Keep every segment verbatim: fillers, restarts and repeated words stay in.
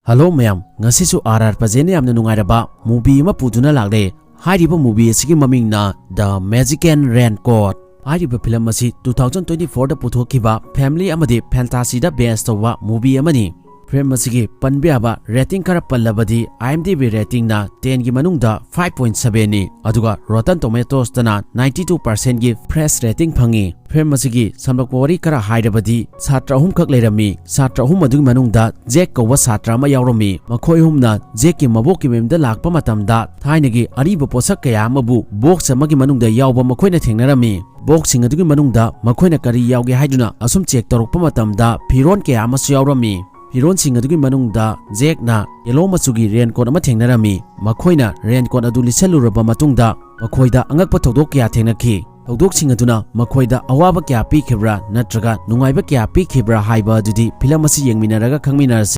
Hello ꯃꯌꯥꯝ, ꯉꯁꯤꯁꯨ R R ꯄ꯭ꯔꯖꯦꯟꯅ ꯌꯥꯝꯅ ꯅꯨꯡꯉꯥꯏꯔꯕ movie ꯑꯃ ꯄꯨꯗꯨꯅ ꯂꯥꯛꯂꯦ꯫ ꯍꯥꯏꯔꯤꯕ movie ꯑꯁꯤꯒꯤ ꯃꯃꯤꯡꯅ The Magic and Raincoat꯫ ꯍꯥꯏꯔꯤꯕ film ꯑꯁꯤ two thousand twenty fourꯗ ꯄꯨꯊꯣꯛꯈꯤꯕ family ꯑꯃꯗꯤ fantasyꯗ base ꯇꯧꯕ movie ꯑꯃꯅꯤ꯫ Film ꯑꯁꯤꯒꯤ ꯄꯟꯕ ꯌꯥꯕ rating ꯈꯔ ꯄꯜꯂꯕꯗꯤ, IMDb ratingꯅ tenꯒꯤ ꯃꯅꯨꯡꯗ five point sevenꯅꯤ, ꯑꯗꯨꯒ Rotten Tomatoesꯇꯅ ninety two percentꯒꯤ fresh rating ꯐꯪꯉꯤ꯫ Film ꯑꯁꯤꯒꯤ ꯁꯝꯂꯞꯄ ꯋꯥꯔꯤ ꯈꯔ ꯍꯥꯏꯔꯕꯗꯤ, ꯁꯥꯇ꯭ꯔ ꯑꯍꯨꯝꯈꯛ ꯂꯩꯔꯝꯃꯤ꯫ ꯁꯥꯇ꯭ꯔ ꯑꯍꯨꯝ ꯑꯗꯨꯒꯤ ꯃꯅꯨꯡꯗ ꯖꯦꯛ ꯀꯧꯕ ꯁꯥꯇ꯭ꯔ ꯑꯃ ꯌꯥꯎꯔꯝꯃꯤ꯫ ꯃꯈꯣꯏ ꯑꯍꯨꯝꯅ ꯖꯦꯛꯀꯤ ꯃꯕꯣꯛꯀꯤ ꯃꯌꯨꯝꯗ ꯂꯥꯛꯄ ꯃꯇꯝꯗ, ꯊꯥꯏꯅꯒꯤ ꯑꯔꯤꯕ ꯄꯣꯠꯁꯛ ꯀꯌꯥ ꯑꯃꯕꯨ box ꯑꯃꯒꯤ ꯃꯅꯨꯡꯗ ꯌꯥꯎꯕ ꯃꯈꯣꯏꯅ ꯊꯦꯡꯅꯔꯝꯃꯤ꯫ Boxꯁꯤꯡ ꯑꯗꯨꯒꯤ ꯃꯅꯨꯡꯗ ꯃꯈꯣꯏꯅ ꯀꯔꯤ ꯌꯥꯎꯒꯦ ꯍꯥꯏꯗꯨꯅ ꯑꯁꯨꯝ check ꯇꯧꯔꯛꯄ ꯃꯇꯝꯗ, ꯐꯤꯔꯣꯟ ꯀꯌꯥ ꯑꯃꯁꯨ ꯌꯥꯎꯔꯝꯃꯤ꯫ ꯐꯤꯔꯣꯟꯁꯤꯡ ꯑꯗꯨꯒꯤ ꯃꯅꯨꯡꯗ ꯖꯦꯛꯅ yellow ꯃꯆꯨꯒꯤ raincoat ꯑꯃ ꯊꯦꯡꯅꯔꯝꯃꯤ꯫ ꯃꯈꯣꯏꯅ raincoat ꯑꯗꯨ ꯂꯤꯠꯁꯜꯂꯨꯔꯕ ꯃꯇꯨꯡꯗ, ꯃꯈꯣꯏꯗ ꯑꯉꯛꯄ ꯊꯧꯗꯣꯛ ꯀꯌꯥ ꯊꯦꯡꯅꯈꯤ꯫ ꯊꯧꯗꯣꯛꯁꯤꯡ ꯑꯗꯨꯅ ꯃꯈꯣꯏꯗ ꯑꯋꯥꯕ ꯀꯌꯥ ꯄꯤꯈꯤꯕ꯭ꯔꯥ ꯅꯠꯇ꯭ꯔꯒ ꯅꯨꯡꯉꯥꯏꯕ ꯀꯌꯥ ꯄꯤꯈꯤꯕ꯭ꯔꯥ ꯍꯥꯏꯕ ꯑꯗꯨꯗꯤ film ꯑꯁꯤ ꯌꯦꯡꯃꯤꯟꯅꯔꯒ ꯈꯪꯃꯤꯟꯅꯔꯁꯤ꯫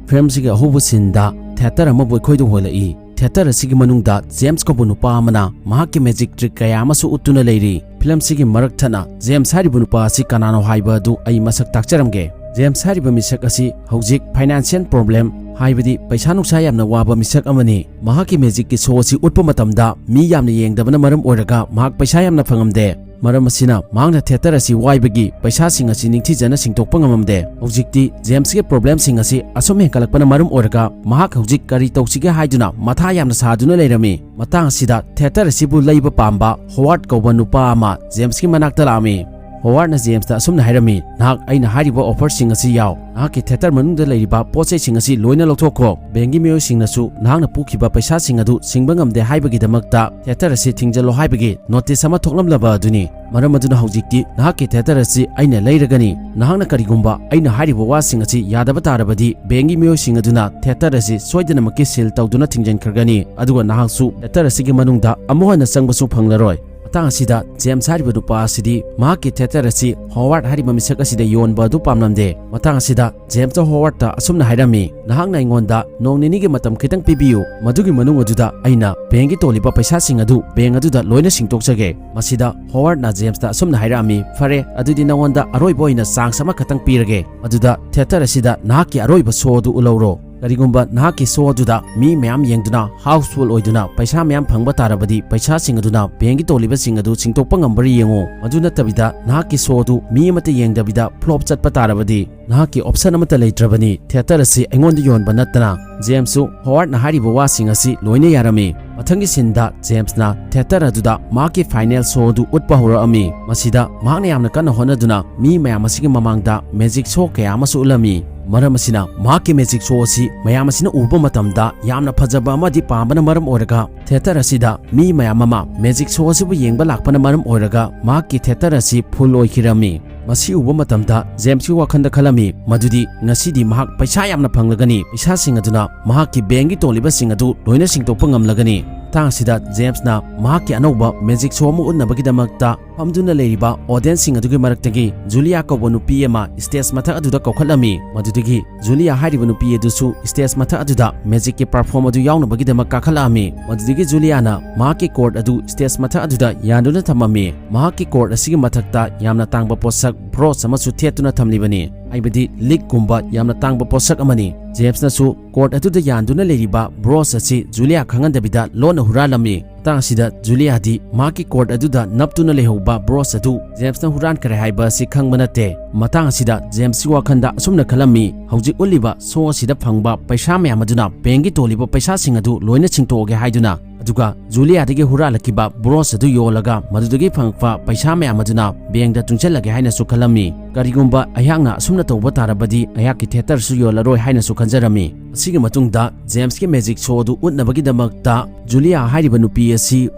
Filmꯁꯤꯒꯤ ꯑꯍꯧꯕ sceneꯗ theatre ꯑꯃꯕꯨ ꯑꯩꯈꯣꯏꯗ ꯍꯣꯜꯂꯛꯏ꯫ Theatre ꯑꯁꯤꯒꯤ ꯃꯅꯨꯡꯗ ꯖꯦꯝꯁ ꯀꯧꯕ ꯅꯨꯄꯥ ꯑꯃꯅ ꯃꯍꯥꯛꯀꯤ magic trick ꯀꯌꯥ ꯑꯃꯁꯨ ꯎꯠꯇꯨꯅ ꯂꯩꯔꯤ꯫ Filmꯁꯤꯒꯤ ꯃꯔꯛ ꯊꯠꯅ ꯖꯦꯝꯁ ꯍꯥꯏꯔꯤꯕ ꯅꯨꯄꯥ ꯑꯁꯤ ꯀꯅꯥꯅꯣ ꯍꯥꯏꯕ ꯑꯗꯨ ꯑꯩ ꯃꯁꯛ ꯇꯥꯛꯆꯔꯝꯒꯦ꯫ ꯖꯦꯝꯁ ꯍꯥꯏꯔꯤꯕ ꯃꯤꯁꯛ ꯑꯁꯤ ꯍꯧꯖꯤꯛ financial problem, ꯍꯥꯏꯕꯗꯤ ꯄꯩꯁꯥ ꯅꯨꯡꯁꯥ ꯌꯥꯝꯅ ꯋꯥꯕ ꯃꯤꯁꯛ ꯑꯃꯅꯤ꯫ ꯃꯍꯥꯛꯀꯤ magicꯀꯤ show ꯑꯁꯤ ꯎꯠꯄ ꯃꯇꯝꯗ ꯃꯤ ꯌꯥꯝꯅ ꯌꯦꯡꯗꯕꯅ ꯃꯔꯝ ꯑꯣꯏꯔꯒ ꯃꯍꯥꯛ ꯄꯩꯁꯥ ꯌꯥꯝꯅ ꯐꯪꯉꯝꯗꯦ꯫ ꯃꯔꯝ ꯑꯁꯤꯅ ꯃꯍꯥꯛꯅ theatre ꯑꯁꯤ ꯋꯥꯏꯕꯒꯤ ꯄꯩꯁꯥꯁꯤꯡ ꯑꯁꯤ ꯅꯤꯡꯊꯤꯖꯅ ꯁꯤꯡꯗꯣꯛꯄ ꯉꯝꯃꯝꯗꯦ꯫ ꯍꯧꯖꯤꯛꯇꯤ ꯖꯦꯝꯁꯀꯤ problemꯁꯤꯡ ꯑꯁꯤ ꯑꯁꯨꯝ ꯍꯦꯟꯒꯠꯂꯛꯄꯅ ꯃꯔꯝ ꯑꯣꯏꯔꯒ ꯃꯍꯥꯛ ꯍꯧꯖꯤꯛ ꯀꯔꯤ ꯇꯧꯁꯤꯒꯦ ꯍꯥꯏꯗꯨꯅ ꯃꯊꯥ ꯌꯥꯝꯅ ꯁꯥꯗꯨꯅ ꯂꯩꯔꯝꯃꯤ꯫ ꯃꯇꯥꯡ ꯑꯁꯤꯗ theatre ꯑꯁꯤꯕꯨ ꯂꯩꯕ ꯄꯥꯝꯕ ꯍꯣꯋꯥꯔꯗ ꯀꯧꯕ ꯅꯨꯄꯥ ꯑꯃ ꯖꯦꯝꯁꯀꯤ ꯃꯅꯥꯛꯇ ꯂꯥꯛꯑꯝꯃꯤ꯫ ꯍꯣꯋꯥꯔꯗꯅ ꯖꯦꯝꯁꯇ ꯑꯁꯨꯝꯅ ꯍꯥꯏꯔꯝꯃꯤ, "ꯅꯍꯥꯛ ꯑꯩꯅ ꯍꯥꯏꯔꯤꯕ offerꯁꯤꯡ ꯑꯁꯤ ꯌꯥꯎ꯫ ꯅꯍꯥꯛꯀꯤ theatre ꯃꯅꯨꯡꯗ ꯂꯩꯔꯤꯕ ꯄꯣꯠ ꯆꯩꯁꯤꯡ ꯑꯁꯤ ꯂꯣꯏꯅ ꯂꯧꯊꯣꯛꯈꯣ꯫ Bankꯀꯤ ꯃꯤꯑꯣꯏꯁꯤꯡꯅꯁꯨ ꯅꯍꯥꯛꯅ ꯄꯨꯈꯤꯕ ꯄꯩꯁꯥꯁꯤꯡ ꯑꯗꯨ ꯁꯤꯡꯕ ꯉꯝꯗꯦ ꯍꯥꯏꯕꯒꯤꯗꯃꯛꯇ theatre ꯑꯁꯤ ꯊꯤꯡꯖꯤꯜꯂꯣ ꯍꯥꯏꯕꯒꯤ notice ꯑꯃ ꯊꯣꯛꯂꯝꯂꯕ ꯑꯗꯨꯅꯤ꯫ ꯃꯔꯝ ꯑꯗꯨꯅ ꯍꯧꯖꯤꯛꯇꯤ ꯅꯍꯥꯛꯀꯤ theatre ꯑꯁꯤ ꯑꯩꯅ ꯂꯩꯔꯒꯅꯤ꯫ ꯅꯍꯥꯛꯅ ꯀꯔꯤꯒꯨꯝꯕ ꯑꯩꯅ ꯍꯥꯏꯔꯤꯕ ꯋꯥꯁꯤꯡ ꯑꯁꯤ ꯌꯥꯗꯕ ꯇꯥꯔꯕꯗꯤ, bankꯀꯤ ꯃꯤꯑꯣꯏꯁꯤꯡ ꯑꯗꯨꯅ theatre ꯑꯁꯤ ꯁꯣꯏꯗꯅꯃꯛꯀꯤ seal ꯇꯧꯗꯨꯅ ꯊꯤꯡꯖꯤꯟꯈ꯭ꯔꯒꯅꯤ, ꯑꯗꯨꯒ ꯅꯍꯥꯛꯁꯨ theatre ꯑꯁꯤꯒꯤ ꯃꯅꯨꯡꯗ ꯑꯃꯨꯛ ꯍꯟꯅ ꯆꯪꯕꯁꯨ ꯐꯪꯂꯔꯣꯏ꯫ ꯃꯇꯥꯡ ꯑꯁꯤꯗ ꯖꯦꯝꯁ ꯍꯥꯏꯔꯤꯕ ꯅꯨꯄꯥ ꯑꯁꯤꯗꯤ ꯃꯍꯥꯛꯀꯤ ꯊꯤꯌꯦꯇꯔ ꯑꯁꯤ ꯍꯣꯋꯥꯔꯗ ꯍꯥꯏꯔꯤꯕ ꯃꯤꯁꯛ ꯑꯁꯤꯗ ꯌꯣꯟꯕ ꯑꯗꯨ ꯄꯥꯝꯂꯝꯗꯦ꯫ ꯃꯇꯥꯡ ꯑꯁꯤꯗ ꯖꯦꯝꯁꯇ ꯍꯣꯋꯥꯔꯗꯇ ꯑꯁꯨꯝꯅ ꯍꯥꯏꯔꯝꯃꯤ, "ꯅꯍꯥꯛꯅ ꯑꯩꯉꯣꯟꯗ ꯅꯣꯡ ꯅꯤꯅꯤꯒꯤ ꯃꯇꯝ ꯈꯤꯇꯪ ꯄꯤꯕꯤꯌꯨ, ꯃꯗꯨꯒꯤ ꯃꯅꯨꯡ ꯑꯗꯨꯗ ꯑꯩꯅ ꯕꯦꯡꯒꯤ ꯇꯣꯜꯂꯤꯕ ꯄꯩꯁꯥꯁꯤꯡ ꯑꯗꯨ ꯕꯦꯡ ꯑꯗꯨꯗ ꯂꯣꯏꯅ ꯁꯤꯡꯗꯣꯛꯆꯒꯦ"꯫ ꯃꯁꯤꯗ ꯍꯣꯋꯥꯔꯗꯅ ꯖꯦꯝꯁꯇ ꯑꯁꯨꯝꯅ ꯍꯥꯏꯔꯛꯑꯝꯃꯤ, "ꯐꯔꯦ, ꯑꯗꯨꯗꯤ ꯅꯉꯣꯟꯗ ꯑꯔꯣꯏꯕ ꯑꯣꯏꯅ ꯆꯥꯟꯁ ꯑꯃꯈꯛꯇꯪ ꯄꯤꯔꯒꯦ, ꯃꯗꯨꯗ ꯊꯤꯌꯦꯇꯔ ꯑꯁꯤꯗ ꯅꯍꯥꯛꯀꯤ ꯑꯔꯣꯏꯕ ꯁꯣ ꯑꯗꯨ ꯎꯠꯍꯧꯔꯣ꯫ ꯀꯔꯤꯒꯨꯝꯕ ꯅꯍꯥꯛꯀꯤ ꯁꯣ ꯑꯗꯨꯗ ꯃꯤ ꯃꯌꯥꯝ ꯌꯦꯡꯗꯨꯅ ꯍꯥꯎꯁꯐꯨꯜ ꯑꯣꯏꯗꯨꯅ ꯄꯩꯁꯥ ꯃꯌꯥꯝ ꯐꯪꯕ ꯇꯥꯔꯕꯗꯤ, ꯄꯩꯁꯥꯁꯤꯡ ꯑꯗꯨꯅ ꯕꯦꯡꯒꯤ ꯇꯣꯜꯂꯤꯕꯁꯤꯡ ꯑꯗꯨ ꯁꯤꯡꯗꯣꯛꯄ ꯉꯝꯕ꯭ꯔꯥ ꯌꯦꯡꯉꯨ꯫ ꯃꯗꯨ ꯅꯠꯇꯕꯤꯗ ꯅꯍꯥꯛꯀꯤ ꯁꯣ ꯑꯗꯨ ꯃꯤ ꯑꯃꯠꯇ ꯌꯦꯡꯗꯕꯤꯗ ꯐ꯭ꯂꯣꯞ ꯆꯠꯄ ꯇꯥꯔꯕꯗꯤ, ꯅꯍꯥꯛꯀꯤ ꯑꯣꯞꯁꯟ ꯑꯃꯠꯇ ꯂꯩꯇ꯭ꯔꯕꯅꯤ, ꯊꯤꯌꯦꯇꯔ ꯑꯁꯤ ꯑꯩꯉꯣꯟꯗ ꯌꯣꯟꯕ ꯅꯠꯇꯅ"꯫ ꯖꯦꯝꯁꯁꯨ ꯍꯣꯋꯥꯔꯗꯅ ꯍꯥꯏꯔꯤꯕ ꯋꯥꯁꯤꯡ ꯑꯁꯤ ꯂꯣꯏꯅ ꯌꯥꯔꯝꯃꯤ꯫ ꯃꯊꯪꯒꯤ ꯁꯤꯟꯗ ꯖꯦꯝꯁꯅ ꯊꯤꯌꯦꯇꯔ ꯑꯗꯨꯗ ꯃꯍꯥꯛꯀꯤ ꯐꯥꯏꯅꯦꯜ ꯁꯣ ꯑꯗꯨ ꯎꯠꯄ ꯍꯧꯔꯛꯑꯝꯃꯤ꯫ ꯃꯁꯤꯗ ꯃꯍꯥꯛꯅ ꯌꯥꯝꯅ ꯀꯟꯅ ꯍꯣꯠꯅꯗꯨꯅ ꯃꯤ ꯃꯌꯥꯝ ꯑꯁꯤꯒꯤ ꯃꯃꯥꯡꯗ ꯃꯦꯖꯤꯛ ꯁꯣ ꯀꯌꯥ ꯑꯃꯁꯨ ꯎꯠꯂꯝꯃꯤ꯫ ꯃꯔꯝ ꯑꯁꯤꯅ ꯃꯍꯥꯛꯀꯤ ꯃꯦꯖꯤꯛ ꯁꯣ ꯑꯁꯤ ꯃꯌꯥꯝ ꯑꯁꯤꯅ ꯎꯕ ꯃꯇꯝꯗ ꯌꯥꯝꯅ ꯐꯖꯕ ꯑꯃꯗꯤ ꯄꯥꯝꯕꯅ ꯃꯔꯝ ꯑꯣꯏꯔꯒ, ꯊꯤꯌꯦꯇꯔ ꯑꯁꯤꯗ ꯃꯤ ꯃꯌꯥꯝ ꯑꯃ ꯃꯦꯖꯤꯛ ꯁꯣ ꯑꯁꯤꯕꯨ ꯌꯦꯡꯕ ꯂꯥꯛꯄꯅ ꯃꯔꯝ ꯑꯣꯏꯔꯒ ꯃꯍꯥꯛꯀꯤ ꯊꯤꯌꯦꯇꯔ ꯑꯁꯤ ꯐꯨꯜ ꯑꯣꯏꯈꯤꯔꯝꯃꯤ꯫ ꯃꯁꯤ ꯎꯕ ꯃꯇꯝꯗ ꯖꯦꯝꯁꯀꯤ ꯋꯥꯈꯜꯗ ꯈꯜꯂꯝꯃꯤ ꯃꯗꯨꯗꯤ ꯉꯁꯤꯗꯤ ꯃꯍꯥꯛ ꯄꯩꯁꯥ ꯌꯥꯝꯅ ꯐꯪꯂꯒꯅꯤ, ꯄꯩꯁꯥꯁꯤꯡ ꯑꯗꯨꯅ ꯃꯍꯥꯛꯀꯤ ꯕꯦꯡꯒꯤ ꯇꯣꯜꯂꯤꯕꯁꯤꯡ ꯑꯗꯨ ꯂꯣꯏꯅ ꯁꯤꯡꯗꯣꯛꯄ ꯉꯝꯂꯒꯅꯤ꯫ ꯃꯇꯥꯡ ꯑꯁꯤꯗ ꯖꯦꯝꯁꯅ ꯃꯍꯥꯛꯀꯤ ꯑꯅꯧꯕ ꯃꯦꯖꯤꯛ ꯁꯣ ꯑꯃ ꯎꯠꯅꯕꯒꯤꯗꯃꯛꯇ ꯐꯝꯗꯨꯅ ꯂꯩꯔꯤꯕ ꯑꯣꯗꯤꯌꯟꯁꯁꯤꯡ ꯑꯗꯨꯒꯤ ꯃꯔꯛꯇꯒꯤ ꯖꯨꯂꯤꯌꯥ ꯀꯧꯕ ꯅꯨꯄꯤ ꯑꯃ ꯁ꯭ꯇꯦꯖ ꯃꯊꯛ ꯑꯗꯨꯗ ꯀꯧꯈꯠꯂꯝꯃꯤ꯫ ꯃꯗꯨꯗꯒꯤ ꯖꯨꯂꯤꯌꯥ ꯍꯥꯏꯔꯤꯕ ꯅꯨꯄꯤ ꯑꯗꯨꯁꯨ ꯁ꯭ꯇꯦꯖ ꯃꯊꯛ ꯑꯗꯨꯗ ꯃꯦꯖꯤꯛꯀꯤ ꯄꯔꯐꯣꯔꯝ ꯑꯗꯨ ꯌꯥꯎꯅꯕꯒꯤꯗꯃꯛ ꯀꯥꯈꯠꯂꯛꯑꯝꯃꯤ꯫ ꯃꯗꯨꯗꯒꯤ ꯖꯨꯂꯤꯌꯥꯅ ꯃꯍꯥꯛꯀꯤ ꯀꯣꯔꯠ ꯑꯗꯨ ꯁ꯭ꯇꯦꯖ ꯃꯊꯛ ꯑꯗꯨꯗ ꯌꯥꯟꯗꯨꯅ ꯊꯝꯃꯝꯃꯤ꯫ ꯃꯍꯥꯛꯀꯤ ꯀꯣꯔꯠ ꯑꯁꯤꯒꯤ ꯃꯊꯛꯇ ꯌꯥꯝꯅ ꯇꯥꯡꯕ ꯄꯣꯠꯁꯛ ꯕ꯭ꯔꯣꯁ ꯑꯃꯁꯨ ꯊꯦꯠꯇꯨꯅ ꯊꯝꯂꯤꯕꯅꯤ, ꯍꯥꯏꯕꯗꯤ ꯂꯤꯛꯀꯨꯝꯕ ꯌꯥꯝꯅ ꯇꯥꯡꯕ ꯄꯣꯠꯁꯛ ꯑꯃꯅꯤ꯫ ꯖꯦꯝꯁꯅꯁꯨ ꯀꯣꯔꯠ ꯑꯗꯨꯗ ꯌꯥꯟꯗꯨꯅ ꯂꯩꯔꯤꯕ ꯕ꯭ꯔꯣꯁ ꯑꯁꯤ ꯖꯨꯂꯤꯌꯥ ꯈꯪꯍꯟꯗꯕꯤꯗ ꯂꯣꯟꯅ ꯍꯨꯔꯥꯜꯂꯝꯃꯤ꯫ ꯃꯇꯥꯡ ꯑꯁꯤꯗ ꯖꯨꯂꯤꯌꯥꯗꯤ ꯃꯍꯥꯛꯀꯤ ꯀꯣꯔꯠ ꯑꯗꯨꯗ ꯅꯞꯇꯨꯅ ꯂꯩꯍꯧꯕ ꯕ꯭ꯔꯣꯁ ꯑꯗꯨ ꯖꯦꯝꯁꯅ ꯍꯨꯔꯥꯟꯈ꯭ꯔꯦ ꯍꯥꯏꯕ ꯑꯁꯤ ꯈꯪꯕ ꯅꯠꯇꯦ꯫ ꯃꯇꯥꯡ ꯑꯁꯤꯗ ꯖꯦꯝꯁꯀꯤ ꯋꯥꯈꯜꯗ ꯑꯁꯨꯝꯅ ꯈꯜꯂꯝꯃꯤ, "ꯍꯧꯖꯤꯛ ꯎꯠꯂꯤꯕ ꯁꯣ ꯑꯁꯤꯗ ꯐꯪꯕ ꯄꯩꯁꯥ ꯃꯌꯥꯝ ꯑꯗꯨꯅ ꯕꯦꯡꯒꯤ ꯇꯣꯜꯂꯤꯕ ꯄꯩꯁꯥꯁꯤꯡ ꯑꯗꯨ ꯂꯣꯏꯅ ꯁꯤꯡꯇꯣꯛꯑꯒꯦ" ꯍꯥꯏꯗꯨꯅ꯫ ꯑꯗꯨꯒ ꯖꯨꯂꯤꯌꯥꯗꯒꯤ ꯍꯨꯔꯥꯜꯂꯛꯈꯤꯕ ꯕ꯭ꯔꯣꯁ ꯑꯗꯨ ꯌꯣꯜꯂꯒ ꯃꯗꯨꯗꯒꯤ ꯐꯪꯉꯛꯄ ꯄꯩꯁꯥ ꯃꯌꯥꯝ ꯑꯗꯨꯅ ꯕꯦꯡꯗ ꯇꯨꯡꯁꯤꯜꯂꯒꯦ ꯍꯥꯏꯅꯁꯨ ꯈꯜꯂꯝꯃꯤ꯫ "ꯀꯔꯤꯒꯨꯝꯕ ꯑꯩꯍꯥꯛꯅ ꯑꯁꯨꯝꯅ ꯇꯧꯕ ꯇꯥꯔꯕꯗꯤ ꯑꯩꯍꯥꯛꯀꯤ ꯊꯤꯌꯦꯇꯔꯁꯨ ꯌꯣꯜꯂꯔꯣꯏ" ꯍꯥꯏꯅꯁꯨ ꯈꯟꯖꯔꯝꯃꯤ꯫ ꯑꯁꯤꯒꯤ ꯃꯇꯨꯡꯗ ꯖꯦꯝꯁꯀꯤ ꯃꯦꯖꯤꯛ ꯁꯣ ꯑꯗꯨ ꯎꯠꯅꯕꯒꯤꯗꯃꯛꯇ ꯖꯨꯂꯤꯌꯥ ꯍꯥꯏꯔꯤꯕ ꯅꯨꯄꯤ ꯑꯁꯤ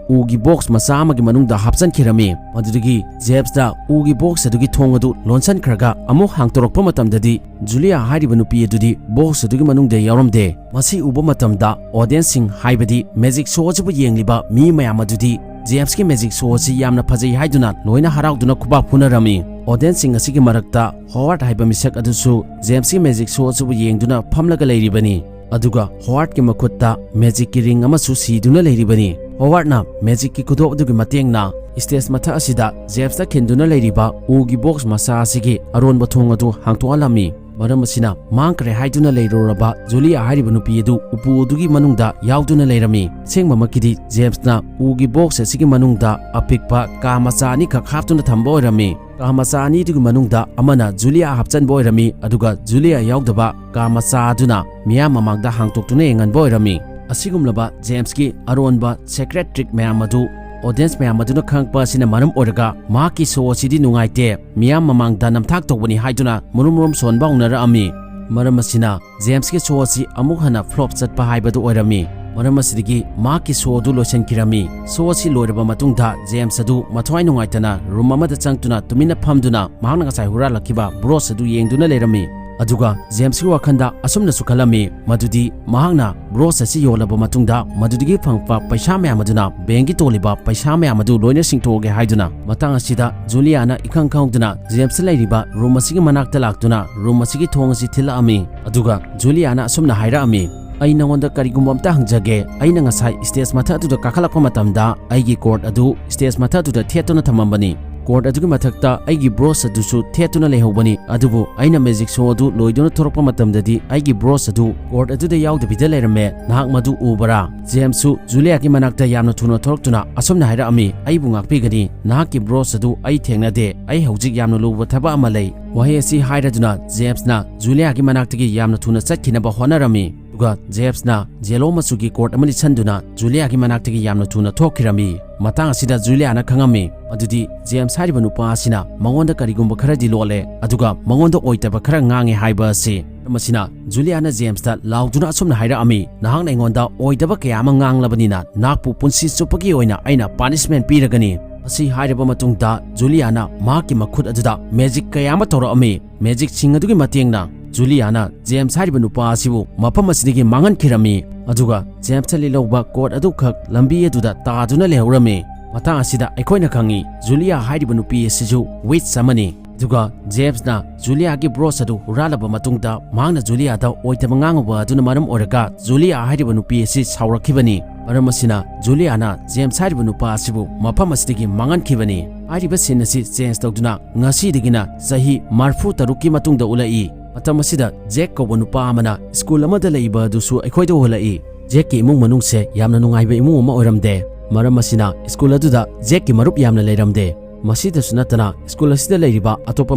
ꯎꯒꯤ ꯕꯣꯛꯁ ꯃꯆꯥ ꯑꯃꯒꯤ ꯃꯅꯨꯡꯗ ꯍꯥꯞꯆꯤꯟꯈꯤꯔꯝꯃꯤ꯫ ꯃꯗꯨꯗꯒꯤ ꯖꯦꯝꯁꯅ ꯎꯒꯤ ꯕꯣꯛꯁ ꯑꯗꯨꯒꯤ ꯊꯣꯡ ꯑꯗꯨ ꯂꯣꯟꯁꯤꯟꯈ꯭ꯔꯒ ꯑꯃꯨꯛ ꯍꯥꯡꯗꯣꯔꯛꯄ ꯃꯇꯝꯗꯗꯤ ꯖꯨꯂꯤꯌꯥ ꯍꯥꯏꯔꯤꯕ ꯅꯨꯄꯤ ꯑꯗꯨꯗꯤ ꯕꯣꯛꯁ ꯑꯗꯨꯒꯤ ꯃꯅꯨꯡꯗ ꯌꯥꯎꯔꯝꯗꯦ꯫ ꯃꯁꯤ ꯎꯕ ꯃꯇꯝꯗ ꯑꯣꯗꯤꯌꯟꯁꯁꯤꯡ, ꯍꯥꯏꯕꯗꯤ ꯃꯦꯖꯤꯛ ꯁꯣ ꯑꯁꯤꯕꯨ ꯌꯦꯡꯂꯤꯕ ꯃꯤ ꯃꯌꯥꯝ ꯑꯗꯨꯗꯤ ꯖꯦꯝꯁꯀꯤ ꯃꯦꯖꯤꯛ ꯁꯣ ꯑꯁꯤ ꯌꯥꯝꯅ ꯐꯖꯩ ꯍꯥꯏꯗꯨꯅ ꯂꯣꯏꯅ ꯍꯔꯥꯎꯗꯨꯅ ꯈꯨꯕꯥꯛ ꯐꯨꯅꯔꯝꯃꯤ꯫ ꯑꯣꯗꯤꯌꯟꯁꯁꯤꯡ ꯑꯁꯤꯒꯤ ꯃꯔꯛꯇ ꯍꯣꯋꯥꯔꯗ ꯍꯥꯏꯕ ꯃꯤꯁꯛ ꯑꯗꯨꯁꯨ ꯖꯦꯝꯁꯀꯤ ꯃꯦꯖꯤꯛ ꯁꯣ ꯑꯁꯤꯕꯨ ꯌꯦꯡꯗꯨꯅ ꯐꯝꯂꯒ ꯂꯩꯔꯤꯕꯅꯤ꯫ ꯑꯗꯨꯒ ꯍꯣꯋꯥꯔꯗꯀꯤ ꯃꯈꯨꯠꯇ ꯃꯦꯖꯤꯛꯀꯤ ꯔꯤꯡ ꯑꯃꯁꯨ ꯁꯤꯗꯨꯅ ꯂꯩꯔꯤꯕꯅꯤ꯫ ꯍꯣꯋꯥꯔꯗꯅ ꯃꯦꯖꯤꯛꯀꯤ ꯈꯨꯗꯣꯞ ꯑꯗꯨꯒꯤ ꯃꯇꯦꯡꯅ ꯁ꯭ꯇꯦꯖ ꯃꯊꯛ ꯑꯁꯤꯗ ꯖꯦꯝꯁꯅ ꯈꯤꯟꯗꯨꯅ ꯂꯩꯔꯤꯕ ꯎꯒꯤ ꯕꯣꯛꯁ ꯃꯆꯥ ꯑꯁꯤꯒꯤ ꯑꯔꯣꯟꯕ ꯊꯣꯡ ꯑꯗꯨ ꯍꯥꯡꯗꯣꯛꯍꯜꯂꯝꯃꯤ꯫ ꯃꯔꯝ ꯑꯁꯤꯅ ꯃꯥꯡꯈ꯭ꯔꯦ ꯍꯥꯏꯗꯨꯅ ꯂꯩꯔꯨꯔꯕ ꯖꯨꯂꯤꯌꯥ ꯍꯥꯏꯔꯤꯕ ꯅꯨꯄꯤ ꯑꯗꯨ ꯎꯄꯨ ꯑꯗꯨꯒꯤ ꯃꯅꯨꯡꯗ ꯌꯥꯎꯗꯨꯅ ꯂꯩꯔꯝꯃꯤ꯫ ꯑꯁꯦꯡꯕꯃꯛꯀꯤꯗꯤ ꯖꯦꯝꯁꯅ ꯎꯒꯤ ꯕꯣꯛꯁ ꯑꯁꯤꯒꯤ ꯃꯅꯨꯡꯗ ꯑꯄꯤꯛꯄ ꯀꯥ ꯃꯆꯥ ꯑꯅꯤꯈꯛ ꯍꯥꯞꯇꯨꯅ ꯊꯝꯕ ꯑꯣꯏꯔꯝꯃꯤ꯫ ꯀꯥ ꯃꯆꯥ ꯑꯅꯤꯗꯨꯒꯤ ꯃꯅꯨꯡꯗ ꯑꯃꯅ ꯖꯨꯂꯤꯌꯥ ꯍꯥꯞꯆꯟꯕ ꯑꯣꯏꯔꯝꯃꯤ, ꯑꯗꯨꯒ ꯖꯨꯂꯤꯌꯥ ꯌꯥꯎꯗꯕ ꯀꯥ ꯃꯆꯥ ꯑꯗꯨꯅ ꯃꯤꯌꯥꯝ ꯃꯃꯥꯡꯗ ꯍꯥꯡꯗꯣꯛꯇꯨꯅ ꯌꯦꯡꯍꯟꯕ ꯑꯣꯏꯔꯝꯃꯤ꯫ ꯑꯁꯤꯒꯨꯝꯂꯕ ꯖꯦꯝꯁꯀꯤ ꯑꯔꯣꯟꯕ ꯁꯦꯀ꯭ꯔꯦꯠ ꯇ꯭ꯔꯤꯛ ꯃꯌꯥꯝ ꯑꯗꯨ ꯑꯣꯗꯤꯌꯟꯁ ꯃꯌꯥꯝ ꯑꯗꯨꯅ ꯈꯪꯂꯛꯄ ꯑꯁꯤꯅ ꯃꯔꯝ ꯑꯣꯏꯔꯒ ꯃꯍꯥꯛꯀꯤ ꯁꯣ ꯑꯁꯤꯗꯤ ꯅꯨꯡꯉꯥꯏꯇꯦ, ꯃꯤꯌꯥꯝ ꯃꯃꯥꯡꯗ ꯅꯝꯊꯥꯛ ꯇꯧꯕꯅꯤ ꯍꯥꯏꯗꯨꯅ ꯃꯔꯨꯝ ꯃꯔꯨꯝ ꯁꯣꯟꯕ ꯍꯧꯅꯔꯛꯑꯝꯃꯤ꯫ ꯃꯔꯝ ꯑꯁꯤꯅ ꯖꯦꯝꯁꯀꯤ ꯁꯣ ꯑꯁꯤ ꯑꯃꯨꯛ ꯍꯟꯅ ꯐ꯭ꯂꯣꯞ ꯆꯠꯄ ꯍꯥꯏꯕꯗꯨ ꯑꯣꯏꯔꯝꯃꯤ꯫ ꯃꯔꯝ ꯑꯁꯤꯗꯒꯤ ꯃꯍꯥꯛꯀꯤ ꯁꯣ ꯑꯗꯨ ꯂꯣꯏꯁꯤꯟꯈꯤꯔꯝꯃꯤ꯫ ꯁꯣ ꯑꯁꯤ ꯂꯣꯏꯔꯕ ꯃꯇꯨꯡꯗ ꯖꯦꯝꯁ ꯑꯗꯨ ꯃꯊ꯭ꯋꯥꯏ ꯅꯨꯡꯉꯥꯏꯇꯅ ꯔꯨꯝ ꯑꯃꯗ ꯆꯪꯗꯨꯅ ꯇꯨꯃꯤꯟꯅ ꯐꯝꯗꯨꯅ ꯃꯍꯥꯛꯅ ꯉꯁꯥꯏ ꯍꯨꯔꯥꯜꯂꯛꯈꯤꯕ ꯕ꯭ꯔꯣꯁ ꯑꯗꯨ ꯌꯦꯡꯗꯨꯅ ꯂꯩꯔꯝꯃꯤ꯫ ꯑꯗꯨꯒ ꯖꯦꯝꯁꯀꯤ ꯋꯥꯈꯜꯗ ꯑꯁꯨꯝꯅꯁꯨ ꯈꯜꯂꯝꯃꯤ, ꯃꯗꯨꯗꯤ ꯃꯍꯥꯛꯅ ꯕ꯭ꯔꯣꯁ ꯑꯁꯤ ꯌꯣꯜꯂꯕ ꯃꯇꯨꯡꯗ ꯃꯗꯨꯗꯒꯤ ꯐꯪꯉꯛꯄ ꯄꯩꯁꯥ ꯃꯌꯥꯝ ꯑꯗꯨꯅ ꯕꯦꯡꯒꯤ ꯇꯣꯜꯂꯤꯕ ꯄꯩꯁꯥ ꯃꯌꯥꯝ ꯑꯗꯨ ꯂꯣꯏꯅ ꯁꯤꯡꯊꯣꯛꯑꯒꯦ ꯍꯥꯏꯗꯨꯅ꯫ ꯃꯇꯥꯡ ꯑꯁꯤꯗ ꯖꯨꯂꯤꯌꯥꯅ ꯏꯈꯪ ꯈꯪꯍꯧꯗꯅ ꯖꯦꯝꯁꯇ ꯂꯩꯔꯤꯕ ꯔꯨꯝ ꯑꯁꯤꯒꯤ ꯃꯅꯥꯛꯇ ꯂꯥꯛꯇꯨꯅ ꯔꯨꯝ ꯑꯁꯤꯒꯤ ꯊꯣꯡ ꯑꯁꯤ ꯊꯤꯜꯂꯛꯑꯝꯃꯤ꯫ ꯑꯗꯨꯒ ꯖꯨꯂꯤꯌꯥꯅ ꯑꯁꯨꯝꯅ ꯍꯥꯏꯔꯛꯑꯝꯃꯤ, "ꯑꯩ ꯅꯉꯣꯟꯗ ꯀꯔꯤꯒꯨꯝꯕ ꯑꯝꯇ ꯍꯪꯖꯒꯦ꯫ ꯑꯩꯅ ꯉꯁꯥꯏ ꯁ꯭ꯇꯦꯖ ꯃꯊꯛ ꯑꯗꯨꯗ ꯀꯥꯈꯠꯂꯛꯄ ꯃꯇꯝꯗ ꯑꯩꯒꯤ ꯀꯣꯔꯠ ꯑꯗꯨ ꯁ꯭ꯇꯦꯖ ꯃꯊꯛ ꯑꯗꯨꯗ ꯊꯦꯠꯇꯨꯅ ꯊꯝꯃꯝꯕꯅꯤ꯫ ꯀꯣꯔꯠ ꯑꯗꯨꯒꯤ ꯃꯊꯛꯇ ꯑꯩꯒꯤ ꯕ꯭ꯔꯣꯁ ꯑꯗꯨꯁꯨ ꯊꯦꯠꯇꯨꯅ ꯂꯩꯍꯧꯕꯅꯤ꯫ ꯑꯗꯨꯕꯨ ꯑꯩꯅ ꯃꯦꯖꯤꯛ ꯁꯣ ꯑꯗꯨ ꯂꯣꯏꯗꯨꯅ ꯊꯣꯔꯛꯄ ꯃꯇꯝꯗꯗꯤ ꯑꯩꯒꯤ ꯕ꯭ꯔꯣꯁ ꯑꯗꯨ ꯀꯣꯔꯠ ꯑꯗꯨꯗ ꯌꯥꯎꯗꯕꯤꯗ ꯂꯩꯔꯝꯃꯦ꯫ ꯅꯍꯥꯛ ꯃꯗꯨ ꯎꯕꯔꯥ?" ꯖꯦꯝꯁꯁꯨ ꯖꯨꯂꯤꯌꯥꯒꯤ ꯃꯅꯥꯛꯇ ꯌꯥꯝꯅ ꯊꯨꯅ ꯊꯣꯔꯛꯇꯨꯅ ꯑꯁꯨꯝꯅ ꯍꯥꯏꯔꯛꯑꯝꯃꯤ, "ꯑꯩꯕꯨ ꯉꯥꯛꯄꯤꯒꯅꯤ꯫ ꯅꯍꯥꯛꯀꯤ ꯕ꯭ꯔꯣꯁ ꯑꯗꯨ ꯑꯩ ꯊꯦꯡꯅꯗꯦ꯫ ꯑꯩ ꯍꯧꯖꯤꯛ ꯌꯥꯝꯅ ꯂꯨꯕ ꯊꯕꯛ ꯑꯃ ꯂꯩ꯫" ꯋꯥꯍꯩ ꯑꯁꯤ ꯍꯥꯏꯔꯗꯨꯅ ꯖꯦꯝꯁꯅ ꯖꯨꯂꯤꯌꯥꯒꯤ ꯃꯅꯥꯛꯇꯒꯤ ꯌꯥꯝꯅ ꯊꯨꯅ ꯆꯠꯈꯤꯅꯕ ꯍꯣꯠꯅꯔꯝꯃꯤ꯫ ꯑꯗꯨꯒ ꯖꯦꯝꯁꯅ ꯌꯦꯂꯣ ꯃꯆꯨꯒꯤ ꯀꯣꯠ ꯑꯃ ꯂꯤꯠꯁꯟꯗꯨꯅ ꯖꯨꯂꯤꯌꯥꯒꯤ ꯃꯅꯥꯛꯇꯒꯤ ꯌꯥꯝꯅ ꯊꯨꯅ ꯊꯣꯛꯈꯤꯔꯝꯃꯤ꯫ ꯃꯇꯥꯡ ꯑꯁꯤꯗ ꯖꯨꯂꯤꯌꯥꯅ ꯈꯪꯉꯝꯃꯤ, ꯑꯗꯨꯗꯤ ꯖꯦꯝꯁ ꯍꯥꯏꯔꯤꯕ ꯅꯨꯄꯥ ꯑꯁꯤꯅ ꯃꯉꯣꯟꯗ ꯀꯔꯤꯒꯨꯝꯕ ꯈꯔꯗꯤ ꯂꯣꯠꯂꯦ, ꯑꯗꯨꯒ ꯃꯉꯣꯟꯗ ꯑꯣꯏꯗꯕ ꯈꯔ ꯉꯥꯡꯉꯦ ꯍꯥꯏꯕ ꯑꯁꯤ꯫ ꯃꯔꯝ ꯑꯁꯤꯅ ꯖꯨꯂꯤꯌꯥꯅ ꯖꯦꯝꯁꯇ ꯂꯥꯎꯗꯨꯅ ꯑꯁꯨꯝꯅ ꯍꯥꯏꯔꯛꯑꯝꯃꯤ, "ꯅꯍꯥꯛꯅ ꯑꯩꯉꯣꯟꯗ ꯑꯣꯏꯗꯕ ꯀꯌꯥ ꯑꯃ ꯉꯥꯡꯂꯕꯅꯤꯅ ꯅꯍꯥꯛꯄꯨ ꯄꯨꯟꯁꯤ ꯆꯨꯞꯄꯒꯤ ꯑꯣꯏꯅ ꯑꯩꯅ ꯄꯥꯅꯤꯁꯃꯦꯟ ꯄꯤꯔꯒꯅꯤ꯫" ꯑꯁꯤ ꯍꯥꯏꯔꯕ ꯃꯇꯨꯡꯗ ꯖꯨꯂꯤꯌꯥꯅ ꯃꯍꯥꯛꯀꯤ ꯃꯈꯨꯠ ꯑꯗꯨꯗ ꯃꯦꯖꯤꯛ ꯀꯌꯥ ꯑꯃ ꯇꯧꯔꯛꯑꯝꯃꯤ꯫ ꯃꯦꯖꯤꯛꯁꯤꯡ ꯑꯗꯨꯒꯤ ꯃꯇꯦꯡꯅ ꯖꯨꯂꯤꯌꯥꯅ ꯖꯦꯝꯁ ꯍꯥꯏꯔꯤꯕ ꯅꯨꯄꯥ ꯑꯁꯤꯕꯨ ꯃꯐꯝ ꯑꯁꯤꯗꯒꯤ ꯃꯥꯡꯍꯟꯈꯤꯔꯝꯃꯤ꯫ ꯑꯗꯨꯒ ꯖꯦꯝꯁꯇ ꯂꯤꯠꯍꯧꯕ ꯀꯣꯠ ꯑꯗꯨꯈꯛ ꯂꯝꯕꯤ ꯑꯗꯨꯗ ꯇꯥꯗꯨꯅ ꯂꯩꯍꯧꯔꯝꯃꯤ꯫ ꯃꯇꯥꯡ ꯑꯁꯤꯗ ꯑꯩꯈꯣꯏꯅ ꯈꯪꯉꯤ, ꯖꯨꯂꯤꯌꯥ ꯍꯥꯏꯔꯤꯕ ꯅꯨꯄꯤ ꯑꯁꯤꯁꯨ ꯋꯤꯠꯆ ꯑꯃꯅꯤ꯫ ꯑꯗꯨꯒ ꯖꯦꯝꯁꯅ ꯖꯨꯂꯤꯌꯥꯒꯤ ꯕ꯭ꯔꯣꯁ ꯑꯗꯨ ꯍꯨꯔꯥꯜꯂꯕ ꯃꯇꯨꯡꯗ, ꯃꯍꯥꯛꯅ ꯖꯨꯂꯤꯌꯥꯗ ꯑꯣꯏꯗꯕ ꯉꯥꯡꯉꯨꯕ ꯑꯗꯨꯅ ꯃꯔꯝ ꯑꯣꯏꯔꯒ ꯖꯨꯂꯤꯌꯥ ꯍꯥꯏꯔꯤꯕ ꯅꯨꯄꯤ ꯑꯁꯤ ꯁꯥꯎꯔꯛꯈꯤꯕꯅꯤ꯫ ꯃꯔꯝ ꯑꯁꯤꯅ ꯖꯨꯂꯤꯌꯥꯅ ꯖꯦꯝꯁ ꯍꯥꯏꯔꯤꯕ ꯅꯨꯄꯥ ꯑꯁꯤꯕꯨ ꯃꯐꯝ ꯑꯁꯤꯗꯒꯤ ꯃꯥꯡꯍꯟꯈꯤꯕꯅꯤ꯫ ꯍꯥꯏꯔꯤꯕ ꯁꯤꯟ ꯑꯁꯤ ꯆꯦꯟꯖ ꯇꯧꯗꯨꯅ ꯉꯁꯤꯗꯒꯤꯅ ꯆꯍꯤ ꯃꯔꯤꯐꯨ ꯇꯔꯨꯛꯀꯤ ꯃꯇꯨꯡꯗ ꯎꯠꯂꯛꯏ꯫ ꯃꯇꯝ ꯑꯁꯤꯗ ꯖꯦꯛ ꯀꯧꯕ ꯅꯨꯄꯥ ꯑꯃꯅ ꯁ꯭ꯀꯨꯜ ꯑꯃꯗ ꯂꯩꯕ ꯑꯗꯨꯁꯨ ꯑꯩꯈꯣꯏꯗ ꯎꯍꯜꯂꯛꯏ꯫ ꯖꯦꯛꯀꯤ ꯏꯃꯨꯡ ꯃꯅꯨꯡꯁꯦ ꯌꯥꯝꯅ ꯅꯨꯡꯉꯥꯏꯕ ꯏꯃꯨꯡ ꯑꯃ ꯑꯣꯏꯔꯝꯗꯦ꯫ ꯃꯔꯝ ꯑꯁꯤꯅ ꯁ꯭ꯀꯨꯜ ꯑꯗꯨꯗ ꯖꯦꯛꯀꯤ ꯃꯔꯨꯞ ꯌꯥꯝꯅ ꯂꯩꯔꯝꯗꯦ꯫ ꯃꯁꯤꯗꯁꯨ ꯅꯠꯇꯅ ꯁ꯭ꯀꯨꯜ ꯑꯁꯤꯗ ꯂꯩꯔꯤꯕ ꯑꯇꯣꯞꯄ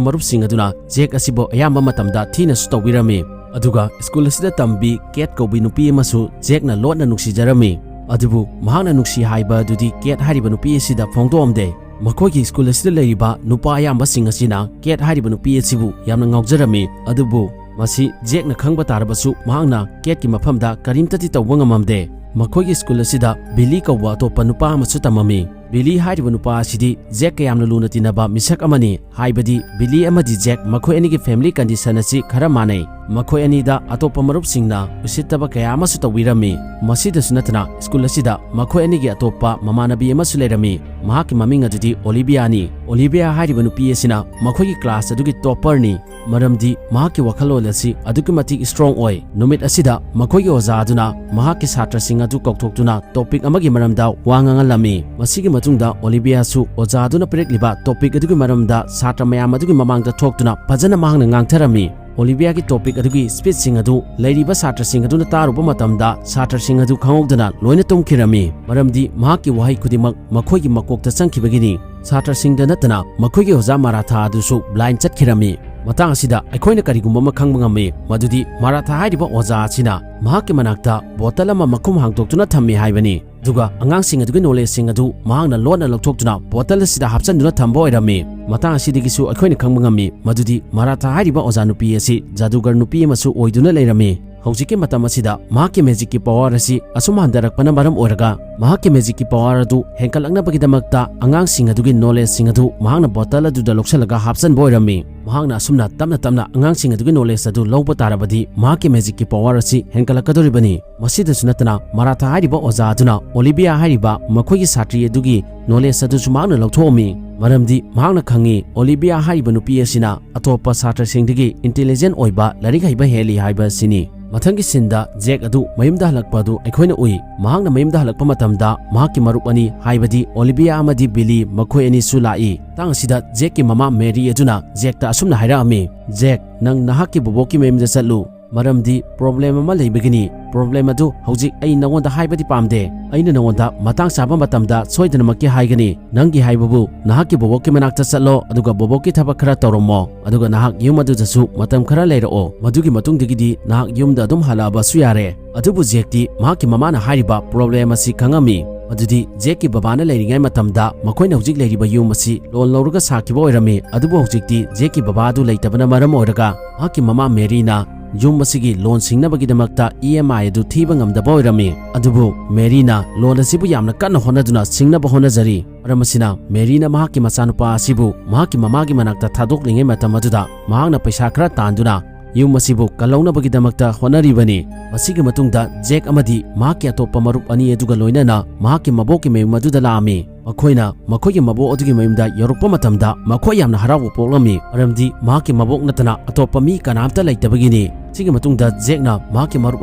ꯃꯔꯨꯞꯁꯤꯡ ꯑꯗꯨꯅ ꯖꯦꯛ ꯑꯁꯤꯕꯨ ꯑꯌꯥꯝꯕ ꯃꯇꯝꯗ ꯊꯤꯅꯁꯨ ꯇꯧꯕꯤꯔꯝꯃꯤ꯫ ꯑꯗꯨꯒ ꯁ꯭ꯀꯨꯜ ꯑꯁꯤꯗ ꯇꯝꯕꯤ ꯀꯦꯠ ꯀꯧꯕꯤ ꯅꯨꯄꯤ ꯑꯃꯁꯨ ꯖꯦꯛꯅ ꯂꯣꯠꯅ ꯅꯨꯡꯁꯤꯖꯔꯝꯃꯤ꯫ ꯑꯗꯨꯕꯨ ꯃꯍꯥꯛꯅ ꯅꯨꯡꯁꯤ ꯍꯥꯏꯕ ꯑꯗꯨꯗꯤ ꯀꯦꯠ ꯍꯥꯏꯔꯤꯕ ꯅꯨꯄꯤ ꯑꯁꯤꯗ ꯐꯣꯡꯗꯣꯛꯑꯝꯗꯦ꯫ ꯃꯈꯣꯏꯒꯤ ꯁ꯭ꯀꯨꯜ ꯑꯁꯤꯗ ꯂꯩꯔꯤꯕ ꯅꯨꯄꯥ ꯑꯌꯥꯝꯕꯁꯤꯡ ꯑꯁꯤꯅ ꯀꯦꯠ ꯍꯥꯏꯔꯤꯕ ꯅꯨꯄꯤ ꯑꯁꯤꯕꯨ ꯌꯥꯝꯅ ꯉꯥꯎꯖꯔꯝꯃꯤ꯫ ꯑꯗꯨꯕꯨ ꯃꯁꯤ ꯖꯦꯛꯅ ꯈꯪꯕ ꯇꯥꯔꯕꯁꯨ ꯃꯍꯥꯛꯅ ꯀꯦꯠꯀꯤ ꯃꯐꯝꯗ ꯀꯔꯤꯝꯇꯗꯤ ꯇꯧꯕ ꯉꯝꯃꯝꯗꯦ꯫ ꯃꯈꯣꯏꯒꯤ ꯁ꯭ꯀꯨꯜ ꯑꯁꯤꯗ ꯕꯤꯂꯤ ꯀꯧꯕ ꯑꯇꯣꯞꯄ ꯅꯨꯄꯥ ꯑꯃꯁꯨ ꯇꯝꯃꯝꯃꯤ꯫ ꯕꯤꯂꯤ ꯍꯥꯏꯔꯤꯕ ꯅꯨꯄꯥ ꯑꯁꯤꯗꯤ ꯖꯦꯛꯀ ꯌꯥꯝꯅ ꯂꯨꯅ ꯇꯤꯟꯅꯕ ꯃꯤꯁꯛ ꯑꯃꯅꯤ꯫ ꯍꯥꯏꯕꯗꯤ ꯕꯤꯂꯤ ꯑꯃꯗꯤ ꯖꯦꯛ ꯃꯈꯣꯏ ꯑꯅꯤꯒꯤ ꯐꯦꯃꯤꯂꯤ ꯀꯟꯗꯤꯁꯟ ꯑꯁꯤ ꯈꯔ ꯃꯥꯟꯅꯩ꯫ ꯃꯈꯣꯏ ꯑꯅꯤꯗ ꯑꯇꯣꯞꯄ ꯃꯔꯨꯞꯁꯤꯡꯅ ꯎꯁꯤꯠꯇꯕ ꯀꯌꯥ ꯑꯃꯁꯨ ꯇꯧꯕꯤꯔꯝꯃꯤ꯫ ꯃꯁꯤꯗꯁꯨ ꯅꯠꯇꯅ ꯁ꯭ꯀꯨꯜ ꯑꯁꯤꯗ ꯃꯈꯣꯏ ꯑꯅꯤꯒꯤ ꯑꯇꯣꯞꯄ ꯃꯃꯥꯟꯅꯕꯤ ꯑꯃꯁꯨ ꯂꯩꯔꯝꯃꯤ꯫ ꯃꯍꯥꯛꯀꯤ ꯃꯃꯤꯡ ꯑꯗꯨꯗꯤ ꯑꯣꯂꯤꯕꯤꯌꯥꯅꯤ꯫ ꯑꯣꯂꯤꯕꯤꯌꯥ ꯍꯥꯏꯔꯤꯕ ꯅꯨꯄꯤ ꯑꯁꯤꯅ ꯃꯈꯣꯏꯒꯤ ꯀ꯭ꯂꯥꯁ ꯑꯗꯨꯒꯤ ꯇꯣꯞꯄꯔꯅꯤ꯫ ꯃꯔꯝꯗꯤ ꯃꯍꯥꯛꯀꯤ ꯋꯥꯈꯜꯂꯣꯟ ꯑꯁꯤ ꯑꯗꯨꯛꯀꯤ ꯃꯇꯤꯛ ꯁ꯭ꯇꯔꯣꯡ ꯑꯣꯏ꯫ ꯅꯨꯃꯤꯠ ꯑꯁꯤꯗ ꯃꯈꯣꯏꯒꯤ ꯑꯣꯖꯥ ꯑꯗꯨꯅ ꯃꯍꯥꯛꯀꯤ ꯁꯥꯇ꯭ꯔꯁꯤꯡ ꯑꯗꯨ ꯀꯧꯊꯣꯛꯇꯨꯅ ꯇꯣꯄꯤꯛ ꯑꯃꯒꯤ ꯃꯔꯝꯗ ꯋꯥ ꯉꯥꯡꯍꯜꯂꯝꯃꯤ꯫ ꯃꯁꯤꯒꯤ ꯃꯇꯨꯡꯗ ꯑꯣꯂꯤꯕꯤꯌꯥꯁꯨ ꯑꯣꯖꯥ ꯑꯗꯨꯅ ꯄꯤꯔꯛꯂꯤꯕ ꯇꯣꯄꯤꯛ ꯑꯗꯨꯒꯤ ꯃꯔꯝꯗ ꯁꯥꯇ꯭ꯔ ꯃꯌꯥꯝ ꯑꯗꯨꯒꯤ ꯃꯃꯥꯡꯗ ꯊꯣꯛꯇꯨꯅ ꯐꯖꯅ ꯃꯍꯥꯛꯅ ꯉꯥꯡꯊꯔꯝꯃꯤ꯫ ꯑꯣꯂꯤꯕꯤꯌꯥꯒꯤ ꯇꯣꯄꯤꯛ ꯑꯗꯨꯒꯤ ꯁ꯭ꯄꯤꯆꯁꯤꯡ ꯑꯗꯨ ꯂꯩꯔꯤꯕ ꯁꯥꯇ꯭ꯔꯁꯤꯡ ꯑꯗꯨꯅ ꯇꯥꯔꯨꯕ ꯃꯇꯝꯗ ꯁꯥꯇ꯭ꯔꯁꯤꯡ ꯑꯗꯨ ꯈꯪꯍꯧꯗꯅ ꯂꯣꯏꯅ ꯇꯨꯝꯈꯤꯔꯝꯃꯤ꯫ ꯃꯔꯝꯗꯤ ꯃꯍꯥꯛꯀꯤ ꯋꯥꯍꯩ ꯈꯨꯗꯤꯡꯃꯛ ꯃꯈꯣꯏꯒꯤ ꯃꯀꯣꯛꯇ ꯆꯪꯈꯤꯕꯒꯤꯅꯤ꯫ ꯁꯥꯇ꯭ꯔꯁꯤꯡꯗ ꯅꯠꯇꯅ ꯃꯈꯣꯏꯒꯤ ꯑꯣꯖꯥ ꯃꯥꯔꯥꯊꯥ ꯑꯗꯨꯁꯨ ꯕ꯭ꯂꯥꯏꯟ ꯆꯠꯈꯤꯔꯝꯃꯤ꯫ ꯃꯇꯥꯡ ꯑꯁꯤꯗ ꯑꯩꯈꯣꯏꯅ ꯀꯔꯤꯒꯨꯝꯕ ꯑꯃ ꯈꯪꯕ ꯉꯝꯃꯤ, ꯃꯗꯨꯗꯤ ꯃꯥꯔꯥꯊꯥ ꯍꯥꯏꯔꯤꯕ ꯑꯣꯖꯥ ꯑꯁꯤꯅ ꯃꯍꯥꯛꯀꯤ ꯃꯅꯥꯛꯇ ꯕꯣꯇꯜ ꯑꯃ ꯃꯈꯨꯝ ꯍꯥꯡꯗꯣꯛꯇꯨꯅ ꯊꯝꯃꯤ ꯍꯥꯏꯕꯅꯤ꯫ ꯑꯗꯨꯒ ꯑꯉꯥꯡꯁꯤꯡ ꯑꯗꯨꯒꯤ ꯅꯣꯂꯦꯖꯁꯤꯡ ꯑꯗꯨ ꯃꯍꯥꯛꯅ ꯂꯣꯟꯅ ꯂꯧꯊꯣꯛꯇꯨꯅ ꯕꯣꯇꯜ ꯑꯁꯤꯗ ꯍꯥꯞꯆꯤꯟꯗꯨꯅ ꯊꯝꯕ ꯑꯣꯏꯔꯝꯃꯤ꯫ ꯃꯇꯥꯡ ꯑꯁꯤꯗꯒꯤꯁꯨ ꯑꯩꯈꯣꯏꯅ ꯈꯪꯕ ꯉꯝꯃꯤ ꯃꯗꯨꯗꯤ ꯃꯥꯔꯥꯊꯥ ꯍꯥꯏꯔꯤꯕ ꯑꯣꯖꯥ ꯅꯨꯄꯤ ꯑꯁꯤ ꯖꯥꯗꯨꯒꯔ ꯅꯨꯄꯤ ꯑꯃꯁꯨ ꯑꯣꯏꯗꯨꯅ ꯂꯩꯔꯝꯃꯤ꯫ ꯍꯧꯖꯤꯛꯀꯤ ꯃꯇꯝ ꯑꯁꯤꯗ ꯃꯍꯥꯛꯀꯤ ꯃꯦꯖꯤꯛꯀꯤ ꯄꯋꯥꯔ ꯑꯁꯤ ꯑꯁꯨꯝ ꯍꯟꯊꯔꯛꯄꯅ ꯃꯔꯝ ꯑꯣꯏꯔꯒ ꯃꯍꯥꯛꯀꯤ ꯃꯦꯖꯤꯛꯀꯤ ꯄꯋꯥꯔ ꯑꯗꯨ ꯍꯦꯟꯒꯠꯂꯛꯅꯕꯒꯤꯗꯃꯛꯇ ꯑꯉꯥꯡꯁꯤꯡ ꯑꯗꯨꯒꯤ ꯅꯣꯂꯦꯖꯁꯤꯡ ꯑꯗꯨ ꯃꯍꯥꯛꯅ ꯕꯣꯇꯜ ꯑꯗꯨꯗ ꯂꯧꯁꯤꯜꯂꯒ ꯍꯥꯞꯆꯤꯟꯕ ꯑꯣꯏꯔꯝꯃꯤ꯫ ꯃꯍꯥꯛꯅ ꯑꯁꯨꯝꯅ ꯇꯞꯅ ꯇꯞꯅ ꯑꯉꯥꯡꯁꯤꯡ ꯑꯗꯨꯒꯤ ꯅꯣꯂꯦꯖ ꯑꯗꯨ ꯂꯧꯕ ꯇꯥꯔꯕꯗꯤ ꯃꯍꯥꯛꯀꯤ ꯃꯦꯖꯤꯛꯀꯤ ꯄꯋꯥꯔ ꯑꯁꯤ ꯍꯦꯟꯒꯠꯂꯛꯀꯗꯧꯔꯤꯕꯅꯤ꯫ ꯃꯁꯤꯗꯁꯨ ꯅꯠꯇꯅ, ꯃꯔꯥꯊꯥ ꯍꯥꯏꯔꯤꯕ ꯑꯣꯖꯥ ꯑꯗꯨꯅ ꯑꯣꯂꯤꯕꯤꯌꯥ ꯍꯥꯏꯔꯤꯕ ꯃꯈꯣꯏꯒꯤ ꯁꯥꯇ꯭ꯔꯤ ꯑꯗꯨꯒꯤ ꯅꯣꯂꯦꯖ ꯑꯗꯨꯁꯨ ꯃꯍꯥꯛꯅ ꯂꯧꯊꯣꯛꯑꯝꯃꯤ꯫ ꯃꯔꯝꯗꯤ ꯃꯍꯥꯛꯅ ꯈꯪꯉꯤ, ꯑꯣꯂꯤꯕꯤꯌꯥ ꯍꯥꯏꯔꯤꯕ ꯅꯨꯄꯤ ꯑꯁꯤꯅ ꯑꯇꯣꯞꯄ ꯁꯥꯇ꯭ꯔꯁꯤꯡꯗꯒꯤ ꯏꯟꯇꯦꯂꯤꯖꯦꯟ ꯑꯣꯏꯕ, ꯂꯥꯏꯔꯤꯛ ꯍꯩꯕ ꯍꯦꯜꯂꯤ ꯍꯥꯏꯕ ꯑꯁꯤꯅꯤ꯫ ꯃꯊꯪꯒꯤ ꯁꯤꯟꯗ ꯖꯦꯛ ꯑꯗꯨ ꯃꯌꯨꯝꯗ ꯍꯜꯂꯛꯄ ꯑꯗꯨ ꯑꯩꯈꯣꯏꯅ ꯎꯏ꯫ ꯃꯍꯥꯛꯅ ꯃꯌꯨꯝꯗ ꯍꯜꯂꯛꯄ ꯃꯇꯝꯗ ꯃꯍꯥꯛꯀꯤ ꯃꯔꯨꯞ ꯑꯅꯤ, ꯍꯥꯏꯕꯗꯤ ꯑꯣꯂꯤꯕꯤꯌꯥ ꯑꯃꯗꯤ ꯕꯤꯂꯤ, ꯃꯈꯣꯏ ꯑꯅꯤꯁꯨ ꯂꯥꯛꯏ꯫ ꯃꯇꯥꯡ ꯑꯁꯤꯗ ꯖꯦꯛꯀꯤ ꯃꯃꯥ ꯃꯦꯔꯤ ꯑꯗꯨꯅ ꯖꯦꯛꯇ ꯑꯁꯨꯝꯅ ꯍꯥꯏꯔꯛꯑꯝꯃꯤ, "ꯖꯦꯛ, ꯅꯪ ꯅꯍꯥꯛꯀꯤ ꯕꯣꯕꯣꯛꯀꯤ ꯃꯌꯨꯝꯗ ꯆꯠꯂꯨ, ꯃꯔꯝꯗꯤ ꯄ꯭ꯔꯣꯕ꯭ꯂꯦꯝ ꯑꯃ ꯂꯩꯕꯒꯤꯅꯤ꯫ ꯄ꯭ꯔꯣꯕ꯭ꯂꯦꯝ ꯑꯗꯨ ꯍꯧꯖꯤꯛ ꯑꯩ ꯅꯉꯣꯟꯗ ꯍꯥꯏꯕꯗꯤ ꯄꯥꯝꯗꯦ꯫ ꯑꯩꯅ ꯅꯉꯣꯟꯗ ꯃꯇꯥꯡ ꯆꯥꯕ ꯃꯇꯝꯗ ꯁꯣꯏꯗꯅꯃꯛꯀꯤ ꯍꯥꯏꯒꯅꯤ꯫ ꯅꯪꯒꯤ ꯍꯥꯏꯕꯕꯨ ꯅꯍꯥꯛꯀꯤ ꯕꯣꯕꯣꯛꯀꯤ ꯃꯅꯥꯛꯇ ꯆꯠꯂꯣ, ꯑꯗꯨꯒ ꯕꯣꯕꯣꯛꯀꯤ ꯊꯕꯛ ꯈꯔ ꯇꯧꯔꯝꯃꯣ, ꯑꯗꯨꯒ ꯅꯍꯥꯛ ꯌꯨꯝ ꯑꯗꯨꯗꯁꯨ ꯃꯇꯝ ꯈꯔ ꯂꯩꯔꯛꯑꯣ꯫ ꯃꯗꯨꯒꯤ ꯃꯇꯨꯡꯗꯒꯤꯗꯤ ꯅꯍꯥꯛ ꯌꯨꯝꯗ ꯑꯗꯨꯝ ꯍꯜꯂꯛꯑꯕꯁꯨ ꯌꯥꯔꯦ꯫" ꯑꯗꯨꯕꯨ ꯖꯦꯛꯇꯤ ꯃꯍꯥꯛꯀꯤ ꯃꯃꯥꯅ ꯍꯥꯏꯔꯤꯕ ꯄ꯭ꯔꯣꯕ꯭ꯂꯦꯝ ꯑꯁꯤ ꯈꯪꯉꯝꯃꯤ꯫ ꯃꯗꯨꯗꯤ ꯖꯦꯛꯀꯤ ꯕꯕꯥꯅ ꯂꯩꯔꯤꯉꯩ ꯃꯇꯝꯗ ꯃꯈꯣꯏꯅ ꯍꯧꯖꯤꯛ ꯂꯩꯔꯤꯕ ꯌꯨꯝ ꯑꯁꯤ ꯂꯣꯟ ꯂꯧꯔꯒ ꯁꯥꯈꯤꯕ ꯑꯣꯏꯔꯝꯃꯤ꯫ ꯑꯗꯨꯕꯨ ꯍꯧꯖꯤꯛꯇꯤ ꯖꯦꯛꯀꯤ ꯕꯕꯥ ꯑꯗꯨ ꯂꯩꯇꯕꯅ ꯃꯔꯝ ꯑꯣꯏꯔꯒ ꯃꯍꯥꯛꯀꯤ ꯃꯃꯥ ꯃꯦꯔꯤꯅ ꯌꯨꯝ ꯑꯁꯤꯒꯤ ꯂꯣꯟ ꯁꯤꯡꯅꯕꯒꯤꯗꯃꯛꯇ ꯏ ꯑꯦꯝ ꯑꯥꯏ ꯑꯗꯨ ꯊꯤꯕ ꯉꯝꯗꯕ ꯑꯣꯏꯔꯝꯃꯤ꯫ ꯑꯗꯨꯕꯨ ꯃꯦꯔꯤꯅ ꯂꯣꯟ ꯑꯁꯤꯕꯨ ꯌꯥꯝꯅ ꯀꯟꯅ ꯍꯣꯠꯅꯗꯨꯅ ꯁꯤꯡꯅꯕ ꯍꯣꯠꯅꯖꯔꯤ꯫ ꯃꯔꯝ ꯑꯁꯤꯅ ꯃꯦꯔꯤꯅ ꯃꯍꯥꯛꯀꯤ ꯃꯆꯥꯅꯨꯄꯥ ꯑꯁꯤꯕꯨ ꯃꯍꯥꯛꯀꯤ ꯃꯃꯥꯒꯤ ꯃꯅꯥꯛꯇ ꯊꯥꯗꯣꯛꯂꯤꯉꯩ ꯃꯇꯝ ꯑꯗꯨꯗ ꯃꯍꯥꯛꯅ ꯄꯩꯁꯥ ꯈꯔ ꯇꯥꯟꯗꯨꯅ ꯌꯨꯝ ꯑꯁꯤꯕꯨ ꯀꯜꯍꯧꯅꯕꯒꯤꯗꯃꯛꯇ ꯍꯣꯠꯅꯔꯤꯕꯅꯤ꯫ ꯃꯁꯤꯒꯤ ꯃꯇꯨꯡꯗ ꯖꯦꯛ ꯑꯃꯗꯤ ꯃꯍꯥꯛꯀꯤ ꯑꯇꯣꯞꯄ ꯃꯔꯨꯞ ꯑꯅꯤ ꯑꯗꯨꯒ ꯂꯣꯏꯅꯅ ꯃꯍꯥꯛꯀꯤ ꯃꯕꯣꯛꯀꯤ ꯃꯌꯨꯝ ꯑꯗꯨꯗ ꯂꯥꯛꯑꯝꯃꯤ꯫ ꯃꯈꯣꯏꯅ ꯃꯈꯣꯏꯒꯤ ꯃꯕꯣꯛ ꯑꯗꯨꯒꯤ ꯃꯌꯨꯝꯗ ꯌꯧꯔꯛꯄ ꯃꯇꯝꯗ ꯃꯈꯣꯏ ꯌꯥꯝꯅ ꯍꯔꯥꯎꯕ ꯄꯣꯛꯂꯝꯃꯤ, ꯃꯔꯝꯗꯤ ꯃꯍꯥꯛꯀꯤ ꯃꯕꯣꯛ ꯅꯠꯇꯅ ꯑꯇꯣꯞꯄ ꯃꯤ ꯀꯅꯥꯝꯇ ꯂꯩꯇꯕꯒꯤꯅꯤ꯫ ꯁꯤꯒꯤ ꯃꯇꯨꯡꯗ ꯖꯦꯛꯅ ꯃꯍꯥꯛꯀꯤ ꯃꯔꯨꯞ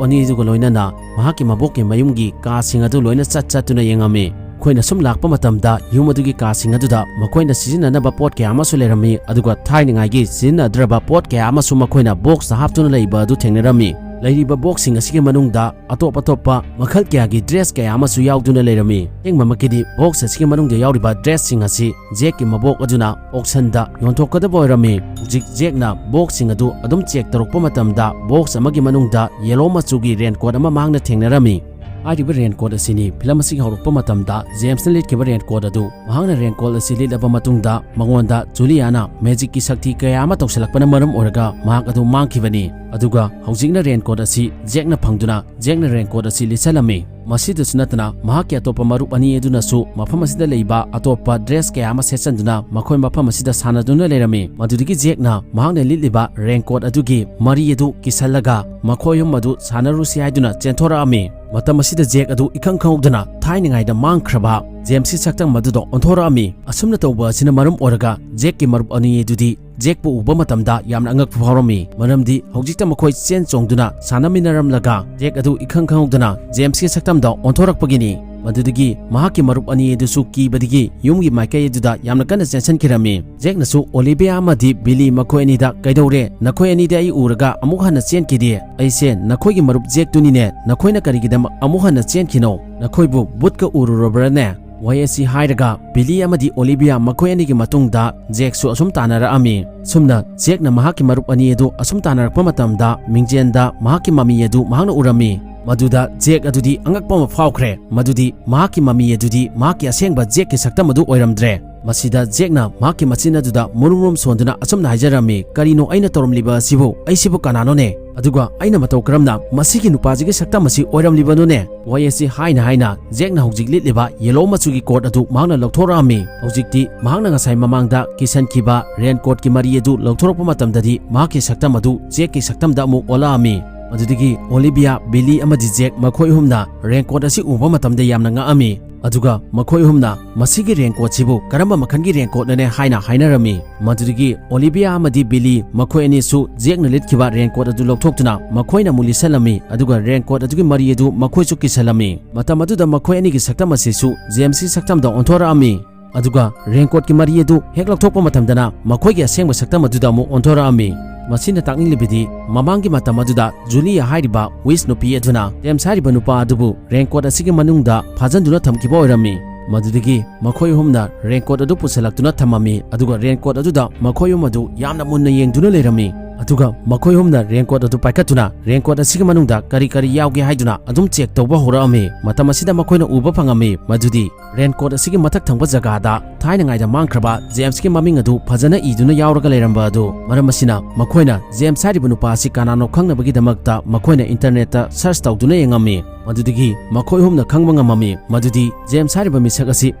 ꯑꯅꯤ ꯑꯗꯨꯒ ꯂꯣꯏꯅꯅ ꯃꯍꯥꯛꯀꯤ ꯃꯕꯣꯛꯀꯤ ꯃꯌꯨꯝꯒꯤ ꯀꯥꯁꯤꯡ ꯑꯗꯨ ꯂꯣꯏꯅ ꯆꯠ ꯆꯠꯇꯨꯅ ꯌꯦꯡꯉꯝꯃꯤ꯫ ꯃꯈꯣꯏꯅ ꯁꯨꯝ ꯂꯥꯛꯄ ꯃꯇꯝꯗ ꯌꯨꯝ ꯑꯗꯨꯒꯤ ꯀꯥꯁꯤꯡ ꯑꯗꯨꯗ ꯃꯈꯣꯏꯅ ꯁꯤꯖꯤꯟꯅꯅꯕ ꯄꯣꯠ ꯀꯌꯥ ꯑꯃꯁꯨ ꯂꯩꯔꯝꯃꯤ, ꯑꯗꯨꯒ ꯊꯥꯏꯅꯉꯥꯏꯒꯤ ꯁꯤꯖꯤꯟꯅꯗ꯭ꯔꯕ ꯄꯣꯠ ꯀꯌꯥ ꯑꯃꯁꯨ ꯃꯈꯣꯏꯅ ꯕꯣꯛꯁꯇ ꯍꯥꯞꯇꯨꯅ ꯂꯩꯕ ꯑꯗꯨ ꯊꯦꯡꯅꯔꯝꯃꯤ꯫ ꯂꯩꯔꯤꯕ ꯕꯣꯛꯁꯁꯤꯡ ꯑꯁꯤꯒꯤ ꯃꯅꯨꯡꯗ ꯑꯇꯣꯞ ꯑꯇꯣꯞꯄ ꯃꯈꯜ ꯀꯌꯥꯒꯤ ꯗ꯭ꯔꯦꯁ ꯀꯌꯥ ꯑꯃꯁꯨ ꯌꯥꯎꯗꯨꯅ ꯂꯩꯔꯝꯃꯤ꯫ ꯑꯁꯦꯡꯕꯃꯛꯀꯤꯗꯤ ꯕꯣꯛꯁ ꯑꯁꯤꯒꯤ ꯃꯅꯨꯡꯗ ꯌꯥꯎꯔꯤꯕ ꯗ꯭ꯔꯦꯁꯁꯤꯡ ꯑꯁꯤ ꯖꯦꯛꯀꯤ ꯃꯕꯣꯛ ꯑꯗꯨꯅ ꯑꯣꯛꯁꯟꯗ ꯌꯣꯟꯊꯣꯛꯀꯗꯕ ꯑꯣꯏꯔꯝꯃꯤ꯫ ꯍꯧꯖꯤꯛ ꯖꯦꯛꯅ ꯕꯣꯛꯁꯁꯤꯡ ꯑꯗꯨ ꯑꯗꯨꯝ ꯆꯦꯛ ꯇꯧꯔꯛꯄ ꯃꯇꯝꯗ ꯕꯣꯛꯁ ꯑꯃꯒꯤ ꯃꯅꯨꯡꯗ ꯌꯦꯂꯣ ꯃꯆꯨꯒꯤ ꯔꯦꯟꯀꯣꯠ ꯑꯃ ꯃꯍꯥꯛꯅ ꯊꯦꯡꯅꯔꯝꯃꯤ꯫ ꯍꯥꯏꯔꯤꯕ ꯔꯦꯟꯀꯣꯠ ꯑꯁꯤꯅꯤ꯫ ꯐꯤꯂꯝ ꯑꯁꯤꯒꯤ ꯍꯧꯔꯛꯄ ꯃꯇꯝꯗ ꯖꯦꯝꯁꯅ ꯂꯤꯠꯈꯤꯕ ꯔꯦꯟꯀꯣꯠ ꯑꯗꯨ, ꯃꯍꯥꯛꯅ ꯔꯦꯟꯀꯣꯠ ꯑꯁꯤ ꯂꯤꯠꯂꯕ ꯃꯇꯨꯡꯗ ꯃꯉꯣꯟꯗ ꯖꯨꯂꯤꯌꯥꯅ ꯃꯦꯖꯤꯛꯀꯤ ꯁꯛꯇꯤ ꯀꯌꯥ ꯑꯃ ꯇꯧꯁꯤꯜꯂꯛꯄꯅ ꯃꯔꯝ ꯑꯣꯏꯔꯒ ꯃꯍꯥꯛ ꯑꯗꯨ ꯃꯥꯡꯈꯤꯕꯅꯤ꯫ ꯑꯗꯨꯒ ꯍꯧꯖꯤꯛꯅ ꯔꯦꯟꯀꯣꯠ ꯑꯁꯤ ꯖꯦꯛꯅ ꯐꯪꯗꯨꯅ ꯖꯦꯛꯅ ꯔꯦꯟꯀꯣꯠ ꯑꯁꯤ ꯂꯤꯠꯁꯜꯂꯝꯃꯤ꯫ ꯃꯁꯤꯗꯁꯨ ꯅꯠꯇꯅ ꯃꯍꯥꯛꯀꯤ ꯑꯇꯣꯞꯄ ꯃꯔꯨꯞ ꯑꯅꯤ ꯑꯗꯨꯅꯁꯨ ꯃꯐꯝ ꯑꯁꯤꯗ ꯂꯩꯕ ꯑꯇꯣꯞꯄ ꯗ꯭ꯔꯦꯁ ꯀꯌꯥ ꯑꯃ ꯁꯦꯠꯆꯟꯗꯨꯅ ꯃꯈꯣꯏ ꯃꯐꯝ ꯑꯁꯤꯗ ꯁꯥꯟꯅꯗꯨꯅ ꯂꯩꯔꯝꯃꯤ꯫ ꯃꯗꯨꯗꯒꯤ ꯖꯦꯛꯅ ꯃꯍꯥꯛꯅ ꯂꯤꯠꯂꯤꯕ ꯔꯦꯟꯀꯣꯠ ꯑꯗꯨꯒꯤ ꯃꯔꯤ ꯑꯗꯨ ꯀꯤꯁꯜꯂꯒ ꯃꯈꯣꯏ ꯑꯍꯨꯝ ꯑꯗꯨ ꯁꯥꯟꯅꯔꯨꯁꯤ ꯍꯥꯏꯗꯨꯅ ꯆꯦꯟꯊꯣꯔꯛꯑꯝꯃꯤ꯫ ꯃꯇꯝ ꯑꯁꯤꯗ ꯖꯦꯛ ꯑꯗꯨ ꯏꯈꯪ ꯈꯪꯍꯧꯗꯅ ꯊꯥꯏꯅꯉꯥꯏꯗ ꯃꯥꯡꯈ꯭ꯔꯕ ꯖꯦꯝꯁꯀꯤ ꯁꯛꯇꯝ ꯑꯗꯨꯗ ꯑꯣꯟꯊꯣꯔꯛꯑꯝꯃꯤ꯫ ꯑꯁꯨꯝꯅ ꯇꯧꯕ ꯑꯁꯤꯅ ꯃꯔꯝ ꯑꯣꯏꯔꯒ ꯖꯦꯛꯀꯤ ꯃꯔꯨꯞ ꯑꯅꯤ ꯑꯗꯨꯗꯤ ꯖꯦꯛꯄꯨ ꯎꯕ ꯃꯇꯝꯗ ꯌꯥꯝꯅ ꯑꯉꯛꯄ ꯐꯥꯎꯔꯝꯃꯤ, ꯃꯔꯝꯗꯤ ꯍꯧꯖꯤꯛꯇ ꯃꯈꯣꯏ ꯆꯦꯟ ꯆꯣꯡꯗꯨꯅ ꯁꯥꯟꯅꯃꯤꯟꯅꯔꯝꯂꯒ ꯖꯦꯛ ꯑꯗꯨ ꯏꯈꯪ ꯈꯪꯍꯧꯗꯅ ꯖꯦꯝꯁꯀꯤ ꯁꯛꯇꯝꯗ ꯑꯣꯟꯊꯣꯔꯛꯄꯒꯤꯅꯤ꯫ ꯃꯗꯨꯗꯒꯤ ꯃꯍꯥꯛꯀꯤ ꯃꯔꯨꯞ ꯑꯅꯤ ꯑꯗꯨꯁꯨ ꯀꯤꯕꯗꯒꯤ ꯌꯨꯝꯒꯤ ꯃꯥꯏꯀꯩ ꯑꯗꯨꯗ ꯌꯥꯝꯅ ꯀꯟꯅ ꯆꯦꯟꯁꯤꯟꯈꯤꯔꯝꯃꯤ꯫ ꯖꯦꯛꯅꯁꯨ ꯑꯣꯂꯤꯚꯤꯌꯥ ꯑꯃꯗꯤ ꯕꯤꯂꯤ ꯃꯈꯣꯏ ꯑꯅꯤꯗ, "ꯀꯩꯗꯧꯔꯦ? ꯅꯈꯣꯏ ꯑꯅꯤꯗꯤ ꯑꯩ ꯎꯔꯒ ꯑꯃꯨꯛ ꯍꯟꯅ ꯆꯦꯟꯈꯤꯗꯦ꯫ ꯑꯩꯁꯦ ꯅꯈꯣꯏꯒꯤ ꯃꯔꯨꯞ ꯖꯦꯛꯇꯨꯅꯤꯅꯦ, ꯅꯈꯣꯏꯅ ꯀꯔꯤꯒꯤꯗꯃꯛ ꯑꯃꯨꯛ ꯍꯟꯅ ꯆꯦꯟꯈꯤꯅꯣ? ꯅꯈꯣꯏꯕꯨ ꯕꯨꯠꯀ ꯎꯔꯨꯔꯕ꯭ꯔꯥꯅꯦ?" ꯋꯥꯍꯩ ꯑꯁꯤ ꯍꯥꯏꯔꯒ ꯕꯤꯂꯤ ꯑꯃꯗꯤ ꯑꯣꯂꯤꯚꯤꯌꯥ ꯃꯈꯣꯏ ꯑꯅꯤꯒꯤ ꯃꯇꯨꯡꯗ ꯖꯦꯛꯁꯨ ꯑꯁꯨꯝ ꯇꯥꯟꯅꯔꯛꯑꯝꯃꯤ꯫ ꯁꯨꯝꯅ ꯖꯦꯛꯅ ꯃꯍꯥꯛꯀꯤ ꯃꯔꯨꯞ ꯑꯅꯤ ꯑꯗꯨ ꯑꯁꯨꯝ ꯇꯥꯟꯅꯔꯛꯄ ꯃꯇꯝꯗ ꯃꯤꯡꯖꯦꯟꯗ ꯃꯍꯥꯛꯀꯤ ꯃꯃꯤ ꯑꯗꯨ ꯃꯍꯥꯛꯅ ꯎꯔꯝꯃꯤ꯫ ꯃꯗꯨꯗ ꯖꯦꯛ ꯑꯗꯨꯗꯤ ꯑꯉꯛꯄ ꯑꯃ ꯐꯥꯎꯈ꯭ꯔꯦ꯫ ꯃꯗꯨꯗꯤ ꯃꯍꯥꯛꯀꯤ ꯃꯃꯤ ꯑꯗꯨꯗꯤ ꯃꯍꯥꯛꯀꯤ ꯑꯁꯦꯡꯕ ꯖꯦꯛꯀꯤ ꯁꯛꯇꯝ ꯑꯗꯨ ꯑꯣꯏꯔꯝꯗ꯭ꯔꯦ꯫ ꯃꯁꯤꯗ ꯖꯦꯛꯅ ꯃꯍꯥꯛꯀꯤ ꯃꯆꯤꯟ ꯑꯗꯨꯗ ꯃꯨꯔꯨꯝ ꯃꯨꯔꯨꯝ ꯁꯣꯟꯗꯨꯅ ꯑꯁꯨꯝꯅ ꯍꯥꯏꯖꯔꯝꯃꯤ, "ꯀꯔꯤꯅꯣ ꯑꯩꯅ ꯇꯧꯔꯝꯂꯤꯕ ꯑꯁꯤꯕꯨ? ꯑꯩꯁꯤꯕꯨ ꯀꯅꯥꯅꯣꯅꯦ? ꯑꯗꯨꯒ ꯑꯩꯅ ꯃꯇꯧ ꯀꯔꯝꯅ ꯃꯁꯤꯒꯤ ꯅꯨꯄꯥꯁꯤꯒꯤ ꯁꯛꯇꯝ ꯑꯁꯤ ꯑꯣꯏꯔꯝꯂꯤꯕꯅꯣꯅꯦ?" ꯋꯥꯍꯩ ꯑꯁꯤ ꯍꯥꯏꯅ ꯍꯥꯏꯅ ꯖꯦꯛꯅ ꯍꯧꯖꯤꯛ ꯂꯤꯠꯂꯤꯕ ꯌꯦꯂꯣ ꯃꯆꯨꯒꯤ ꯀꯣꯠ ꯑꯗꯨ ꯃꯍꯥꯛꯅ ꯂꯧꯊꯣꯔꯛꯑꯝꯃꯤ꯫ ꯍꯧꯖꯤꯛꯇꯤ ꯃꯍꯥꯛꯅ ꯉꯁꯥꯏ ꯃꯃꯥꯡꯗ ꯀꯤꯁꯟꯈꯤꯕ ꯔꯦꯟ ꯀꯣꯠꯀꯤ ꯃꯔꯤ ꯑꯗꯨ ꯂꯧꯊꯣꯔꯛꯄ ꯃꯇꯝꯗꯗꯤ ꯃꯍꯥꯛꯀꯤ ꯁꯛꯇꯝ ꯑꯗꯨ ꯖꯦꯛꯀꯤ ꯁꯛꯇꯝꯗ ꯑꯃꯨꯛ ꯑꯣꯜꯂꯛꯑꯝꯃꯤ꯫ ꯃꯗꯨꯗꯒꯤ ꯑꯣꯂꯤꯚꯤꯌꯥ, ꯕꯤꯂꯤ ꯑꯃꯗꯤ ꯖꯦꯛ ꯃꯈꯣꯏ ꯑꯍꯨꯝꯅ ꯔꯦꯟ ꯀꯣꯠ ꯑꯁꯤ ꯎꯕ ꯃꯇꯝꯗ ꯌꯥꯝꯅ ꯉꯛꯑꯝꯃꯤ꯫ ꯑꯗꯨꯒ ꯃꯈꯣꯏ ꯑꯍꯨꯝꯅ ꯃꯁꯤꯒꯤ ꯔꯦꯟ ꯀꯣꯠꯁꯤꯕꯨ ꯀꯔꯝꯕ ꯃꯈꯜꯒꯤ ꯔꯦꯟ ꯀꯣꯠꯅꯅꯦ ꯍꯥꯏꯅ ꯍꯥꯏꯅꯔꯝꯃꯤ꯫ ꯃꯗꯨꯗꯒꯤ ꯑꯣꯂꯤꯚꯤꯌꯥ ꯑꯃꯗꯤ ꯕꯤꯂꯤ ꯃꯈꯣꯏ ꯑꯅꯤꯁꯨ ꯖꯦꯛꯅ ꯂꯤꯠꯈꯤꯕ ꯔꯦꯟ ꯀꯣꯠ ꯑꯗꯨ ꯂꯧꯊꯣꯛꯇꯨꯅ ꯃꯈꯣꯏꯅ ꯑꯃꯨꯛ ꯂꯤꯠꯁꯜꯂꯝꯃꯤ, ꯑꯗꯨꯒ ꯔꯦꯟ ꯀꯣꯠ ꯑꯗꯨꯒꯤ ꯃꯔꯤ ꯑꯗꯨ ꯃꯈꯣꯏꯁꯨ ꯀꯤꯁꯜꯂꯝꯃꯤ꯫ ꯃꯇꯝ ꯑꯗꯨꯗ ꯃꯈꯣꯏ ꯑꯅꯤꯒꯤ ꯁꯛꯇꯝ ꯑꯁꯤꯁꯨ ꯖꯦꯝꯁꯀꯤ ꯁꯛꯇꯝꯗ ꯑꯣꯟꯊꯣꯔꯛꯑꯝꯃꯤ꯫ ꯑꯗꯨꯒ ꯔꯦꯟ ꯀꯣꯠꯀꯤ ꯃꯔꯤ ꯑꯗꯨ ꯍꯦꯛ ꯂꯧꯊꯣꯛꯄ ꯃꯇꯝꯗꯅ ꯃꯈꯣꯏꯒꯤ ꯑꯁꯦꯡꯕ ꯁꯛꯇꯝ ꯑꯗꯨꯗ ꯑꯃꯨꯛ ꯑꯣꯟꯊꯣꯔꯛꯑꯝꯃꯤ꯫ ꯃꯁꯤꯅ ꯇꯥꯛꯂꯤꯕꯗꯤ ꯃꯃꯥꯡꯒꯤ ꯃꯇꯝ ꯑꯗꯨꯗ ꯖꯨꯂꯤꯌꯥ ꯍꯥꯏꯔꯤꯕ ꯋꯤꯁ ꯅꯨꯄꯤ ꯑꯗꯨꯅ ꯖꯦꯝꯁ ꯍꯥꯏꯔꯤꯕ ꯅꯨꯄꯥ ꯑꯗꯨꯕꯨ ꯔꯦꯟ ꯀꯣꯠ ꯑꯁꯤꯒꯤ ꯃꯅꯨꯡꯗ ꯐꯥꯖꯤꯟꯗꯨꯅ ꯊꯝꯈꯤꯕ ꯑꯣꯏꯔꯝꯃꯤ꯫ ꯃꯗꯨꯗꯒꯤ ꯃꯈꯣꯏ ꯑꯍꯨꯝꯅ ꯔꯦꯟ ꯀꯣꯠ ꯑꯗꯨ ꯄꯨꯁꯤꯜꯂꯛꯇꯨꯅ ꯊꯝꯃꯝꯃꯤ, ꯑꯗꯨꯒ ꯔꯦꯟ ꯀꯣꯠ ꯑꯗꯨꯗ ꯃꯈꯣꯏ ꯑꯍꯨꯝ ꯑꯗꯨ ꯌꯥꯝꯅ ꯃꯨꯟꯅ ꯌꯦꯡꯗꯨꯅ ꯂꯩꯔꯝꯃꯤ꯫ ꯑꯗꯨꯒ ꯃꯈꯣꯏ ꯑꯍꯨꯝꯅ ꯔꯦꯟꯀꯣꯠ ꯑꯗꯨ ꯄꯥꯏꯈꯠꯇꯨꯅ ꯔꯦꯟꯀꯣꯠ ꯑꯁꯤꯒꯤ ꯃꯅꯨꯡꯗ ꯀꯔꯤ ꯀꯔꯤ ꯌꯥꯎꯒꯦ ꯍꯥꯏꯗꯨꯅ ꯑꯗꯨꯝ ꯆꯦꯛ ꯇꯧꯕ ꯍꯧꯔꯛꯑꯝꯃꯤ꯫ ꯃꯇꯝ ꯑꯁꯤꯗ ꯃꯈꯣꯏꯅ ꯎꯕ ꯐꯪꯉꯝꯃꯤ ꯃꯗꯨꯗꯤ ꯔꯦꯟꯀꯣꯠ ꯑꯁꯤꯒꯤ ꯃꯊꯛ ꯊꯪꯕ ꯖꯒꯥꯗ ꯊꯥꯏꯅꯉꯥꯏꯗ ꯃꯥꯡꯈ꯭ꯔꯕ ꯖꯦꯝꯁꯀꯤ ꯃꯃꯤꯡ ꯑꯗꯨ ꯐꯖꯅ ꯏꯗꯨꯅ ꯌꯥꯎꯔꯒ ꯂꯩꯔꯝꯕ ꯑꯗꯨ꯫ ꯃꯔꯝ ꯑꯁꯤꯅ ꯃꯈꯣꯏꯅ ꯖꯦꯝꯁ ꯍꯥꯏꯔꯤꯕ ꯅꯨꯄꯥ ꯑꯁꯤ ꯀꯅꯥꯅꯣ ꯈꯪꯅꯕꯒꯤꯗꯃꯛꯇ ꯃꯈꯣꯏꯅ ꯏꯟꯇꯔꯅꯦꯠꯇ ꯁꯔꯆ ꯇꯧꯗꯨꯅ ꯌꯦꯡꯉꯝꯃꯤ꯫ ꯃꯗꯨꯗꯒꯤ ꯃꯈꯣꯏ ꯑꯍꯨꯝꯅ ꯈꯪꯕ ꯉꯝꯃꯝꯃꯤ ꯃꯗꯨꯗꯤ ꯖꯦꯝꯁ ꯍꯥꯏꯔꯤꯕ ꯃꯤꯁꯛ ꯑꯁꯤ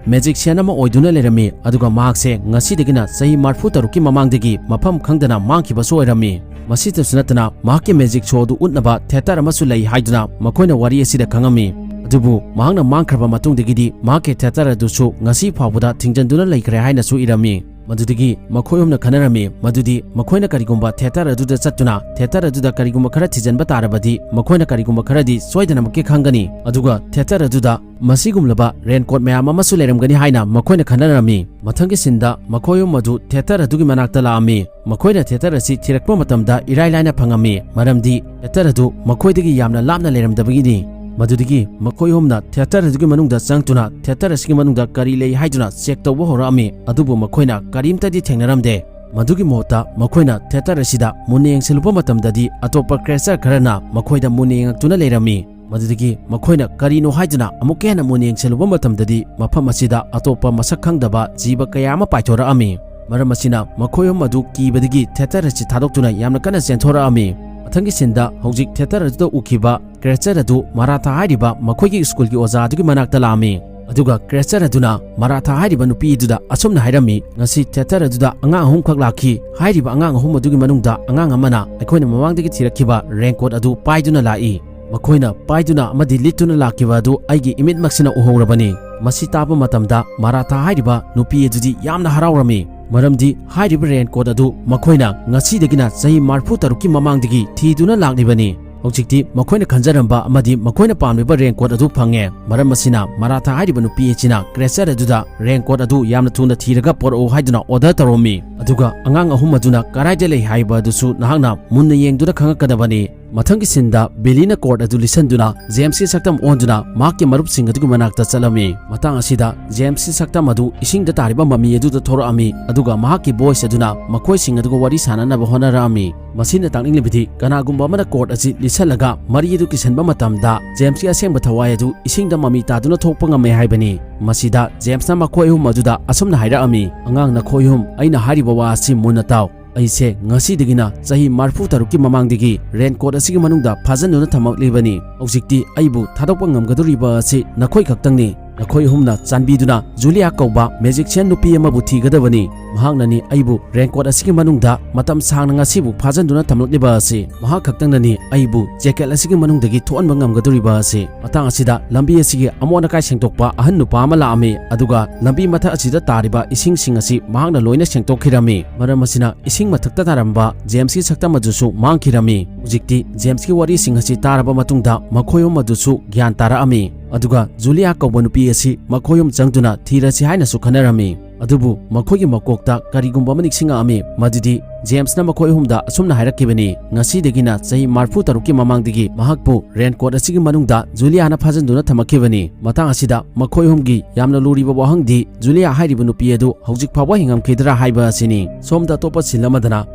ꯃꯦꯖꯤꯛꯁꯤꯌꯟ ꯑꯃ ꯑꯣꯏꯗꯨꯅ ꯂꯩꯔꯝꯃꯤ, ꯑꯗꯨꯒ ꯃꯍꯥꯛꯁꯦ ꯉꯁꯤꯗꯒꯤꯅ ꯆꯍꯤ ꯃꯔꯤꯐꯨ ꯇꯔꯨꯛꯀꯤ ꯃꯃꯥꯡꯗꯒꯤ ꯃꯐꯝ ꯈꯪꯗꯅ ꯃꯥꯡꯈꯤꯕꯁꯨ ꯑꯣꯏꯔꯝꯃꯤ꯫ ꯃꯁꯤꯇꯁꯨ ꯅꯠꯇꯅ ꯃꯍꯥꯛꯀꯤ ꯃꯦꯖꯤꯛ ꯁꯣ ꯑꯗꯨ ꯎꯠꯅꯕ ꯊꯤꯌꯦꯇꯔ ꯑꯃꯁꯨ ꯂꯩ ꯍꯥꯏꯗꯨꯅ ꯃꯈꯣꯏꯅ ꯋꯥꯔꯤ ꯑꯁꯤꯗ ꯈꯪꯉꯝꯃꯤ꯫ ꯑꯗꯨꯕꯨ ꯃꯍꯥꯛꯅ ꯃꯥꯡꯈ꯭ꯔꯕ ꯃꯇꯨꯡꯗꯒꯤꯗꯤ ꯃꯍꯥꯛꯀꯤ ꯊꯤꯌꯦꯇꯔ ꯑꯗꯨꯁꯨ ꯉꯁꯤ ꯐꯥꯎꯕꯗ ꯊꯤꯡꯖꯤꯟꯗꯨꯅ ꯂꯩꯈ꯭ꯔꯦ ꯍꯥꯏꯅꯁꯨ ꯏꯔꯝꯃꯤ꯫ ꯃꯗꯨꯗꯒꯤ ꯃꯈꯣꯏ ꯑꯍꯨꯝꯅ ꯈꯟꯅꯔꯝꯃꯤ ꯃꯗꯨꯗꯤ ꯃꯈꯣꯏꯅ ꯀꯔꯤꯒꯨꯝꯕ ꯊꯤꯌꯦꯇꯔ ꯑꯗꯨꯗ ꯆꯠꯇꯨꯅ ꯊꯤꯌꯦꯇꯔ ꯑꯗꯨꯗ ꯀꯔꯤꯒꯨꯝꯕ ꯈꯔ ꯊꯤꯖꯤꯟꯕ ꯇꯥꯔꯕꯗꯤ ꯃꯈꯣꯏꯅ ꯀꯔꯤꯒꯨꯝꯕ ꯈꯔꯗꯤ ꯁꯣꯏꯗꯅꯃꯛꯀꯤ ꯈꯪꯒꯅꯤ, ꯑꯗꯨꯒ ꯊꯤꯌꯦꯇꯔ ꯑꯗꯨꯗ ꯃꯁꯤꯒꯨꯝꯂꯕ ꯔꯦꯟꯀꯣꯠ ꯃꯌꯥꯝ ꯑꯃꯁꯨ ꯂꯩꯔꯝꯒꯅꯤ ꯍꯥꯏꯅ ꯃꯈꯣꯏꯅ ꯈꯟꯅꯔꯝꯃꯤ꯫ ꯃꯊꯪꯒꯤ ꯁꯤꯟꯗ ꯃꯈꯣꯏ ꯑꯍꯨꯝ ꯑꯗꯨ ꯊꯤꯌꯦꯇꯔ ꯑꯗꯨꯒꯤ ꯃꯅꯥꯛꯇ ꯂꯥꯛꯑꯝꯃꯤ꯫ ꯃꯈꯣꯏꯅ ꯊꯤꯌꯦꯇꯔ ꯑꯁꯤ ꯊꯤꯔꯛꯄ ꯃꯇꯝꯗ ꯏꯔꯥꯏ ꯂꯥꯏꯅ ꯐꯪꯉꯝꯃꯤ, ꯃꯔꯝꯗꯤ ꯊꯤꯌꯦꯇꯔ ꯑꯗꯨ ꯃꯈꯣꯏꯗꯒꯤ ꯌꯥꯝꯅ ꯂꯥꯞꯅ ꯂꯩꯔꯝꯗꯕꯒꯤꯅꯤ꯫ ꯃꯗꯨꯗꯒꯤ ꯃꯈꯣꯏ ꯑꯍꯨꯝꯅ ꯊꯤꯌꯦꯇꯔ ꯑꯗꯨꯒꯤ ꯃꯅꯨꯡꯗ ꯆꯪꯗꯨꯅ ꯊꯤꯌꯦꯇꯔ ꯑꯁꯤꯒꯤ ꯃꯅꯨꯡꯗ ꯀꯔꯤ ꯂꯩ ꯍꯥꯏꯗꯨꯅ ꯆꯦꯛ ꯇꯧꯕ ꯍꯧꯔꯛꯑꯝꯃꯤ, ꯑꯗꯨꯕꯨ ꯃꯈꯣꯏꯅ ꯀꯔꯤꯝꯇꯗꯤ ꯊꯦꯡꯅꯔꯝꯗꯦ꯫ ꯃꯗꯨꯒꯤ ꯃꯍꯨꯠꯇ ꯃꯈꯣꯏꯅ ꯊꯤꯌꯦꯇꯔ ꯑꯁꯤꯗ ꯃꯨꯟꯅ ꯌꯦꯡꯁꯤꯜꯂꯨꯕ ꯃꯇꯝꯗꯗꯤ ꯑꯇꯣꯞꯄ ꯀ꯭ꯔꯤꯌꯦꯆꯔ ꯈꯔꯅ ꯃꯈꯣꯏꯗ ꯃꯨꯟꯅ ꯌꯦꯡꯉꯛꯇꯨꯅ ꯂꯩꯔꯝꯃꯤ꯫ ꯃꯗꯨꯗꯒꯤ ꯃꯈꯣꯏꯅ ꯀꯔꯤꯅꯣ ꯍꯥꯏꯗꯨꯅ ꯑꯃꯨꯛꯀ ꯍꯦꯟꯅ ꯃꯨꯟꯅ ꯌꯦꯡꯁꯤꯜꯂꯨꯕ ꯃꯇꯝꯗꯗꯤ ꯃꯐꯝ ꯑꯁꯤꯗ ꯑꯇꯣꯞꯄ ꯃꯁꯛ ꯈꯪꯗꯕ ꯖꯤꯕ ꯀꯌꯥ ꯑꯃ ꯄꯥꯏꯊꯣꯔꯛꯑꯝꯃꯤ꯫ ꯃꯔꯝ ꯑꯁꯤꯅ ꯃꯈꯣꯏ ꯑꯍꯨꯝ ꯑꯗꯨ ꯀꯤꯕꯗꯒꯤ ꯊꯤꯌꯦꯇꯔ ꯑꯁꯤ ꯊꯥꯗꯣꯛꯇꯨꯅ ꯌꯥꯝꯅ ꯀꯟꯅ ꯆꯦꯟꯊꯣꯔꯛꯑꯝꯃꯤ꯫ ꯃꯊꯪꯒꯤ ꯁꯤꯟꯗ ꯍꯧꯖꯤꯛ ꯊꯤꯌꯦꯇꯔ ꯑꯗꯨꯗ ꯎꯈꯤꯕ ꯀ꯭ꯔꯤꯌꯦꯆꯔ ꯑꯗꯨ ꯃꯥꯔꯥꯊꯥ ꯍꯥꯏꯔꯤꯕ ꯃꯈꯣꯏꯒꯤ ꯁ꯭ꯀꯨꯜꯒꯤ ꯑꯣꯖꯥ ꯑꯗꯨꯒꯤ ꯃꯅꯥꯛꯇ ꯂꯥꯛꯑꯝꯃꯤ꯫ ꯑꯗꯨꯒ ꯀ꯭ꯔꯤꯌꯦꯆꯔ ꯑꯗꯨꯅ ꯃꯥꯔꯥꯊꯥ ꯍꯥꯏꯔꯤꯕ ꯅꯨꯄꯤ ꯑꯗꯨꯗ ꯑꯁꯨꯝꯅ ꯍꯥꯏꯔꯝꯃꯤ, "ꯉꯁꯤ ꯊꯤꯌꯦꯇꯔ ꯑꯗꯨꯗ ꯑꯉꯥꯡ ꯑꯍꯨꯝꯈꯛ ꯂꯥꯛꯈꯤ꯫ ꯍꯥꯏꯔꯤꯕ ꯑꯉꯥꯡ ꯑꯍꯨꯝ ꯑꯗꯨꯒꯤ ꯃꯅꯨꯡꯗ ꯑꯉꯥꯡ ꯑꯃꯅ ꯑꯩꯈꯣꯏꯅ ꯃꯃꯥꯡꯗꯒꯤ ꯊꯤꯔꯛꯈꯤꯕ ꯔꯦꯟꯀꯣꯠ ꯑꯗꯨ ꯄꯥꯏꯗꯨꯅ ꯂꯥꯛꯏ꯫ ꯃꯈꯣꯏꯅ ꯄꯥꯏꯗꯨꯅ ꯑꯃꯗꯤ ꯂꯤꯠꯇꯨꯅ ꯂꯥꯛꯈꯤꯕ ꯑꯗꯨ ꯑꯩꯒꯤ ꯏꯃꯤꯠꯃꯛꯁꯤꯅ ꯎꯍꯧꯔꯕꯅꯤ꯫" ꯃꯁꯤ ꯇꯥꯕ ꯃꯇꯝꯗ ꯃꯥꯔꯥꯊꯥ ꯍꯥꯏꯔꯤꯕ ꯅꯨꯄꯤ ꯑꯗꯨꯗꯤ ꯌꯥꯝꯅ ꯍꯔꯥꯎꯔꯝꯃꯤ, ꯃꯔꯝꯗꯤ ꯍꯥꯏꯔꯤꯕ ꯔꯦꯟꯀꯣꯠ ꯑꯗꯨ ꯃꯈꯣꯏꯅ ꯉꯁꯤꯗꯒꯤꯅ ꯆꯍꯤ ꯃꯔꯤꯐꯨ ꯇꯔꯨꯛꯀꯤ ꯃꯃꯥꯡꯗꯒꯤ ꯊꯤꯗꯨꯅ ꯂꯥꯛꯂꯤꯕꯅꯤ꯫ ꯍꯧꯖꯤꯛꯇꯤ ꯃꯈꯣꯏꯅ ꯈꯟꯖꯔꯝꯕ ꯑꯃꯗꯤ ꯃꯈꯣꯏꯅ ꯄꯥꯝꯂꯤꯕ ꯔꯦꯟꯀꯣꯠ ꯑꯗꯨ ꯐꯪꯉꯦ꯫ ꯃꯔꯝ ꯑꯁꯤꯅ ꯃꯥꯔꯥꯊꯥ ꯍꯥꯏꯔꯤꯕ ꯅꯨꯄꯤ ꯑꯁꯤꯅ ꯀ꯭ꯔꯤꯌꯦꯆꯔ ꯑꯗꯨꯗ ꯔꯦꯟꯀꯣꯠ ꯑꯗꯨ ꯌꯥꯝꯅ ꯊꯨꯅ ꯊꯤꯔꯒ ꯄꯨꯔꯛꯎ ꯍꯥꯏꯗꯨꯅ ꯑꯣꯔꯗꯔ ꯇꯧꯔꯝꯃꯤ꯫ ꯑꯗꯨꯒ ꯑꯉꯥꯡ ꯑꯍꯨꯝ ꯑꯗꯨꯅ ꯀꯗꯥꯏꯗ ꯂꯩ ꯍꯥꯏꯕ ꯑꯗꯨꯁꯨ ꯅꯍꯥꯛꯅ ꯃꯨꯟꯅ ꯌꯦꯡꯗꯨꯅ ꯈꯪꯉꯛꯀꯗꯕꯅꯤ꯫ ꯃꯊꯪꯒꯤ ꯁꯤꯟꯗ ꯕꯤꯂꯤꯅ ꯀꯣꯔꯠ ꯑꯗꯨ ꯂꯤꯠꯁꯟꯗꯨꯅ ꯖꯦꯝꯁꯀꯤ ꯁꯛꯇꯝ ꯑꯣꯟꯗꯨꯅ ꯃꯍꯥꯛꯀꯤ ꯃꯔꯨꯞꯁꯤꯡ ꯑꯗꯨꯒꯤ ꯃꯅꯥꯛꯇ ꯆꯠꯂꯝꯃꯤ꯫ ꯃꯇꯥꯡ ꯑꯁꯤꯗ ꯖꯦꯝꯁꯀꯤ ꯁꯛꯇꯝ ꯑꯗꯨ ꯏꯁꯤꯡꯗ ꯇꯥꯔꯤꯕ ꯃꯃꯤ ꯑꯗꯨꯗ ꯊꯣꯔꯛꯑꯝꯃꯤ, ꯑꯗꯨꯒ ꯃꯍꯥꯛꯀꯤ ꯚꯣꯏꯁ ꯑꯗꯨꯅ ꯃꯈꯣꯏꯁꯤꯡ ꯑꯗꯨꯒ ꯋꯥꯔꯤ ꯁꯥꯟꯅꯅꯕ ꯍꯣꯠꯅꯔꯛꯑꯝꯃꯤ꯫ ꯃꯁꯤꯅ ꯇꯥꯛꯅꯤꯡꯂꯤꯕꯗꯤ ꯀꯅꯥꯒꯨꯝꯕ ꯑꯃꯅ ꯀꯣꯔꯠ ꯑꯁꯤ ꯂꯤꯠꯁꯜꯂꯒ ꯃꯔꯤ ꯑꯗꯨ ꯀꯤꯁꯟꯕ ꯃꯇꯝꯗ ꯖꯦꯝꯁꯀꯤ ꯑꯁꯦꯡꯕ ꯊꯋꯥꯏ ꯑꯗꯨ ꯏꯁꯤꯡꯗ ꯃꯃꯤ ꯇꯥꯗꯨꯅ ꯊꯣꯛꯄ ꯉꯝꯃꯦ ꯍꯥꯏꯕꯅꯤ꯫ ꯃꯁꯤꯗ ꯖꯦꯝꯁꯅ ꯃꯈꯣꯏ ꯑꯍꯨꯝ ꯑꯗꯨꯗ ꯑꯁꯨꯝꯅ ꯍꯥꯏꯔꯛꯑꯝꯃꯤ, "ꯑꯉꯥꯡ ꯅꯈꯣꯏ ꯑꯍꯨꯝ, ꯑꯩꯅ ꯍꯥꯏꯔꯤꯕ ꯋꯥ ꯑꯁꯤ ꯃꯨꯟꯅ ꯇꯥꯎ꯫ ꯑꯩꯁꯦ ꯉꯁꯤꯗꯒꯤꯅ ꯆꯍꯤ ꯃꯔꯤꯐꯨ ꯇꯔꯨꯛꯀꯤ ꯃꯃꯥꯡꯗꯒꯤ ꯔꯦꯟꯀꯣꯠ ꯑꯁꯤꯒꯤ ꯃꯅꯨꯡꯗ ꯐꯥꯖꯤꯟꯗꯨꯅ ꯊꯝꯃꯛꯂꯤꯕꯅꯤ꯫ ꯍꯧꯖꯤꯛꯇꯤ ꯑꯩꯕꯨ ꯊꯥꯗꯣꯛꯄ ꯉꯝꯒꯗꯧꯔꯤꯕ ꯑꯁꯤ ꯅꯈꯣꯏ ꯈꯛꯇꯪꯅꯤ꯫ ꯅꯈꯣꯏ ꯑꯍꯨꯝꯅ ꯆꯥꯟꯕꯤꯗꯨꯅ ꯖꯨꯂꯤꯌꯥ ꯀꯧꯕ ꯃꯦꯖꯤꯛꯁꯤꯌꯟ ꯅꯨꯄꯤ ꯑꯃꯕꯨ ꯊꯤꯒꯗꯕꯅꯤ꯫ ꯃꯍꯥꯛꯅꯅꯤ ꯑꯩꯕꯨ ꯔꯦꯟꯀꯣꯠ ꯑꯁꯤꯒꯤ ꯃꯅꯨꯡꯗ ꯃꯇꯝ ꯁꯥꯡꯅ ꯉꯁꯤꯕꯨ ꯐꯥꯖꯤꯟꯗꯨꯅ ꯊꯝꯂꯛꯂꯤꯕ ꯑꯁꯤ꯫ ꯃꯍꯥꯛ ꯈꯛꯇꯪꯅꯅꯤ ꯑꯩꯕꯨ ꯖꯦꯀꯦꯠ ꯑꯁꯤꯒꯤ ꯃꯅꯨꯡꯗꯒꯤ ꯊꯣꯛꯍꯟꯕ ꯉꯝꯒꯗꯧꯔꯤꯕ ꯑꯁꯤ꯫ ꯃꯇꯥꯡ ꯑꯁꯤꯗ ꯂꯝꯕꯤ ꯑꯁꯤꯒꯤ ꯑꯃꯣꯠ ꯑꯀꯥꯏ ꯁꯦꯡꯗꯣꯛꯄ ꯑꯍꯟ ꯅꯨꯄꯥ ꯑꯃ ꯂꯥꯛꯑꯝꯃꯤ, ꯑꯗꯨꯒ ꯂꯝꯕꯤ ꯃꯊꯛ ꯑꯁꯤꯗ ꯇꯥꯔꯤꯕ ꯏꯁꯤꯡꯁꯤꯡ ꯑꯁꯤ ꯃꯍꯥꯛꯅ ꯂꯣꯏꯅ ꯁꯦꯡꯗꯣꯛꯈꯤꯔꯝꯃꯤ꯫ ꯃꯔꯝ ꯑꯁꯤꯅ ꯏꯁꯤꯡ ꯃꯊꯛꯇ ꯇꯥꯔꯝꯕ ꯖꯦꯝꯁꯀꯤ ꯁꯛꯇꯝ ꯑꯗꯨꯁꯨ ꯃꯥꯡꯈꯤꯔꯝꯃꯤ꯫ ꯍꯧꯖꯤꯛꯇꯤ ꯖꯦꯝꯁꯀꯤ ꯋꯥꯔꯤꯁꯤꯡ ꯑꯁꯤ ꯇꯥꯔꯕ ꯃꯇꯨꯡꯗ ꯃꯈꯣꯏ ꯑꯍꯨꯝ ꯑꯗꯨꯁꯨ ꯒ꯭ꯌꯥꯟ ꯇꯥꯔꯛꯑꯝꯃꯤ꯫ ꯑꯗꯨꯒ ꯖꯨꯂꯤꯌꯥ ꯀꯧꯕ ꯅꯨꯄꯤ ꯑꯁꯤ ꯃꯈꯣꯏ ꯑꯍꯨꯝ ꯆꯪꯗꯨꯅ ꯊꯤꯔꯁꯤ ꯍꯥꯏꯅꯁꯨ ꯈꯟꯅꯔꯝꯃꯤ꯫ ꯑꯗꯨꯕꯨ ꯃꯈꯣꯏꯒꯤ ꯃꯀꯣꯛꯇ ꯀꯔꯤꯒꯨꯝꯕ ꯑꯃ ꯅꯤꯡꯁꯤꯡꯉꯛꯑꯝꯃꯤ, ꯃꯗꯨꯗꯤ ꯖꯦꯝꯁꯅ ꯃꯈꯣꯏ ꯑꯍꯨꯝꯗ ꯑꯁꯨꯝꯅ ꯍꯥꯏꯔꯛꯈꯤꯕꯅꯤ, "ꯉꯁꯤꯗꯒꯤꯅ ꯆꯍꯤ ꯃꯔꯤꯐꯨ ꯇꯔꯨꯛꯀꯤ ꯃꯃꯥꯡꯗꯒꯤ ꯃꯍꯥꯛꯄꯨ ꯔꯦꯟꯀꯣꯠ ꯑꯁꯤꯒꯤ ꯃꯅꯨꯡꯗ ꯖꯨꯂꯤꯌꯥꯅ ꯐꯥꯖꯤꯟꯗꯨꯅ ꯊꯝꯃꯛꯈꯤꯕꯅꯤ꯫ ꯃꯇꯥꯡ ꯑꯁꯤꯗ ꯃꯈꯣꯏ ꯑꯍꯨꯝꯒꯤ ꯌꯥꯝꯅ ꯂꯨꯔꯤꯕ ꯋꯥꯍꯪꯗꯤ ꯖꯨꯂꯤꯌꯥ ꯍꯥꯏꯔꯤꯕ ꯅꯨꯄꯤ ꯑꯗꯨ ꯍꯧꯖꯤꯛ ꯐꯥꯎꯕ ꯍꯤꯡꯉꯝꯈꯤꯗ꯭ꯔꯥ ꯍꯥꯏꯕ ꯑꯁꯤꯅꯤ"꯫ ꯁꯣꯝꯗ ꯑꯇꯣꯞꯄ ꯁꯤꯟ ꯑꯃꯗꯅ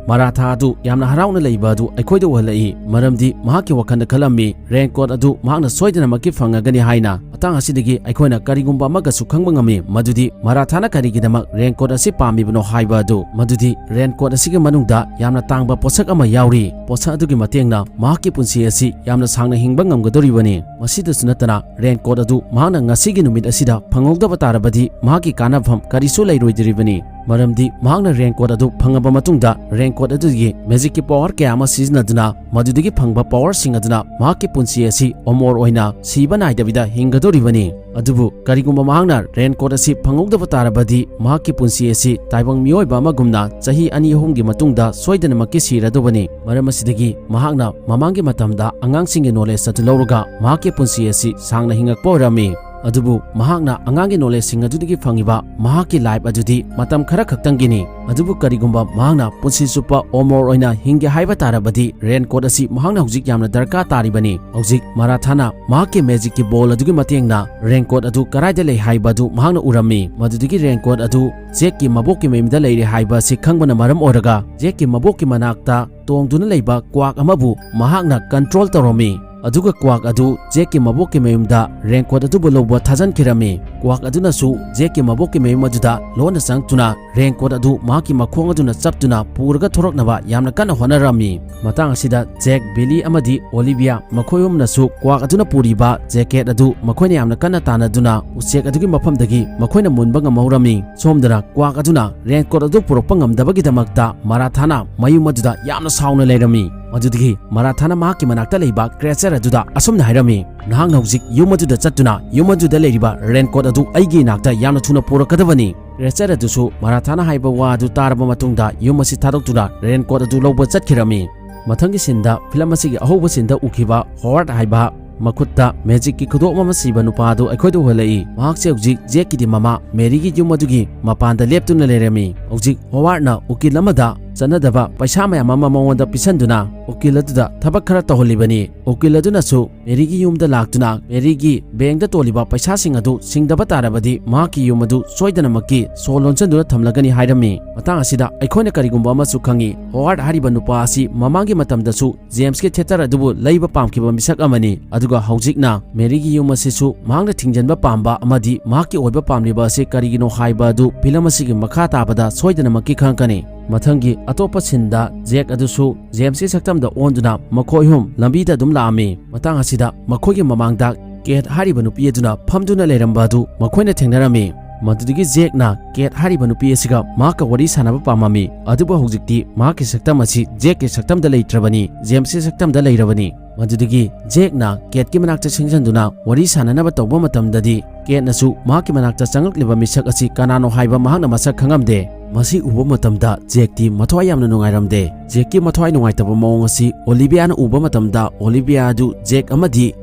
ꯃꯔꯥꯊꯥ ꯑꯗꯨ ꯌꯥꯝꯅ ꯍꯔꯥꯎꯅ ꯂꯩꯕ ꯑꯗꯨ ꯑꯩꯈꯣꯏꯗ ꯎꯍꯜꯂꯛꯏ, ꯃꯔꯝꯗꯤ ꯃꯍꯥꯛꯀꯤ ꯋꯥꯈꯜꯗ ꯈꯜꯂꯝꯃꯤ, ꯔꯦꯟꯀꯣꯠ ꯑꯗꯨ ꯃꯍꯥꯛꯅ ꯁꯣꯏꯗꯅꯃꯛꯀꯤ ꯐꯪꯉꯒꯅꯤ ꯍꯥꯏꯅ꯫ ꯃꯇꯥꯡ ꯑꯁꯤꯗꯒꯤ ꯑꯩꯈꯣꯏꯅ ꯀꯔꯤꯒꯨꯝꯕ ꯑꯃꯒꯁꯨ ꯈꯪꯕ ꯉꯝꯃꯤ, ꯃꯗꯨꯗꯤ ꯃꯔꯥꯊꯥꯅ ꯀꯔꯤꯒꯤꯗꯃꯛ ꯔꯦꯟꯀꯣꯠ ꯑꯁꯤ ꯄꯥꯝꯃꯤꯕꯅꯣ ꯍꯥꯏꯕ ꯑꯗꯨ꯫ ꯃꯗꯨꯗꯤ ꯔꯦꯟꯀꯣꯠ ꯑꯁꯤꯒꯤ ꯃꯅꯨꯡꯗ ꯌꯥꯝꯅ ꯇꯥꯡꯕ ꯄꯣꯠꯁꯛ ꯑꯃ ꯌꯥꯎꯔꯤ꯫ ꯄꯣꯠꯁꯛ ꯑꯗꯨꯒꯤ ꯃꯇꯦꯡꯅ ꯃꯍꯥꯛꯀꯤ ꯄꯨꯟꯁꯤ ꯑꯁꯤ ꯌꯥꯝꯅ ꯁꯥꯡꯅ ꯍꯤꯡꯕ ꯉꯝꯒꯗꯧꯔꯤꯕꯅꯤ꯫ ꯃꯁꯤꯗꯁꯨ ꯅꯠꯇꯅ, ꯔꯦꯟꯀꯣꯠ ꯑꯗꯨ ꯃꯍꯥꯛꯅ ꯉꯁꯤꯒꯤ ꯅꯨꯃꯤꯠ ꯑꯁꯤꯗ ꯐꯪꯍꯧꯗꯕ ꯇꯥꯔꯕꯗꯤ, ꯃꯍꯥꯛꯀꯤ ꯀꯥꯟꯅꯐꯝ ꯀꯔꯤꯁꯨ ꯂꯩꯔꯣꯏꯗꯧꯔꯤꯕꯅꯤ꯫ ꯃꯔꯝꯗꯤ ꯃꯍꯥꯛꯅ ꯔꯦꯟꯀꯣꯠ ꯑꯗꯨ ꯐꯪꯉꯕ ꯃꯇꯨꯡꯗ, ꯔꯦꯟꯀꯣꯠ ꯑꯗꯨꯒꯤ ꯃꯦꯖꯤꯛꯀꯤ ꯄꯥꯋꯔ ꯀꯌꯥ ꯑꯃ ꯁꯤꯖꯤꯟꯅꯗꯨꯅ, ꯃꯗꯨꯗꯒꯤ ꯐꯪꯕ ꯄꯥꯋꯔꯁꯤꯡ ꯑꯗꯨꯅ ꯃꯍꯥꯛꯀꯤ ꯄꯨꯟꯁꯤ ꯑꯁꯤ ꯑꯃꯣꯔ ꯑꯣꯏꯅ ꯁꯤꯕ ꯅꯥꯏꯗꯕꯤꯗ ꯍꯤꯡꯒꯗꯧꯔꯤꯕꯅꯤ꯫ ꯑꯗꯨꯕꯨ ꯀꯔꯤꯒꯨꯝꯕ ꯃꯍꯥꯛꯅ ꯔꯦꯟꯀꯣꯠ ꯑꯁꯤ ꯐꯪꯍꯧꯗꯕ ꯇꯥꯔꯕꯗꯤ, ꯃꯍꯥꯛꯀꯤ ꯄꯨꯟꯁꯤ ꯑꯁꯤ ꯇꯥꯏꯕꯪ ꯃꯤꯑꯣꯏꯕ ꯑꯃꯒꯨꯝꯅ ꯆꯍꯤ ꯑꯅꯤ ꯑꯍꯨꯝꯒꯤ ꯃꯇꯨꯡꯗ ꯁꯣꯏꯗꯅꯃꯛꯀꯤ ꯁꯤꯔꯗꯧꯕꯅꯤ꯫ ꯃꯔꯝ ꯑꯁꯤꯗꯒꯤ ꯃꯍꯥꯛꯅ ꯃꯃꯥꯡꯒꯤ ꯃꯇꯝꯗ ꯑꯉꯥꯡꯁꯤꯡꯒꯤ ꯅꯣꯂꯦꯖ ꯑꯗꯨ ꯂꯧꯔꯒ ꯃꯍꯥꯛꯀꯤ ꯄꯨꯟꯁꯤ ꯑꯁꯤ ꯁꯥꯡꯅ ꯍꯤꯡꯉꯛꯄ ꯑꯣꯏꯔꯝꯃꯤ꯫ ꯑꯗꯨꯕꯨ ꯃꯍꯥꯛꯅ ꯑꯉꯥꯡꯒꯤ ꯅꯣꯂꯦꯖꯁꯤꯡ ꯑꯗꯨꯗꯒꯤ ꯐꯪꯉꯤꯕ ꯃꯍꯥꯛꯀꯤ ꯂꯥꯏꯐ ꯑꯗꯨꯗꯤ ꯃꯇꯝ ꯈꯔ ꯈꯛꯇꯪꯒꯤꯅꯤ꯫ ꯑꯗꯨꯕꯨ ꯀꯔꯤꯒꯨꯝꯕ ꯃꯍꯥꯛꯅ ꯄꯨꯟꯁꯤ ꯆꯨꯞꯄ ꯑꯃꯣꯔ ꯑꯣꯏꯅ ꯍꯤꯡꯒꯦ ꯍꯥꯏꯕ ꯇꯥꯔꯕꯗꯤ ꯔꯦꯟꯀꯣꯠ ꯑꯁꯤ ꯃꯍꯥꯛꯅ ꯍꯧꯖꯤꯛ ꯌꯥꯝꯅ ꯗꯔꯀꯥꯔ ꯇꯥꯔꯤꯕꯅꯤ꯫ ꯍꯧꯖꯤꯛ ꯃꯔꯥꯊꯥꯅ ꯃꯍꯥꯛꯀꯤ ꯃꯦꯖꯤꯛꯀꯤ ꯕꯣꯜ ꯑꯗꯨꯒꯤ ꯃꯇꯦꯡꯅ ꯔꯦꯟꯀꯣꯠ ꯑꯗꯨ ꯀꯗꯥꯏꯗ ꯂꯩ ꯍꯥꯏꯕ ꯑꯗꯨ ꯃꯍꯥꯛꯅ ꯎꯔꯝꯃꯤ꯫ ꯃꯗꯨꯗꯒꯤ ꯔꯦꯟꯀꯣꯠ ꯑꯗꯨ ꯖꯦꯛꯀꯤ ꯃꯕꯣꯛꯀꯤ ꯃꯌꯨꯝꯗ ꯂꯩꯔꯦ ꯍꯥꯏꯕ ꯑꯁꯤ ꯈꯪꯕꯅ ꯃꯔꯝ ꯑꯣꯏꯔꯒ ꯖꯦꯛꯀꯤ ꯃꯕꯣꯛꯀꯤ ꯃꯅꯥꯛꯇ ꯇꯣꯡꯗꯨꯅ ꯂꯩꯕ ꯀ꯭ꯋꯥꯛ ꯑꯃꯕꯨ ꯃꯍꯥꯛꯅ ꯀꯟꯇ꯭ꯔꯣꯜ ꯇꯧꯔꯝꯃꯤ꯫ ꯑꯗꯨꯒ ꯀ꯭ꯋꯥꯛ ꯑꯗꯨ ꯖꯦꯛꯀꯤ ꯃꯕꯣꯛꯀꯤ ꯃꯌꯨꯝꯗ ꯔꯦꯟꯀꯣꯠ ꯑꯗꯨꯕꯨ ꯂꯧꯕ ꯊꯥꯖꯤꯟꯈꯤꯔꯝꯃꯤ꯫ ꯀ꯭ꯋꯥꯛ ꯑꯗꯨꯅꯁꯨ ꯖꯦꯛꯀꯤ ꯃꯕꯣꯛꯀꯤ ꯃꯌꯨꯝ ꯑꯗꯨꯗ ꯂꯣꯟꯅ ꯆꯪꯗꯨꯅ ꯔꯦꯟꯀꯣꯠ ꯑꯗꯨ ꯃꯍꯥꯛꯀꯤ ꯃꯈꯣꯡ ꯑꯗꯨꯅ ꯆꯞꯇꯨꯅ ꯄꯨꯔꯒ ꯊꯣꯔꯛꯅꯕ ꯌꯥꯝꯅ ꯀꯟꯅ ꯍꯣꯠꯅꯔꯝꯃꯤ꯫ ꯃꯇꯥꯡ ꯑꯁꯤꯗ ꯖꯦꯛ, ꯕꯤꯂꯤ ꯑꯃꯗꯤ ꯑꯣꯂꯤꯚꯤꯌꯥ ꯃꯈꯣꯏ ꯑꯍꯨꯝꯅꯁꯨ ꯀ꯭ꯋꯥꯛ ꯑꯗꯨꯅ ꯄꯨꯔꯤꯕ ꯖꯦꯀꯦꯠ ꯑꯗꯨ ꯃꯈꯣꯏꯅ ꯌꯥꯝꯅ ꯀꯟꯅ ꯇꯥꯟꯅꯗꯨꯅ ꯎꯆꯦꯛ ꯑꯗꯨꯒꯤ ꯃꯐꯝꯗꯒꯤ ꯃꯈꯣꯏꯅ ꯃꯨꯟꯕ ꯉꯝꯍꯧꯔꯝꯃꯤ꯫ ꯁꯣꯝꯗꯅ ꯀ꯭ꯋꯥꯛ ꯑꯗꯨꯅ ꯔꯦꯟꯀꯣꯠ ꯑꯗꯨ ꯄꯨꯔꯛꯄ ꯉꯝꯗꯕꯒꯤꯗꯃꯛꯇ ꯃꯔꯥꯊꯥꯅ ꯃꯌꯨꯝ ꯑꯗꯨꯗ ꯌꯥꯝꯅ ꯁꯥꯎꯅ ꯂꯩꯔꯝꯃꯤ꯫ ꯃꯗꯨꯗꯒꯤ ꯃꯔꯥꯊꯥꯅ ꯃꯍꯥꯛꯀꯤ ꯃꯅꯥꯛꯇ ꯂꯩꯕ ꯀ꯭ꯔꯦꯆꯔ ꯑꯗꯨꯗ ꯑꯁꯨꯝꯅ ꯍꯥꯏꯔꯝꯃꯤ, "ꯅꯍꯥꯛꯅ ꯍꯧꯖꯤꯛ ꯌꯨꯝ ꯑꯗꯨꯗ ꯆꯠꯇꯨꯅ ꯌꯨꯝ ꯑꯗꯨꯗ ꯂꯩꯔꯤꯕ ꯔꯦꯟꯀꯣꯠ ꯑꯗꯨ ꯑꯩꯒꯤ ꯏꯅꯥꯛꯇ ꯌꯥꯝꯅ ꯊꯨꯅ ꯄꯨꯔꯛꯀꯗꯕꯅꯤ"꯫ ꯀ꯭ꯔꯦꯆꯔ ꯑꯗꯨꯁꯨ ꯃꯔꯥꯊꯥꯅ ꯍꯥꯏꯕ ꯋꯥ ꯑꯗꯨ ꯇꯥꯔꯕ ꯃꯇꯨꯡꯗ ꯌꯨꯝ ꯑꯁꯤ ꯊꯥꯗꯣꯛꯇꯨꯅ ꯔꯦꯟꯀꯣꯠ ꯑꯗꯨ ꯂꯧꯕ ꯆꯠꯈꯤꯔꯝꯃꯤ꯫ ꯃꯊꯪꯒꯤ ꯁꯤꯟꯗ, ꯐꯤꯂꯝ ꯑꯁꯤꯒꯤ ꯑꯍꯧꯕ ꯁꯤꯟꯗ ꯎꯈꯤꯕ ꯍꯣꯋꯥꯔꯗ ꯍꯥꯏꯕ ꯃꯈꯨꯠꯇ ꯃꯦꯖꯤꯛꯀꯤ ꯈꯨꯗꯣꯞ ꯑꯃ ꯁꯤꯕ ꯅꯨꯄꯥ ꯑꯗꯨ ꯑꯩꯈꯣꯏꯗ ꯎꯍꯜꯂꯛꯏ꯫ ꯃꯍꯥꯛꯁꯦ ꯍꯧꯖꯤꯛ ꯖꯦꯛꯀꯤꯗꯤ ꯃꯃꯥ ꯃꯦꯔꯤꯒꯤ ꯌꯨꯝ ꯑꯗꯨꯒꯤ ꯃꯄꯥꯟꯗ ꯂꯦꯞꯇꯨꯅ ꯂꯩꯔꯝꯃꯤ꯫ ꯍꯧꯖꯤꯛ ꯍꯣꯋꯥꯔꯗꯅ ꯎꯀꯤꯜ ꯑꯃꯗ ꯆꯠꯅꯗꯕ ꯄꯩꯁꯥ ꯃꯌꯥꯝ ꯑꯃ ꯃꯉꯣꯟꯗ ꯄꯤꯁꯟꯗꯨꯅ ꯎꯀꯤꯜ ꯑꯗꯨꯗ ꯊꯕꯛ ꯈꯔ ꯇꯧꯍꯜꯂꯤꯕꯅꯤ꯫ ꯎꯀꯤꯜ ꯑꯗꯨꯅꯁꯨ ꯃꯦꯔꯤꯒꯤ ꯌꯨꯝꯗ ꯂꯥꯛꯇꯨꯅ ꯃꯦꯔꯤꯒꯤ ꯕꯦꯡꯗ ꯇꯣꯜꯂꯤꯕ ꯄꯩꯁꯥꯁꯤꯡ ꯑꯗꯨ ꯁꯤꯡꯗꯕ ꯇꯥꯔꯕꯗꯤ ꯃꯍꯥꯛꯀꯤ ꯌꯨꯝ ꯑꯗꯨ ꯁꯣꯏꯗꯅꯃꯛꯀꯤ ꯁꯣ ꯂꯣꯟꯁꯤꯟꯗꯨꯅ ꯊꯝꯂꯒꯅꯤ ꯍꯥꯏꯔꯝꯃꯤ꯫ ꯃꯇꯥꯡ ꯑꯁꯤꯗ ꯑꯩꯈꯣꯏꯅ ꯀꯔꯤꯒꯨꯝꯕ ꯑꯃꯁꯨ ꯈꯪꯉꯤ꯫ ꯍꯣꯋꯥꯔꯗ ꯍꯥꯏꯔꯤꯕ ꯅꯨꯄꯥ ꯑꯁꯤ ꯃꯃꯥꯡꯒꯤ ꯃꯇꯝꯗꯁꯨ ꯖꯦꯝꯁꯀꯤ ꯊꯤꯌꯦꯇꯔ ꯑꯗꯨꯕꯨ ꯂꯩꯕ ꯄꯥꯝꯈꯤꯕ ꯃꯤꯁꯛ ꯑꯃꯅꯤ꯫ ꯑꯗꯨꯒ ꯍꯧꯖꯤꯛꯅ ꯃꯦꯔꯤꯒꯤ ꯌꯨꯝ ꯑꯁꯤꯁꯨ ꯃꯍꯥꯛꯅ ꯊꯤꯡꯖꯤꯟꯕ ꯄꯥꯝꯕ ꯑꯃꯗꯤ ꯃꯍꯥꯛꯀꯤ ꯑꯣꯏꯕ ꯄꯥꯝꯂꯤꯕ ꯑꯁꯤ ꯀꯔꯤꯒꯤꯅꯣ ꯍꯥꯏꯕ ꯑꯗꯨ ꯐꯤꯂꯝ ꯑꯁꯤꯒꯤ ꯃꯈꯥ ꯇꯥꯕꯗ ꯁꯣꯏꯗꯅꯃꯛꯀꯤ ꯈꯪꯉꯛꯀꯅꯤ꯫ ꯃꯊꯪꯒꯤ ꯑꯇꯣꯞꯄ ꯁꯤꯟꯗ ꯖꯦꯛ ꯑꯗꯨꯁꯨ ꯖꯦꯝꯁꯀꯤ ꯁꯛꯇꯝꯗ ꯑꯣꯟꯗꯨꯅ ꯃꯈꯣꯏ ꯑꯍꯨꯝ ꯂꯝꯕꯤꯗ ꯑꯗꯨꯝ ꯂꯥꯛꯑꯝꯃꯤ꯫ ꯃꯇꯥꯡ ꯑꯁꯤꯗ ꯃꯈꯣꯏꯒꯤ ꯃꯃꯥꯡꯗ ꯀꯦꯠ ꯍꯥꯏꯔꯤꯕ ꯅꯨꯄꯤ ꯑꯗꯨꯅ ꯐꯝꯗꯨꯅ ꯂꯩꯔꯝꯕ ꯑꯗꯨ ꯃꯈꯣꯏꯅ ꯊꯦꯡꯅꯔꯝꯃꯤ꯫ ꯃꯗꯨꯗꯒꯤ ꯖꯦꯛꯅ ꯀꯦꯠ ꯍꯥꯏꯔꯤꯕ ꯅꯨꯄꯤ ꯑꯁꯤꯒ ꯃꯍꯥꯛꯀ ꯋꯥꯔꯤ ꯁꯥꯟꯅꯕ ꯄꯥꯝꯃꯝꯃꯤ꯫ ꯑꯗꯨꯕꯨ ꯍꯧꯖꯤꯛꯇꯤ ꯃꯍꯥꯛꯀꯤ ꯁꯛꯇꯝ ꯑꯁꯤ ꯖꯦꯛꯀꯤ ꯁꯛꯇꯝꯗ ꯂꯩꯇ꯭ꯔꯕꯅꯤ, ꯖꯦꯝꯁꯀꯤ ꯁꯛꯇꯝꯗ ꯂꯩꯔꯕꯅꯤ꯫ ꯃꯗꯨꯗꯒꯤ ꯖꯦꯛꯅ ꯀꯦꯠꯀꯤ ꯃꯅꯥꯛꯇ ꯆꯪꯁꯤꯟꯗꯨꯅ ꯋꯥꯔꯤ ꯁꯥꯟꯅꯅꯕ ꯇꯧꯕ ꯃꯇꯝꯗꯗꯤ, ꯀꯦꯠꯅꯁꯨ ꯃꯍꯥꯛꯀꯤ ꯃꯅꯥꯛꯇ ꯆꯪꯂꯛꯂꯤꯕ ꯃꯤꯁꯛ ꯑꯁꯤ ꯀꯅꯥꯅꯣ ꯍꯥꯏꯕ ꯃꯍꯥꯛꯅ ꯃꯁꯛ ꯈꯪꯉꯝꯗꯦ꯫ ꯃꯁꯤ ꯎꯕ ꯃꯇꯝꯗ ꯖꯦꯛꯇꯤ ꯃꯊ꯭ꯋꯥꯏ ꯌꯥꯝꯅ ꯅꯨꯡꯉꯥꯏꯔꯝꯗꯦ꯫ ꯖꯦꯛꯀꯤ ꯃꯊ꯭ꯋꯥꯏ ꯅꯨꯡꯉꯥꯏꯇꯕ ꯃꯑꯣꯡ ꯑꯁꯤ ꯑꯣꯂꯤꯚꯤꯌꯥꯅ ꯎꯕ ꯃꯇꯝꯗ, ꯑꯣꯂꯤꯚꯤꯌꯥ ꯑꯗꯨ ꯖꯦꯛ ꯑꯃꯗꯤ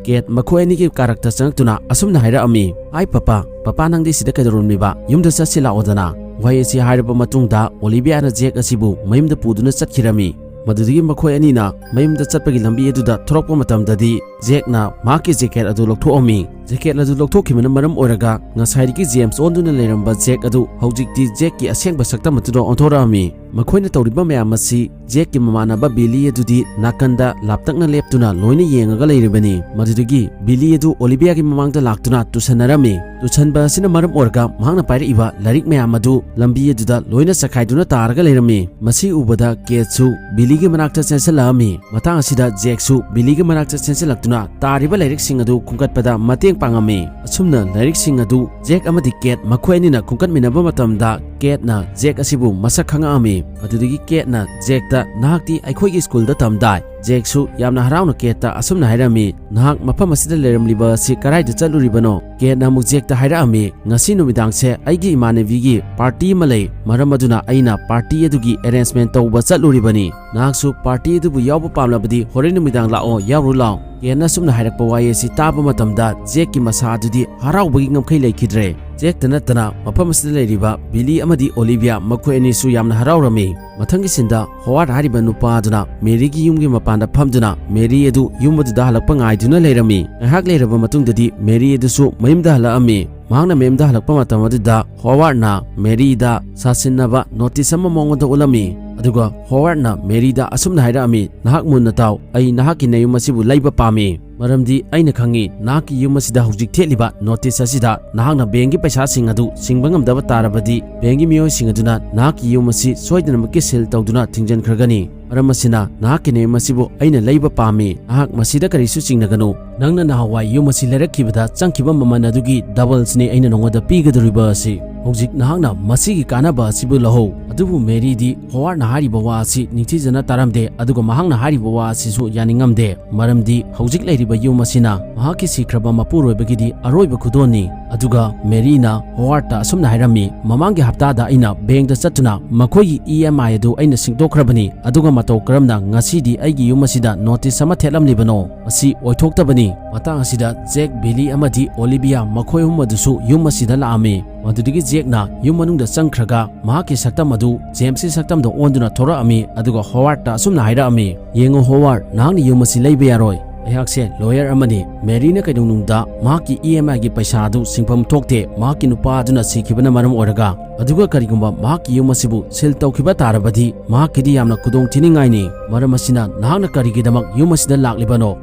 ꯀꯦꯠ ꯃꯈꯣꯏ ꯑꯅꯤꯒꯤ ꯀꯥꯔꯛꯇ ꯆꯪꯂꯛꯇꯨꯅ ꯑꯁꯨꯝꯅ ꯍꯥꯏꯔꯛꯑꯝꯃꯤ, "ꯍꯥꯏ ꯄꯄꯥ, ꯄꯄꯥ ꯅꯪꯗꯤ ꯁꯤꯗ ꯀꯩꯗꯧꯔꯝꯂꯤꯕ? ꯌꯨꯝꯗ ꯆꯠꯁꯤ ꯂꯥꯛꯑꯣꯗꯅ"꯫ ꯋꯥꯍꯩ ꯑꯁꯤ ꯍꯥꯏꯔꯕ ꯃꯇꯨꯡꯗ ꯑꯣꯂꯤꯚꯤꯌꯥꯅ ꯖꯦꯛ ꯑꯁꯤꯕꯨ ꯃꯌꯨꯝꯗ ꯄꯨꯗꯨꯅ ꯆꯠꯈꯤꯔꯝꯃꯤ꯫ ꯃꯗꯨꯗꯒꯤ ꯃꯈꯣꯏ ꯑꯅꯤꯅ ꯃꯌꯨꯝꯗ ꯆꯠꯄꯒꯤ ꯂꯝꯕꯤ ꯑꯗꯨꯗ ꯊꯣꯔꯛꯄ ꯃꯇꯝꯗꯗꯤ, ꯖꯦꯛꯅ ꯃꯍꯥꯛꯀꯤ ꯖꯦꯀꯦꯠ ꯑꯗꯨ ꯂꯧꯊꯣꯛꯑꯝꯃꯤ꯫ ꯖꯦꯀꯦꯠ ꯑꯗꯨ ꯂꯧꯊꯣꯛꯈꯤꯕꯅ ꯃꯔꯝ ꯑꯣꯏꯔꯒ ꯉꯁꯥꯏꯗꯒꯤ ꯖꯦꯝꯁ ꯑꯣꯟꯗꯨꯅ ꯂꯩꯔꯝꯕ ꯖꯦꯛ ꯑꯗꯨ ꯍꯧꯖꯤꯛꯇꯤ ꯖꯦꯛꯀꯤ ꯑꯁꯦꯡꯕ ꯁꯛꯇꯝ ꯑꯗꯨꯗ ꯑꯣꯟꯊꯣꯔꯛꯑꯝꯃꯤ꯫ ꯃꯈꯣꯏꯅ ꯇꯧꯔꯤꯕ ꯃꯌꯥꯝ ꯑꯁꯤ ꯖꯦꯛꯀꯤ ꯃꯃꯥꯟꯅꯕ ꯕꯤꯂꯤ ꯑꯗꯨꯗꯤ ꯅꯥꯀꯟꯗ ꯂꯥꯞꯇꯛꯅ ꯂꯦꯞꯇꯨꯅ ꯂꯣꯏꯅ ꯌꯦꯡꯉꯒ ꯂꯩꯔꯤꯕꯅꯤ꯫ ꯃꯗꯨꯗꯒꯤ ꯕꯤꯂꯤ ꯑꯗꯨ ꯑꯣꯂꯤꯚꯤꯌꯥꯒꯤ ꯃꯃꯥꯡꯗ ꯂꯥꯛꯇꯨꯅ ꯇꯨꯁꯟꯅꯔꯝꯃꯤ꯫ ꯇꯨꯁꯟꯕ ꯑꯁꯤꯅ ꯃꯔꯝ ꯑꯣꯏꯔꯒ ꯃꯍꯥꯛꯅ ꯄꯥꯏꯔꯛꯏꯕ ꯂꯥꯏꯔꯤꯛ ꯃꯌꯥꯝ ꯑꯗꯨ ꯂꯝꯕꯤ ꯑꯗꯨꯗ ꯂꯣꯏꯅ ꯆꯈꯥꯏꯗꯨꯅ ꯇꯥꯔꯒ ꯂꯩꯔꯝꯃꯤ꯫ ꯃꯁꯤ ꯎꯕꯗ ꯀꯦꯠꯁꯨ ꯕꯤꯂꯤꯒꯤ ꯃꯅꯥꯛꯇ ꯆꯦꯟꯁꯤꯜꯂꯛꯑꯝꯃꯤ꯫ ꯃꯇꯥꯡ ꯑꯁꯤꯗ ꯖꯦꯛꯁꯨ ꯕꯤꯂꯤꯒꯤ ꯃꯅꯥꯛꯇ ꯆꯦꯟꯁꯤꯜꯂꯛꯇꯨꯅ ꯇꯥꯔꯤꯕ ꯂꯥꯏꯔꯤꯛꯁꯤꯡ ꯑꯗꯨ ꯈꯨꯝꯒꯠꯄꯗ ꯃꯇꯦꯡ ꯄꯥꯡꯉꯝꯃꯤ꯫ ꯑꯁꯨꯝꯅ ꯂꯥꯏꯔꯤꯛꯁꯤꯡ ꯑꯗꯨ ꯖꯦꯛ ꯑꯃꯗꯤ ꯀꯦꯠ ꯃꯈꯣꯏ ꯑꯅꯤꯅ ꯈꯨꯝꯒꯠꯃꯤꯟꯅꯕ ꯃꯇꯝꯗ, ꯀꯦꯠꯅ ꯖꯦꯛ ꯑꯁꯤꯕꯨ ꯃꯁꯛ ꯈꯪꯉꯛꯑꯝꯃꯤ꯫ ꯑꯗꯨꯗꯒꯤ ꯀꯦꯠꯅ ꯖꯦꯛꯇ, "ꯅꯍꯥꯛꯇꯤ ꯑꯩꯈꯣꯏꯒꯤ ꯁ꯭ꯀꯨꯜꯗ ꯇꯝꯗꯥꯏ?" ꯖꯦꯛꯁꯨ ꯌꯥꯝꯅ ꯍꯔꯥꯎꯅ ꯀꯦꯠꯇ ꯑꯁꯨꯝꯅ ꯍꯥꯏꯔꯝꯃꯤ, "ꯅꯍꯥꯛ ꯃꯐꯝ ꯑꯁꯤꯗ ꯂꯩꯔꯝꯂꯤꯕ ꯑꯁꯤ ꯀꯗꯥꯏꯗ ꯆꯠꯂꯨꯔꯤꯕꯅꯣ?" ꯀꯦꯠꯅ ꯑꯃꯨꯛ ꯖꯦꯛꯇ ꯍꯥꯏꯔꯛꯑꯝꯃꯤ, "ꯉꯁꯤ ꯅꯨꯃꯤꯗꯥꯡꯁꯦ ꯑꯩꯒꯤ ꯏꯃꯥꯟꯅꯕꯤꯒꯤ ꯄꯥꯔꯇꯤ ꯑꯃ ꯂꯩ, ꯃꯔꯝ ꯑꯗꯨꯅ ꯑꯩꯅ ꯄꯥꯔꯇꯤ ꯑꯗꯨꯒꯤ ꯑꯦꯔꯦꯟꯖꯃꯦꯟ ꯇꯧꯕ ꯆꯠꯂꯨꯔꯤꯕꯅꯤ꯫ ꯅꯍꯥꯛꯁꯨ ꯄꯥꯔꯇꯤ ꯑꯗꯨꯕꯨ ꯌꯥꯎꯕ ꯄꯥꯝꯂꯕꯗꯤ ꯍꯣꯔꯦꯟ ꯅꯨꯃꯤꯗꯥꯡ ꯂꯥꯛꯑꯣ, ꯌꯥꯎꯔꯨ ꯂꯥꯎ"꯫ ꯀꯦꯠꯅ ꯑꯁꯨꯝꯅ ꯍꯥꯏꯔꯛꯄ ꯋꯥꯍꯩ ꯑꯁꯤ ꯇꯥꯕ ꯃꯇꯝꯗ ꯖꯦꯛꯀꯤ ꯃꯁꯥ ꯑꯗꯨꯗꯤ ꯍꯔꯥꯎꯕꯒꯤ ꯉꯝꯈꯩ ꯂꯩꯈꯤꯗ꯭ꯔꯦ꯫ ꯖꯦꯛꯇ ꯅꯠꯇꯅ ꯃꯐꯝ ꯑꯁꯤꯗ ꯂꯩꯔꯤꯕ ꯕꯤꯂꯤ ꯑꯃꯗꯤ ꯑꯣꯂꯤꯚꯤꯌꯥ ꯃꯈꯣꯏ ꯑꯅꯤꯁꯨ ꯌꯥꯝꯅ ꯍꯔꯥꯎꯔꯝꯃꯤ꯫ ꯃꯊꯪꯒꯤ ꯁꯤꯟꯗ ꯍꯣꯋꯥꯔꯗ ꯍꯥꯏꯔꯤꯕ ꯅꯨꯄꯥ ꯑꯗꯨꯅ ꯃꯦꯔꯤꯒꯤ ꯌꯨꯝꯒꯤ ꯃꯄꯥꯟꯗ ꯐꯝꯗꯨꯅ ꯃꯦꯔꯤ ꯑꯗꯨ ꯌꯨꯝ ꯑꯗꯨꯗ ꯍꯜꯂꯛꯄ ꯉꯥꯏꯗꯨꯅ ꯂꯩꯔꯝꯃꯤ꯫ ꯉꯥꯏꯍꯥꯛ ꯂꯩꯔꯕ ꯃꯇꯨꯡꯗꯗꯤ ꯃꯦꯔꯤ ꯑꯗꯨꯁꯨ ꯃꯌꯨꯝꯗ ꯍꯜꯂꯛꯑꯝꯃꯤ꯫ ꯃꯍꯥꯛꯅ ꯃꯌꯨꯝꯗ ꯍꯜꯂꯛꯄ ꯃꯇꯝ ꯑꯗꯨꯗ ꯍꯣꯋꯥꯔꯗꯅ ꯃꯦꯔꯤꯗ ꯁꯥꯁꯤꯟꯅꯕ ꯅꯣꯇꯤꯁ ꯑꯃ ꯃꯉꯣꯟꯗ ꯎꯠꯂꯝꯃꯤ꯫ ꯑꯗꯨꯒ ꯍꯣꯋꯥꯔꯗꯅ ꯃꯦꯔꯤꯗ ꯑꯁꯨꯝꯅ ꯍꯥꯏꯔꯛꯑꯝꯃꯤ, "ꯅꯍꯥꯛ ꯃꯨꯟꯅ ꯇꯥꯎ, ꯑꯩ ꯅꯍꯥꯛꯀꯤ ꯅꯌꯨꯝ ꯑꯁꯤꯕꯨ ꯂꯩꯕ ꯄꯥꯝꯃꯤ꯫ ꯃꯔꯝꯗꯤ ꯑꯩꯅ ꯈꯪꯉꯤ, ꯅꯍꯥꯛꯀꯤ ꯌꯨꯝ ꯑꯁꯤꯗ ꯍꯧꯖꯤꯛ ꯊꯦꯠꯂꯤꯕ ꯅꯣꯇꯤꯁ ꯑꯁꯤꯗ ꯅꯍꯥꯛꯅ ꯕꯦꯡꯒꯤ ꯄꯩꯁꯥꯁꯤꯡ ꯑꯗꯨ ꯁꯤꯡꯕ ꯉꯝꯗꯕ ꯇꯥꯔꯕꯗꯤ, ꯕꯦꯡꯒꯤ ꯃꯤꯑꯣꯏꯁꯤꯡ ꯑꯗꯨꯅ ꯅꯍꯥꯛꯀꯤ ꯌꯨꯝ ꯑꯁꯤ ꯁꯣꯏꯗꯅꯃꯛꯀꯤ ꯁꯤꯜ ꯇꯧꯗꯨꯅ ꯊꯤꯡꯖꯤꯟꯈ꯭ꯔꯒꯅꯤ꯫ ꯃꯔꯝ ꯑꯁꯤꯅ ꯅꯍꯥꯛꯀꯤ ꯅꯌꯨꯝ ꯑꯁꯤꯕꯨ ꯑꯩꯅ ꯂꯩꯕ ꯄꯥꯝꯃꯤ꯫ ꯅꯍꯥꯛ ꯃꯁꯤꯗ ꯀꯔꯤꯁꯨ ꯆꯤꯡꯅꯒꯅꯨ꯫ ꯅꯪꯅ ꯅꯍꯥꯟꯋꯥꯏ ꯌꯨꯝ ꯑꯁꯤ ꯂꯩꯔꯛꯈꯤꯕꯗ ꯆꯪꯈꯤꯕ ꯃꯃꯜ ꯑꯗꯨꯒꯤ ꯗꯕꯜꯁꯅꯤ ꯑꯩꯅ ꯅꯉꯣꯟꯗ ꯄꯤꯒꯗꯧꯔꯤꯕ ꯑꯁꯤ"꯫ ꯍꯧꯖꯤꯛ ꯅꯍꯥꯛꯅ ꯃꯁꯤꯒꯤ ꯀꯥꯟꯅꯕ ꯑꯁꯤꯕꯨ ꯂꯧꯍꯧ꯫ ꯑꯗꯨꯕꯨ ꯃꯦꯔꯤꯗꯤ ꯍꯣꯋꯥꯔꯗꯅ ꯍꯥꯏꯔꯤꯕ ꯋꯥ ꯑꯁꯤ ꯅꯤꯡꯊꯤꯖꯅ ꯇꯥꯔꯝꯗꯦ, ꯑꯗꯨꯒ ꯃꯍꯥꯛꯅ ꯍꯥꯏꯔꯤꯕ ꯋꯥ ꯑꯁꯤꯁꯨ ꯌꯥꯅꯤꯡꯉꯝꯗꯦ꯫ ꯃꯔꯝꯗꯤ ꯍꯧꯖꯤꯛ ꯂꯩꯔꯤꯕ ꯌꯨꯝ ꯑꯁꯤꯅ ꯃꯍꯥꯛꯀꯤ ꯁꯤꯈ꯭ꯔꯕ ꯃꯄꯨꯔꯣꯏꯕꯒꯤꯗꯤ ꯑꯔꯣꯏꯕ ꯈꯨꯗꯣꯜꯅꯤ꯫ ꯑꯗꯨꯒ ꯃꯦꯔꯤꯅ ꯍꯣꯋꯥꯔꯗꯇ ꯑꯁꯨꯝꯅ ꯍꯥꯏꯔꯝꯃꯤ, "ꯃꯃꯥꯡꯒꯤ ꯍꯞꯇꯥꯗ ꯑꯩꯅ ꯕꯦꯡꯛꯇ ꯆꯠꯇꯨꯅ ꯃꯈꯣꯏꯒꯤ ꯏ ꯑꯦꯝ ꯑꯥꯏ ꯑꯗꯨ ꯑꯩꯅ ꯁꯤꯡꯗꯣꯛꯈ꯭ꯔꯕꯅꯤ, ꯑꯗꯨꯒ ꯃꯇꯧ ꯀꯔꯝꯅ ꯉꯁꯤꯗꯤ ꯑꯩꯒꯤ ꯌꯨꯝ ꯑꯁꯤꯗ ꯅꯣꯇꯤꯁ ꯑꯃ ꯊꯦꯠꯂꯝꯂꯤꯕꯅꯣ? ꯃꯁꯤ ꯑꯣꯏꯊꯣꯛꯇꯕꯅꯤ"꯫ ꯃꯇꯥꯡ ꯑꯁꯤꯗ ꯖꯦꯛ, ꯕꯤꯂꯤ ꯑꯃꯗꯤ ꯑꯣꯂꯤꯚꯤꯌꯥ ꯃꯈꯣꯏ ꯑꯍꯨꯝ ꯑꯗꯨꯁꯨ ꯌꯨꯝ ꯑꯁꯤꯗ ꯂꯥꯛꯑꯝꯃꯤ꯫ ꯃꯗꯨꯗꯒꯤ ꯖꯦꯛꯅ ꯌꯨꯝ ꯃꯅꯨꯡꯗ ꯆꯪꯈ꯭ꯔꯒ ꯃꯍꯥꯛꯀꯤ ꯁꯛꯇꯝ ꯑꯗꯨ ꯖꯦꯝꯁꯀꯤ ꯁꯛꯇꯝꯗ ꯑꯣꯟꯗꯨꯅ ꯊꯣꯔꯛꯑꯝꯃꯤ, ꯑꯗꯨꯒ ꯍꯣꯋꯥꯔꯗꯇ ꯑꯁꯨꯝꯅ ꯍꯥꯏꯔꯛꯑꯝꯃꯤ, "ꯌꯦꯡꯉꯨ ꯍꯣꯋꯥꯔꯗ, ꯅꯍꯥꯛꯅ ꯌꯨꯝ ꯑꯁꯤ ꯂꯩꯕ ꯌꯥꯔꯣꯏ꯫ ꯑꯩꯍꯥꯛꯁꯦ ꯂꯣꯌꯔ ꯑꯃꯅꯤ꯫ ꯃꯦꯔꯤꯅ ꯀꯩꯗꯧꯅꯨꯡꯗ ꯃꯍꯥꯛꯀꯤ ꯏ ꯑꯦꯝ ꯑꯥꯏꯒꯤ ꯄꯩꯁꯥ ꯑꯗꯨ ꯁꯤꯡꯐꯝ ꯊꯣꯛꯇꯦ, ꯃꯍꯥꯛꯀꯤ ꯅꯨꯄꯥ ꯑꯗꯨꯅ ꯁꯤꯈꯤꯕꯅ ꯃꯔꯝ ꯑꯣꯏꯔꯒ꯫ ꯑꯗꯨꯒ ꯀꯔꯤꯒꯨꯝꯕ ꯃꯍꯥꯛꯀꯤ ꯌꯨꯝ ꯑꯁꯤꯕꯨ ꯁꯤꯜ ꯇꯧꯈꯤꯕ ꯇꯥꯔꯕꯗꯤ ꯃꯍꯥꯛꯀꯤꯗꯤ ꯌꯥꯝꯅ ꯈꯨꯗꯣꯡ ꯊꯤꯅꯤꯡꯉꯥꯏꯅꯤ꯫ ꯃꯔꯝ ꯑꯁꯤꯅ ꯅꯍꯥꯛꯅ ꯀꯔꯤꯒꯤꯗꯃꯛ ꯌꯨꯝ ꯑꯁꯤꯗ ꯂꯥꯛꯂꯤꯕꯅꯣ?"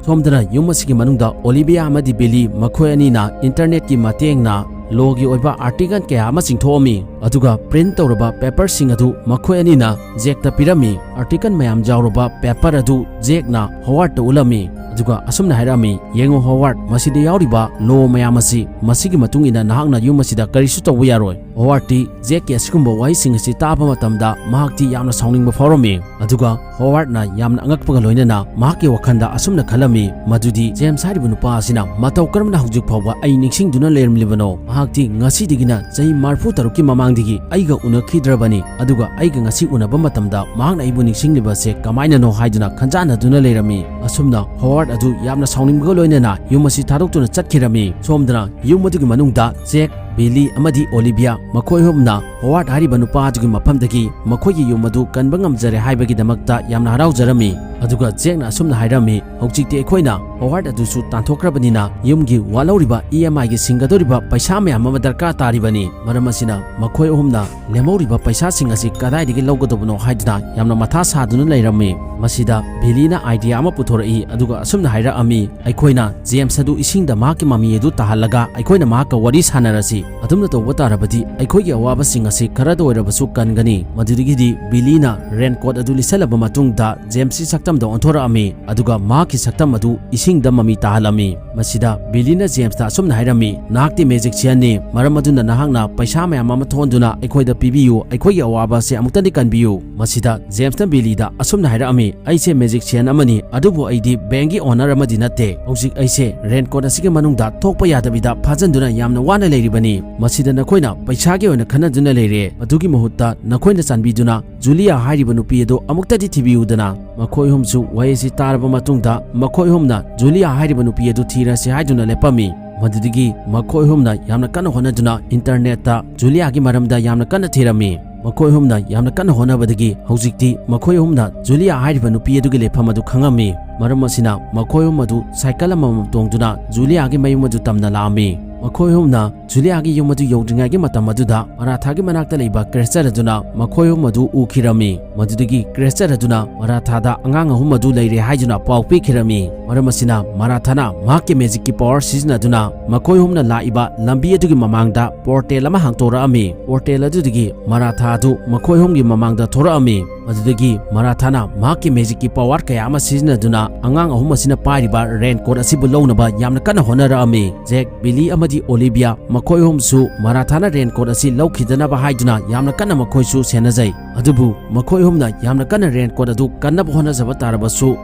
ꯁꯣꯝꯗꯅ ꯌꯨꯝ ꯑꯁꯤꯒꯤ ꯃꯅꯨꯡꯗ ꯑꯣꯂꯤꯚꯤꯌꯥ ꯑꯃꯗꯤ ꯕꯤꯂꯤ ꯃꯈꯣꯏ ꯑꯅꯤꯅ ꯏꯟꯇꯔꯅꯦꯠꯀꯤ ꯃꯇꯦꯡꯅ ꯂꯣꯒꯤ ꯑꯣꯏꯕ ꯑꯥꯔꯇꯤꯀꯜ ꯀꯌꯥ ꯑꯃ ꯆꯤꯡꯊꯣꯛꯑꯝꯃꯤ, ꯑꯗꯨꯒ ꯄ꯭ꯔꯤꯟꯠ ꯇꯧꯔꯕ ꯄꯦꯄꯔꯁꯤꯡ ꯑꯗꯨ ꯃꯈꯣꯏ ꯑꯅꯤꯅ ꯖꯦꯛꯇ ꯄꯤꯔꯝꯃꯤ꯫ ꯑꯥꯔꯇꯤꯀꯜ ꯃꯌꯥꯝ ꯌꯥꯎꯔꯕ ꯄꯦꯄꯔ ꯑꯗꯨ ꯖꯦꯛꯅ ꯍꯣꯋꯥꯔꯗꯇ ꯎꯠꯂꯝꯃꯤ, ꯑꯗꯨꯒ ꯑꯁꯨꯝꯅ ꯍꯥꯏꯔꯛꯑꯝꯃꯤ, "ꯌꯦꯡꯉꯨ ꯍꯣꯋꯥꯔꯗ, ꯃꯁꯤꯗ ꯌꯥꯎꯔꯤꯕ ꯂꯣ ꯃꯌꯥꯝ ꯑꯁꯤ, ꯃꯁꯤꯒꯤ ꯃꯇꯨꯡ ꯏꯟꯅ ꯅꯍꯥꯛꯅ ꯌꯨꯝ ꯑꯁꯤꯗ ꯀꯔꯤꯁꯨ ꯇꯧꯕ ꯌꯥꯔꯣꯏ"꯫ ꯍꯣꯋꯥꯔꯗꯇꯤ ꯖꯦꯛꯀꯤ ꯑꯁꯤꯒꯨꯝꯕ ꯋꯥꯍꯩꯁꯤꯡ ꯑꯁꯤ ꯇꯥꯕ ꯃꯇꯝꯗ ꯃꯍꯥꯛꯇꯤ ꯌꯥꯝꯅ ꯁꯥꯎꯅꯤꯡꯕ ꯐꯥꯎꯔꯝꯃꯤ꯫ ꯑꯗꯨꯒ ꯍꯣꯋꯥꯔꯗꯅ ꯌꯥꯝꯅ ꯑꯉꯛꯄꯒ ꯂꯣꯏꯅꯅ ꯃꯍꯥꯛꯀꯤ ꯋꯥꯈꯜꯗ ꯑꯁꯨꯝꯅ ꯈꯜꯂꯝꯃꯤ, ꯃꯗꯨꯗꯤ ꯖꯦꯝꯁ ꯍꯥꯏꯔꯤꯕ ꯅꯨꯄꯥ ꯑꯁꯤꯅ ꯃꯇꯧ ꯀꯔꯝꯅ ꯍꯧꯖꯤꯛ ꯐꯥꯎꯕ ꯑꯩ ꯅꯤꯡꯁꯤꯡꯗꯨꯅ ꯂꯩꯔꯝꯂꯤꯕꯅꯣ? ꯃꯍꯥꯛꯇꯤ ꯉꯁꯤꯗꯒꯤꯅ ꯆꯍꯤ ꯃꯔꯤꯐꯨ ꯇꯔꯨꯛꯀꯤ ꯃꯃꯥꯡꯗꯒꯤ ꯑꯩꯒ ꯎꯅꯈꯤꯗ꯭ꯔꯕꯅꯤ, ꯑꯗꯨꯒ ꯑꯩꯒ ꯉꯁꯤ ꯎꯅꯕ ꯃꯇꯝꯗ ꯃꯍꯥꯛꯅ ꯑꯩꯕꯨ ꯅꯤꯡꯁꯤꯡꯂꯤꯕꯁꯦ ꯀꯃꯥꯏꯅꯅꯣ ꯍꯥꯏꯗꯨꯅ ꯈꯟꯖꯥꯟꯅꯗꯨꯅ ꯂꯩꯔꯝꯃꯤ꯫ ꯑꯁꯨꯝꯅ ꯍꯣꯋꯥꯔꯗ ꯑꯗꯨ ꯌꯥꯝꯅ ꯁꯥꯎꯅꯤꯡꯕꯒ ꯂꯣꯏꯅꯅ ꯌꯨꯝ ꯑꯁꯤ ꯊꯥꯗꯣꯛꯇꯨꯅ ꯆꯠꯈꯤꯔꯝꯃꯤ꯫ ꯁꯣꯝꯗꯅ ꯌꯨꯝ ꯑꯗꯨꯒꯤ ꯃꯅꯨꯡꯗ ꯖꯦꯛ, ꯕꯤꯂꯤ ꯑꯃꯗꯤ ꯑꯣꯂꯤꯚꯤꯌꯥ ꯃꯈꯣꯏ ꯑꯍꯨꯝꯅ ꯍꯣꯋꯥꯔꯗ ꯍꯥꯏꯔꯤꯕ ꯅꯨꯄꯥ ꯑꯗꯨꯒꯤ ꯃꯐꯝꯗꯒꯤ ꯃꯈꯣꯏꯒꯤ ꯌꯨꯝ ꯑꯗꯨ ꯀꯟꯕ ꯉꯝꯖꯔꯦ ꯍꯥꯏꯕꯒꯤꯗꯃꯛꯇ ꯌꯥꯝꯅ ꯍꯔꯥꯎꯖꯔꯝꯃꯤ꯫ ꯑꯗꯨꯒ ꯖꯦꯛꯅ ꯑꯁꯨꯝꯅ ꯍꯥꯏꯔꯝꯃꯤ, "ꯍꯧꯖꯤꯛꯇꯤ ꯑꯩꯈꯣꯏꯅ ꯍꯣꯋꯥꯔꯗ ꯑꯗꯨꯁꯨ ꯇꯥꯟꯊꯣꯛꯈ꯭ꯔꯕꯅꯤꯅ ꯌꯨꯝꯒꯤ ꯋꯥꯠꯍꯧꯔꯤꯕ ꯏ ꯑꯦꯝ ꯑꯥꯏꯒꯤ ꯁꯤꯡꯒꯗꯧꯔꯤꯕ ꯄꯩꯁꯥ ꯃꯌꯥꯝ ꯑꯃ ꯗꯔꯀꯥꯔ ꯇꯥꯔꯤꯕꯅꯤ꯫ ꯃꯔꯝ ꯑꯁꯤꯅ ꯃꯈꯣꯏ ꯑꯍꯨꯝꯅ ꯂꯦꯝꯍꯧꯔꯤꯕ ꯄꯩꯁꯥꯁꯤꯡ ꯑꯁꯤ ꯀꯗꯥꯏꯗꯒꯤ ꯂꯧꯒꯗꯕꯅꯣ?" ꯍꯥꯏꯗꯨꯅ ꯌꯥꯝꯅ ꯃꯊꯥ ꯁꯥꯗꯨꯅ ꯂꯩꯔꯝꯃꯤ꯫ ꯃꯁꯤꯗ ꯕꯤꯂꯤꯅ ꯑꯥꯏꯗꯤꯌꯥ ꯑꯃ ꯄꯨꯊꯣꯔꯛꯏ, ꯑꯗꯨꯒ ꯑꯁꯨꯝꯅ ꯍꯥꯏꯔꯛꯑꯝꯃꯤ, "ꯑꯩꯈꯣꯏꯅ ꯖꯦꯝꯁ ꯑꯗꯨ ꯏꯁꯤꯡꯗ ꯃꯍꯥꯛꯀꯤ ꯃꯃꯤ ꯑꯗꯨ ꯇꯥꯍꯜꯂꯒ ꯑꯩꯈꯣꯏꯅ ꯃꯍꯥꯛꯀ ꯋꯥꯔꯤ ꯁꯥꯟꯅꯔꯁꯤ꯫ ꯑꯗꯨꯝꯅ ꯇꯧꯕ ꯇꯥꯔꯕꯗꯤ ꯑꯩꯈꯣꯏꯒꯤ ꯑꯋꯥꯕꯁꯤꯡ ꯑꯁꯤ ꯈꯔꯗ ꯑꯣꯏꯔꯕꯁꯨ ꯀꯟꯒꯅꯤ"꯫ ꯃꯗꯨꯗꯒꯤꯗꯤ ꯕꯤꯂꯤꯅ ꯔꯦꯟꯀꯣꯠ ꯑꯗꯨ ꯂꯤꯠꯁꯜꯂꯕ ꯃꯇꯨꯡꯗ ꯖꯦꯝꯁꯀꯤ ꯁꯛꯇꯝ ꯗ ꯑꯣꯟꯊꯣꯔꯛꯑꯝꯃꯤ, ꯑꯗꯨꯒ ꯃꯍꯥꯛꯀꯤ ꯁꯛꯇꯝ ꯑꯗꯨ ꯏꯁꯤꯡꯗ ꯃꯃꯤ ꯇꯥꯍꯜꯂꯝꯃꯤ꯫ ꯃꯁꯤꯗ ꯕꯤꯂꯤꯅ ꯖꯦꯝꯁꯇ ꯑꯁꯨꯝꯅ ꯍꯥꯏꯔꯝꯃꯤ, "ꯅꯍꯥꯛꯇꯤ ꯃꯦꯖꯤꯛꯁꯤꯌꯟꯅꯤ, ꯃꯔꯝ ꯑꯗꯨꯅ ꯅꯍꯥꯛꯅ ꯄꯩꯁꯥ ꯃꯌꯥꯝ ꯑꯃ ꯊꯣꯛꯍꯟꯗꯨꯅ ꯑꯩꯈꯣꯏꯗ ꯄꯤꯕꯤꯌꯨ, ꯑꯩꯈꯣꯏꯒꯤ ꯑꯋꯥꯕ ꯑꯁꯤ ꯑꯃꯨꯛꯇꯗꯤ ꯀꯟꯕꯤꯌꯨ"꯫ ꯃꯁꯤꯗ ꯖꯦꯝꯁꯅ ꯕꯤꯂꯤꯗ ꯑꯁꯨꯝꯅ ꯍꯥꯏꯔꯛꯑꯝꯃꯤ, "ꯑꯩꯁꯦ ꯃꯦꯖꯤꯛꯁꯤꯌꯟ ꯑꯃꯅꯤ, ꯑꯗꯨꯕꯨ ꯑꯩꯗꯤ ꯕꯦꯡꯒꯤ ꯑꯣꯅꯔ ꯑꯃꯗꯤ ꯅꯠꯇꯦ꯫ ꯍꯧꯖꯤꯛ ꯑꯩꯁꯦ ꯔꯦꯟꯀꯣꯠ ꯑꯁꯤꯒꯤ ꯃꯅꯨꯡꯗ ꯊꯣꯛꯄ ꯌꯥꯗꯕꯤꯗ ꯐꯥꯖꯤꯟꯗꯨꯅ ꯌꯥꯝꯅ ꯋꯥꯅ ꯂꯩꯔꯤꯕꯅꯤ꯫ ꯃꯁꯤꯗ ꯅꯈꯣꯏꯅ ꯄꯩꯁꯥꯒꯤ ꯑꯣꯏꯅ ꯈꯟꯅꯗꯨꯅ ꯂꯩꯔꯦ꯫ ꯑꯗꯨꯒꯤ ꯃꯍꯨꯠꯇ ꯅꯈꯣꯏꯅ ꯆꯥꯟꯕꯤꯗꯨꯅ ꯖꯨꯂꯤꯌꯥ ꯍꯥꯏꯔꯤꯕ ꯅꯨꯄꯤ ꯑꯗꯨ ꯑꯃꯨꯛꯇꯗꯤ ꯊꯤꯕꯤꯌꯨꯗꯅ"꯫ ꯃꯈꯣꯏ ꯑꯍꯨꯝꯁꯨ ꯋꯥꯍꯩ ꯑꯁꯤ ꯇꯥꯔꯕ ꯃꯇꯨꯡꯗ ꯃꯈꯣꯏ ꯑꯍꯨꯝꯅ ꯖꯨꯂꯤꯌꯥ ꯍꯥꯏꯔꯤꯕ ꯅꯨꯄꯤ ꯑꯗꯨ ꯊꯤꯔꯁꯤ ꯍꯥꯏꯗꯨꯅ ꯂꯦꯞꯄꯝꯃꯤ꯫ ꯃꯗꯨꯗꯒꯤ ꯃꯈꯣꯏ ꯑꯍꯨꯝꯅ ꯌꯥꯝꯅ ꯀꯟꯅ ꯍꯣꯠꯅꯗꯨꯅ ꯏꯟꯇꯔꯅꯦꯠꯇ ꯖꯨꯂꯤꯌꯥꯒꯤ ꯃꯔꯝꯗ ꯌꯥꯝꯅ ꯀꯟꯅ ꯊꯤꯔꯝꯃꯤ꯫ ꯃꯈꯣꯏ ꯑꯍꯨꯝꯅ ꯌꯥꯝꯅ ꯀꯟꯅ ꯍꯣꯠꯅꯕꯗꯒꯤ ꯍꯧꯖꯤꯛꯇꯤ ꯃꯈꯣꯏ ꯑꯍꯨꯝꯅ ꯖꯨꯂꯤꯌꯥ ꯍꯥꯏꯔꯤꯕ ꯅꯨꯄꯤ ꯑꯗꯨꯒꯤ ꯂꯩꯐꯝ ꯑꯗꯨ ꯈꯪꯉꯝꯃꯤ꯫ ꯃꯔꯝ ꯑꯁꯤꯅ ꯃꯈꯣꯏ ꯑꯍꯨꯝ ꯑꯗꯨ ꯁꯥꯏꯀꯜ ꯑꯃꯃꯝ ꯇꯣꯡꯗꯨꯅ ꯖꯨꯂꯤꯌꯥꯒꯤ ꯃꯌꯨꯝ ꯑꯗꯨ ꯇꯝꯅ ꯂꯥꯛꯑꯝꯃꯤ꯫ ꯃꯈꯣꯏ ꯑꯍꯨꯝꯅ ꯖꯨꯂꯤꯌꯥꯒꯤ ꯌꯨꯝ ꯑꯗꯨ ꯌꯧꯗ꯭ꯔꯤꯉꯩꯒꯤ ꯃꯇꯝ ꯑꯗꯨꯗ ꯃꯔꯥꯊꯥꯒꯤ ꯃꯅꯥꯛꯇ ꯂꯩꯕ ꯀ꯭ꯔꯦꯁꯇꯔ ꯑꯗꯨꯅ ꯃꯈꯣꯏ ꯑꯍꯨꯝ ꯑꯗꯨ ꯎꯈꯤꯔꯝꯃꯤ꯫ ꯃꯗꯨꯗꯒꯤ ꯀ꯭ꯔꯦꯁꯇꯔ ꯑꯗꯨꯅ ꯃꯔꯥꯊꯥꯗ ꯑꯉꯥꯡ ꯑꯍꯨꯝ ꯑꯗꯨ ꯂꯩꯔꯦ ꯍꯥꯏꯗꯨꯅ ꯄꯥꯎ ꯄꯤꯈꯤꯔꯝꯃꯤ꯫ ꯃꯔꯝ ꯑꯁꯤꯅ ꯃꯔꯥꯊꯥꯅ ꯃꯍꯥꯛꯀꯤ ꯃꯦꯖꯤꯛꯀꯤ ꯄꯋꯥꯔ ꯁꯤꯖꯤꯟꯅꯗꯨꯅ ꯃꯈꯣꯏ ꯑꯍꯨꯝꯅ ꯂꯥꯛꯏꯕ ꯂꯝꯕꯤ ꯑꯗꯨꯒꯤ ꯃꯃꯥꯡꯗ ꯄꯣꯔꯇꯦꯜ ꯑꯃ ꯍꯥꯡꯗꯣꯔꯛꯑꯝꯃꯤ꯫ ꯄꯣꯔꯇꯦꯜ ꯑꯗꯨꯗꯒꯤ ꯃꯔꯥꯊꯥ ꯑꯗꯨ ꯃꯈꯣꯏ ꯑꯍꯨꯝꯒꯤ ꯃꯃꯥꯡꯗ ꯊꯣꯔꯛꯑꯝꯃꯤ꯫ ꯃꯗꯨꯗꯒꯤ ꯃꯔꯥꯊꯥꯅ ꯃꯍꯥꯛꯀꯤ ꯃꯦꯖꯤꯛꯀꯤ ꯄꯋꯥꯔ ꯀꯌꯥ ꯑꯃ ꯁꯤꯖꯤꯟꯅꯗꯨꯅ ꯑꯉꯥꯡ ꯑꯍꯨꯝ ꯑꯁꯤꯅ ꯄꯥꯏꯔꯤꯕ ꯔꯦꯟꯀꯣꯠ ꯑꯁꯤꯕꯨ ꯂꯧꯅꯕ ꯌꯥꯝꯅ ꯀꯟꯅ ꯍꯣꯠꯅꯔꯛꯑꯝꯃꯤ꯫ ꯖꯦꯛ, ꯕꯤꯂꯤ ꯑꯃꯗꯤ ꯑꯣꯂꯤꯚꯤꯌꯥ ꯃꯈꯣꯏ ꯑꯍꯨꯝꯁꯨ ꯃꯔꯥꯊꯥꯅ ꯔꯦꯟꯀꯣꯠ ꯑꯁꯤ ꯂꯧꯈꯤꯗꯅꯕ ꯍꯥꯏꯗꯨꯅ ꯌꯥꯝꯅ ꯀꯟꯅ ꯃꯈꯣꯏꯁꯨ ꯁꯦꯟꯅꯖꯩ꯫ ꯑꯗꯨꯕꯨ ꯃꯈꯣꯏ ꯑꯍꯨꯝꯅ ꯌꯥꯝꯅ ꯀꯟꯅ ꯔꯦꯟꯀꯣꯠ ꯑꯗꯨ ꯀꯟꯅꯕ ꯍꯣꯠꯅꯖꯕ ꯇꯥꯔꯕꯁꯨ,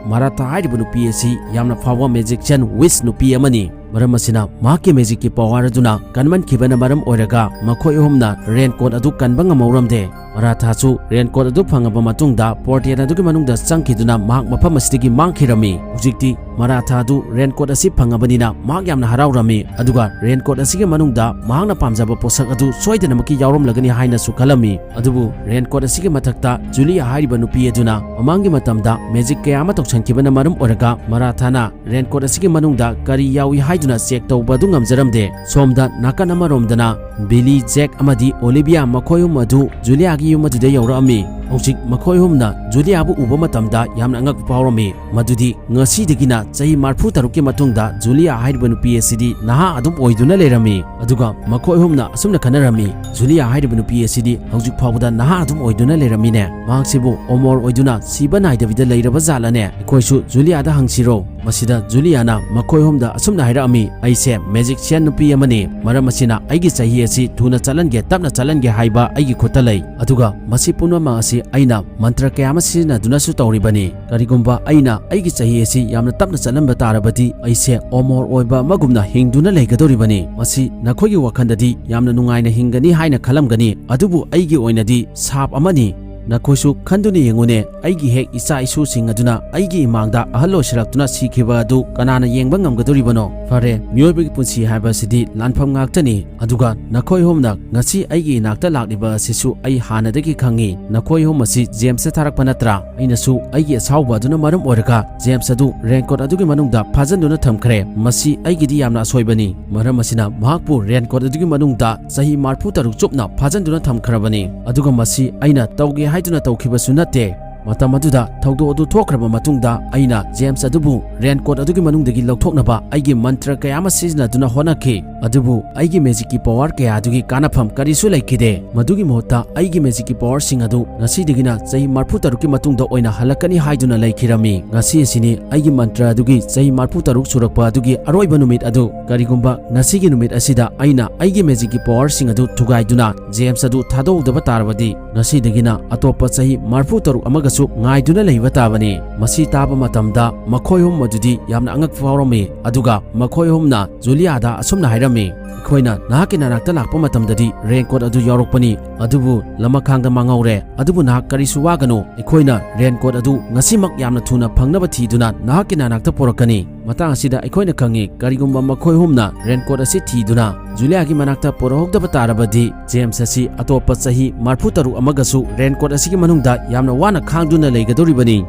ꯃꯔꯥꯊꯥ ꯍꯥꯏꯔꯤꯕ ꯅꯨꯄꯤ ꯑꯁꯤ ꯌꯥꯝꯅ ꯐꯥꯎꯕ ꯃꯦꯖꯤꯛꯁꯤꯌꯟ ꯋꯤꯁ ꯅꯨꯄꯤ ꯑꯃꯅꯤ꯫ ꯃꯔꯝ ꯑꯁꯤꯅ ꯃꯍꯥꯛꯀꯤ ꯃꯦꯖꯤꯛꯀꯤ ꯄꯋꯥꯔ ꯑꯗꯨꯅ ꯀꯟꯃꯟꯈꯤꯕꯅ ꯃꯔꯝ ꯑꯣꯏꯔꯒ ꯃꯈꯣꯏ ꯑꯍꯨꯝꯅ ꯔꯦꯟꯀꯣꯠ ꯑꯗꯨ ꯀꯟꯕ ꯉꯝꯍꯧꯔꯝꯗꯦ꯫ ꯃꯔꯥꯊꯥꯁꯨ ꯔꯦꯟꯀꯣꯠ ꯑꯗꯨ ꯐꯪꯉꯕ ꯃꯇꯨꯡꯗ ꯄꯣꯔꯇꯦꯜ ꯑꯗꯨꯒꯤ ꯃꯅꯨꯡꯗ ꯆꯪꯈꯤꯗꯨꯅ ꯃꯍꯥꯛ ꯃꯐꯝ ꯑꯁꯤꯗꯒꯤ ꯃꯥꯡꯈꯤꯔꯝꯃꯤ꯫ ꯍꯧꯖꯤꯛꯇꯤ ꯃꯔꯥꯊꯥ ꯑꯗꯨ ꯔꯦꯟꯀꯣꯠ ꯑꯁꯤ ꯐꯪꯉꯕꯅꯤꯅ ꯃꯍꯥꯛ ꯌꯥꯝꯅ ꯍꯔꯥꯎꯔꯝꯃꯤ, ꯑꯗꯨꯒ ꯔꯦꯟꯀꯣꯠ ꯑꯁꯤꯒꯤ ꯃꯅꯨꯡꯗ ꯃꯍꯥꯛꯅ ꯄꯥꯝꯖꯕ ꯄꯣꯠꯁꯛ ꯑꯗꯨ ꯁꯣꯏꯗꯅꯃꯛꯀꯤ ꯌꯥꯎꯔꯝꯂꯒꯅꯤ ꯍꯥꯏꯅꯁꯨ ꯈꯜꯂꯝꯃꯤ꯫ ꯑꯗꯨꯕꯨ ꯔꯦꯟꯀꯣꯠ ꯑꯁꯤꯒꯤ ꯃꯊꯛꯇ ꯖꯨꯂꯤꯌꯥ ꯍꯥꯏꯔꯤꯕ ꯅꯨꯄꯤ ꯑꯗꯨꯅ ꯃꯃꯥꯡꯒꯤ ꯃꯇꯝꯗ ꯃꯦꯖꯤꯛ ꯀꯌꯥ ꯑꯃ ꯇꯧꯁꯟꯈꯤꯕꯅ ꯃꯔꯝ ꯑꯣꯏꯔꯒ ꯃꯔꯥꯊꯥꯅ ꯔꯦꯟꯀꯣꯠ ꯑꯁꯤꯒꯤ ꯃꯅꯨꯡꯗ ꯀꯔꯤ ꯌꯥꯎꯏ ꯍꯥꯏ ꯍꯥꯏꯗꯨꯅ ꯆꯦꯛ ꯇꯧꯕ ꯑꯗꯨ ꯉꯝꯖꯔꯝꯗꯦ꯫ ꯁꯣꯝꯗ ꯅꯥꯀꯟ ꯑꯃꯔꯣꯝꯗꯅ ꯕꯤꯂꯤ, ꯖꯦꯛ ꯑꯃꯗꯤ ꯑꯣꯂꯤꯚꯤꯌꯥ ꯃꯈꯣꯏ ꯑꯍꯨꯝ ꯑꯗꯨ ꯖꯨꯂꯤꯌꯥꯒꯤ ꯌꯨꯝ ꯑꯗꯨꯗ ꯌꯧꯔꯛꯑꯝꯃꯤ꯫ ꯍꯧꯖꯤꯛ ꯃꯈꯣꯏ ꯑꯍꯨꯝꯅ ꯖꯨꯂꯤꯌꯥꯕꯨ ꯎꯕ ꯃꯇꯝꯗ ꯌꯥꯝꯅ ꯑꯉꯛꯄ ꯐꯥꯎꯔꯝꯃꯤ꯫ ꯃꯗꯨꯗꯤ ꯉꯁꯤꯗꯒꯤꯅ ꯆꯍꯤ ꯃꯔꯤꯐꯨ ꯇꯔꯨꯛꯀꯤ ꯃꯇꯨꯡꯗ ꯖꯨꯂꯤꯌꯥ ꯍꯥꯏꯔꯤꯕ ꯅꯨꯄꯤ ꯑꯁꯤꯗꯤ ꯅꯍꯥ ꯑꯗꯨꯝ ꯑꯣꯏꯗꯨꯅ ꯂꯩꯔꯝꯃꯤ꯫ ꯑꯗꯨꯒ ꯃꯈꯣꯏ ꯑꯍꯨꯝꯅ ꯑꯁꯨꯝꯅ ꯈꯟꯅꯔꯝꯃꯤ, "ꯖꯨꯂꯤꯌꯥ ꯍꯥꯏꯔꯤꯕ ꯅꯨꯄꯤ ꯑꯁꯤꯗꯤ ꯍꯧꯖꯤꯛ ꯐꯥꯎꯕꯗ ꯅꯍꯥ ꯑꯗꯨꯝ ꯑꯣꯏꯗꯨꯅ ꯂꯩꯔꯝꯃꯤꯅꯦ꯫ ꯃꯍꯥꯛꯁꯤꯕꯨ ꯑꯃꯣꯔ ꯑꯣꯏꯗꯨꯅ ꯁꯤꯕ ꯅꯥꯏꯗꯕꯤꯗ ꯂꯩꯔꯕ ꯖꯥꯠꯂꯅꯦ? ꯑꯩꯈꯣꯏꯁꯨ ꯖꯨꯂꯤꯌꯥꯗ ꯍꯪꯁꯤꯔꯣ?" ꯃꯁꯤꯗ ꯖꯨꯂꯤꯌꯥꯅ ꯃꯈꯣꯏ ꯑꯍꯨꯝꯗ ꯑꯁꯨꯝꯅ ꯍꯥꯏꯔꯛꯑꯝꯃꯤ, "ꯑꯩꯁꯦ ꯃꯦꯖꯤꯛꯁꯤꯌꯟ ꯅꯨꯄꯤ ꯑꯃꯅꯤ꯫ ꯃꯔꯝ ꯑꯁꯤꯅ ꯑꯩꯒꯤ ꯆꯍꯤ ꯑꯁꯤ ꯊꯨꯅ ꯆꯠꯍꯟꯒꯦ, ꯇꯞꯅ ꯆꯠꯍꯟꯒꯦ ꯍꯥꯏꯕ ꯑꯩꯒꯤ ꯈꯨꯠꯇ ꯂꯩ꯫ ꯑꯗꯨꯒ ꯃꯁꯤ ꯄꯨꯝꯅꯃꯛ ꯑꯁꯤ ꯑꯩꯅ ꯃꯟꯇ꯭ꯔ ꯀꯌꯥ ꯑꯃ ꯁꯤꯖꯤꯟꯅꯗꯨꯅꯁꯨ ꯇꯧꯔꯤꯕꯅꯤ꯫ ꯀꯔꯤꯒꯨꯝꯕ ꯑꯩꯅ ꯑꯩꯒꯤ ꯆꯍꯤ ꯑꯁꯤ ꯌꯥꯝꯅ ꯇꯞꯅ ꯆꯠꯍꯟꯕ ꯇꯥꯔꯕꯗꯤ ꯑꯩꯁꯦ ꯑꯃꯣꯔ ꯑꯣꯏꯕ ꯑꯃꯒꯨꯝꯅ ꯍꯤꯡꯗꯨꯅ ꯂꯩꯒꯗꯧꯔꯤꯕꯅꯤ꯫ ꯃꯁꯤ ꯅꯈꯣꯏꯒꯤ ꯋꯥꯈꯜꯗꯗꯤ ꯌꯥꯝꯅ ꯅꯨꯡꯉꯥꯏꯅ ꯍꯤꯡꯒꯅꯤ ꯍꯥꯏꯅ ꯈꯜꯂꯝꯒꯅꯤ, ꯑꯗꯨꯕꯨ ꯑꯩꯒꯤ ꯑꯣꯏꯅꯗꯤ ꯁꯥꯞ ꯑꯃꯅꯤ꯫ ꯅꯈꯣꯏꯁꯨ ꯈꯟꯗꯨꯅ ꯌꯦꯡꯉꯨꯅꯦ, ꯑꯩꯒꯤ ꯍꯦꯛ ꯏꯆꯥ ꯏꯁꯨꯁꯤꯡ ꯑꯗꯨꯅ ꯑꯩꯒꯤ ꯏꯃꯥꯡꯗ ꯑꯍꯜ ꯑꯣꯏꯁꯤꯜꯂꯛꯇꯨꯅ ꯁꯤꯈꯤꯕ ꯑꯗꯨ ꯀꯅꯥꯅ ꯌꯦꯡꯕ ꯉꯝꯒꯗꯧꯔꯤꯕꯅꯣ?" ꯐꯔꯦ, ꯃꯤꯑꯣꯏꯕꯒꯤ ꯄꯨꯟꯁꯤ ꯍꯥꯏꯕ ꯑꯁꯤꯗꯤ ꯂꯥꯟꯐꯝ ꯉꯥꯛꯇꯅꯤ꯫ ꯑꯗꯨꯒ ꯅꯈꯣꯏ ꯑꯍꯨꯝꯅ ꯉꯁꯤ ꯑꯩꯒꯤ ꯏꯅꯥꯛꯇ ꯂꯥꯛꯂꯤꯕ ꯑꯁꯤꯁꯨ ꯑꯩ ꯍꯥꯟꯅꯗꯒꯤ ꯈꯪꯉꯤ꯫ ꯅꯈꯣꯏ ꯑꯍꯨꯝ ꯑꯁꯤ ꯖꯦꯝꯁꯇ ꯊꯥꯔꯛꯄ ꯅꯠꯇ꯭ꯔꯥ? ꯑꯩꯅꯁꯨ ꯑꯩꯒꯤ ꯑꯁꯥꯎꯕ ꯑꯗꯨꯅ ꯃꯔꯝ ꯑꯣꯏꯔꯒ ꯖꯦꯝꯁ ꯑꯗꯨ ꯔꯦꯟꯀꯣꯠ ꯑꯗꯨꯒꯤ ꯃꯅꯨꯡꯗ ꯐꯥꯖꯤꯟꯗꯨꯅ ꯊꯝꯈ꯭ꯔꯦ꯫ ꯃꯁꯤ ꯑꯩꯒꯤꯗꯤ ꯌꯥꯝꯅ ꯑꯁꯣꯏꯕꯅꯤ꯫ ꯃꯔꯝ ꯑꯁꯤꯅ ꯃꯍꯥꯛꯄꯨ ꯔꯦꯟꯀꯣꯠ ꯑꯗꯨꯒꯤ ꯃꯅꯨꯡꯗ ꯆꯍꯤ ꯃꯔꯤꯐꯨ ꯇꯔꯨꯛ ꯆꯨꯞꯅ ꯐꯥꯖꯤꯟꯗꯨꯅ ꯊꯝꯈ꯭ꯔꯕꯅꯤ꯫ ꯑꯗꯨꯒ ꯃꯁꯤ ꯑꯩꯅ ꯇꯧꯒꯦ ꯍꯥꯏꯗꯨꯅ ꯇꯧꯈꯤꯕꯁꯨ ꯅꯠꯇꯦ꯫ ꯃꯇꯝ ꯑꯗꯨꯗ ꯊꯧꯗꯣꯛ ꯑꯗꯨ ꯊꯣꯛꯈ꯭ꯔꯕ ꯃꯇꯨꯡꯗ ꯑꯩꯅ ꯖꯦꯝꯁ ꯑꯗꯨꯕꯨ ꯔꯦꯟꯀꯣꯠ ꯑꯗꯨꯒꯤ ꯃꯅꯨꯡꯗꯒꯤ ꯂꯧꯊꯣꯛꯅꯕ ꯑꯩꯒꯤ ꯃꯟꯇ꯭ꯔ ꯀꯌꯥ ꯑꯃ ꯁꯤꯖꯤꯟꯅꯗꯨꯅ ꯍꯣꯠꯅꯈꯤ꯫ ꯑꯗꯨꯕꯨ ꯑꯩꯒꯤ ꯃꯦꯖꯤꯛꯀꯤ ꯄꯋꯥꯔ ꯀꯌꯥ ꯑꯗꯨꯒꯤ ꯀꯥꯟꯅꯐꯝ ꯀꯔꯤꯁꯨ ꯂꯩꯈꯤꯗꯦ꯫ ꯃꯗꯨꯒꯤ ꯃꯍꯨꯠꯇ ꯑꯩꯒꯤ ꯃꯦꯖꯤꯛꯀꯤ ꯄꯋꯥꯔꯁꯤꯡ ꯑꯗꯨ ꯉꯁꯤꯗꯒꯤꯅ ꯆꯍꯤ ꯃꯔꯤꯐꯨ ꯇꯔꯨꯛꯀꯤ ꯃꯇꯨꯡꯗ ꯑꯣꯏꯅ ꯍꯜꯂꯛꯀꯅꯤ ꯍꯥꯏꯗꯨꯅ ꯂꯩꯈꯤꯔꯝꯃꯤ꯫ ꯉꯁꯤ ꯑꯁꯤꯅꯤ ꯑꯩꯒꯤ ꯃꯟꯇ꯭ꯔ ꯑꯗꯨꯒꯤ ꯆꯍꯤ ꯃꯔꯤꯐꯨ ꯇꯔꯨꯛ ꯁꯨꯔꯛꯄ ꯑꯗꯨꯒꯤ ꯑꯔꯣꯏꯕ ꯅꯨꯃꯤꯠ ꯑꯗꯨ꯫ ꯀꯔꯤꯒꯨꯝꯕ ꯉꯁꯤꯒꯤ ꯅꯨꯃꯤꯠ ꯑꯁꯤꯗ ꯑꯩꯅ ꯑꯩꯒꯤ ꯃꯦꯖꯤꯛꯀꯤ ꯄꯋꯥꯔꯁꯤꯡ ꯑꯗꯨ ꯊꯨꯒꯥꯏꯗꯨꯅ ꯖꯦꯝꯁ ꯑꯗꯨ ꯊꯥꯗꯣꯛꯍꯧꯗꯕ ꯇꯥꯔꯕꯗꯤ, ꯉꯁꯤꯗꯒꯤꯅ ꯑꯇꯣꯞꯄ ꯆꯍꯤ ꯃꯔꯤꯐꯨ ꯇꯔꯨꯛ ꯑꯃꯒꯁꯨ ꯉꯥꯏꯗꯨꯅ ꯂꯩꯕ ꯇꯥꯕꯅꯤ꯫ ꯃꯁꯤ ꯇꯥꯕ ꯃꯇꯝꯗ ꯃꯈꯣꯏ ꯑꯍꯨꯝ ꯑꯗꯨꯗꯤ ꯌꯥꯝꯅ ꯑꯉꯛꯄ ꯐꯥꯎꯔꯝꯃꯤ꯫ ꯑꯗꯨꯒ ꯃꯈꯣꯏ ꯑꯍꯨꯝꯅ ꯖꯨꯂꯤꯌꯥꯗ ꯑꯁꯨꯝꯅ ꯍꯥꯏꯔꯝꯃꯤ, "ꯑꯩꯈꯣꯏꯅ ꯅꯍꯥꯛꯀꯤ ꯅꯅꯥꯛꯇ ꯂꯥꯛꯄ ꯃꯇꯝꯗꯗꯤ ꯔꯦꯟꯀꯣꯠ ꯑꯗꯨ ꯌꯥꯎꯔꯛꯄꯅꯤ, ꯑꯗꯨꯕꯨ ꯂꯃꯈꯥꯡꯗ ꯃꯥꯡꯍꯧꯔꯦ꯫ ꯑꯗꯨꯕꯨ ꯅꯍꯥꯛ ꯀꯔꯤꯁꯨ ꯋꯥꯒꯅꯨ, ꯑꯩꯈꯣꯏꯅ ꯔꯦꯟꯀꯣꯠ ꯑꯗꯨ ꯉꯁꯤꯃꯛ ꯌꯥꯝꯅ ꯊꯨꯅ ꯐꯪꯅꯕ ꯊꯤꯗꯨꯅ ꯅꯍꯥꯛꯀꯤ ꯅꯅꯥꯛꯇ ꯄꯨꯔꯛꯀꯅꯤ꯫" ꯃꯇꯥꯡ ꯑꯁꯤꯗ ꯑꯩꯈꯣꯏꯅ ꯈꯪꯉꯤ, ꯀꯔꯤꯒꯨꯝꯕ ꯃꯈꯣꯏ ꯑꯍꯨꯝꯅ ꯔꯦꯟꯀꯣꯠ ꯑꯁꯤ ꯊꯤꯗꯨꯅ ꯖꯨꯂꯤꯌꯥꯒꯤ ꯃꯅꯥꯛꯇ ꯄꯨꯔꯛꯍꯧꯗꯕ ꯇꯥꯔꯕꯗꯤ, ꯖꯦꯝꯁ ꯑꯁꯤ ꯑꯇꯣꯞꯄ ꯆꯍꯤ ꯃꯔꯤꯐꯨ ꯇꯔꯨꯛ ꯑꯃꯒꯁꯨ ꯔꯦꯟꯀꯣꯠ ꯑꯁꯤꯒꯤ ꯃꯅꯨꯡꯗ ꯌꯥꯝꯅ ꯋꯥꯅ ꯈꯥꯡꯗꯨꯅ ꯂꯩꯒꯗꯧꯔꯤꯕꯅꯤ꯫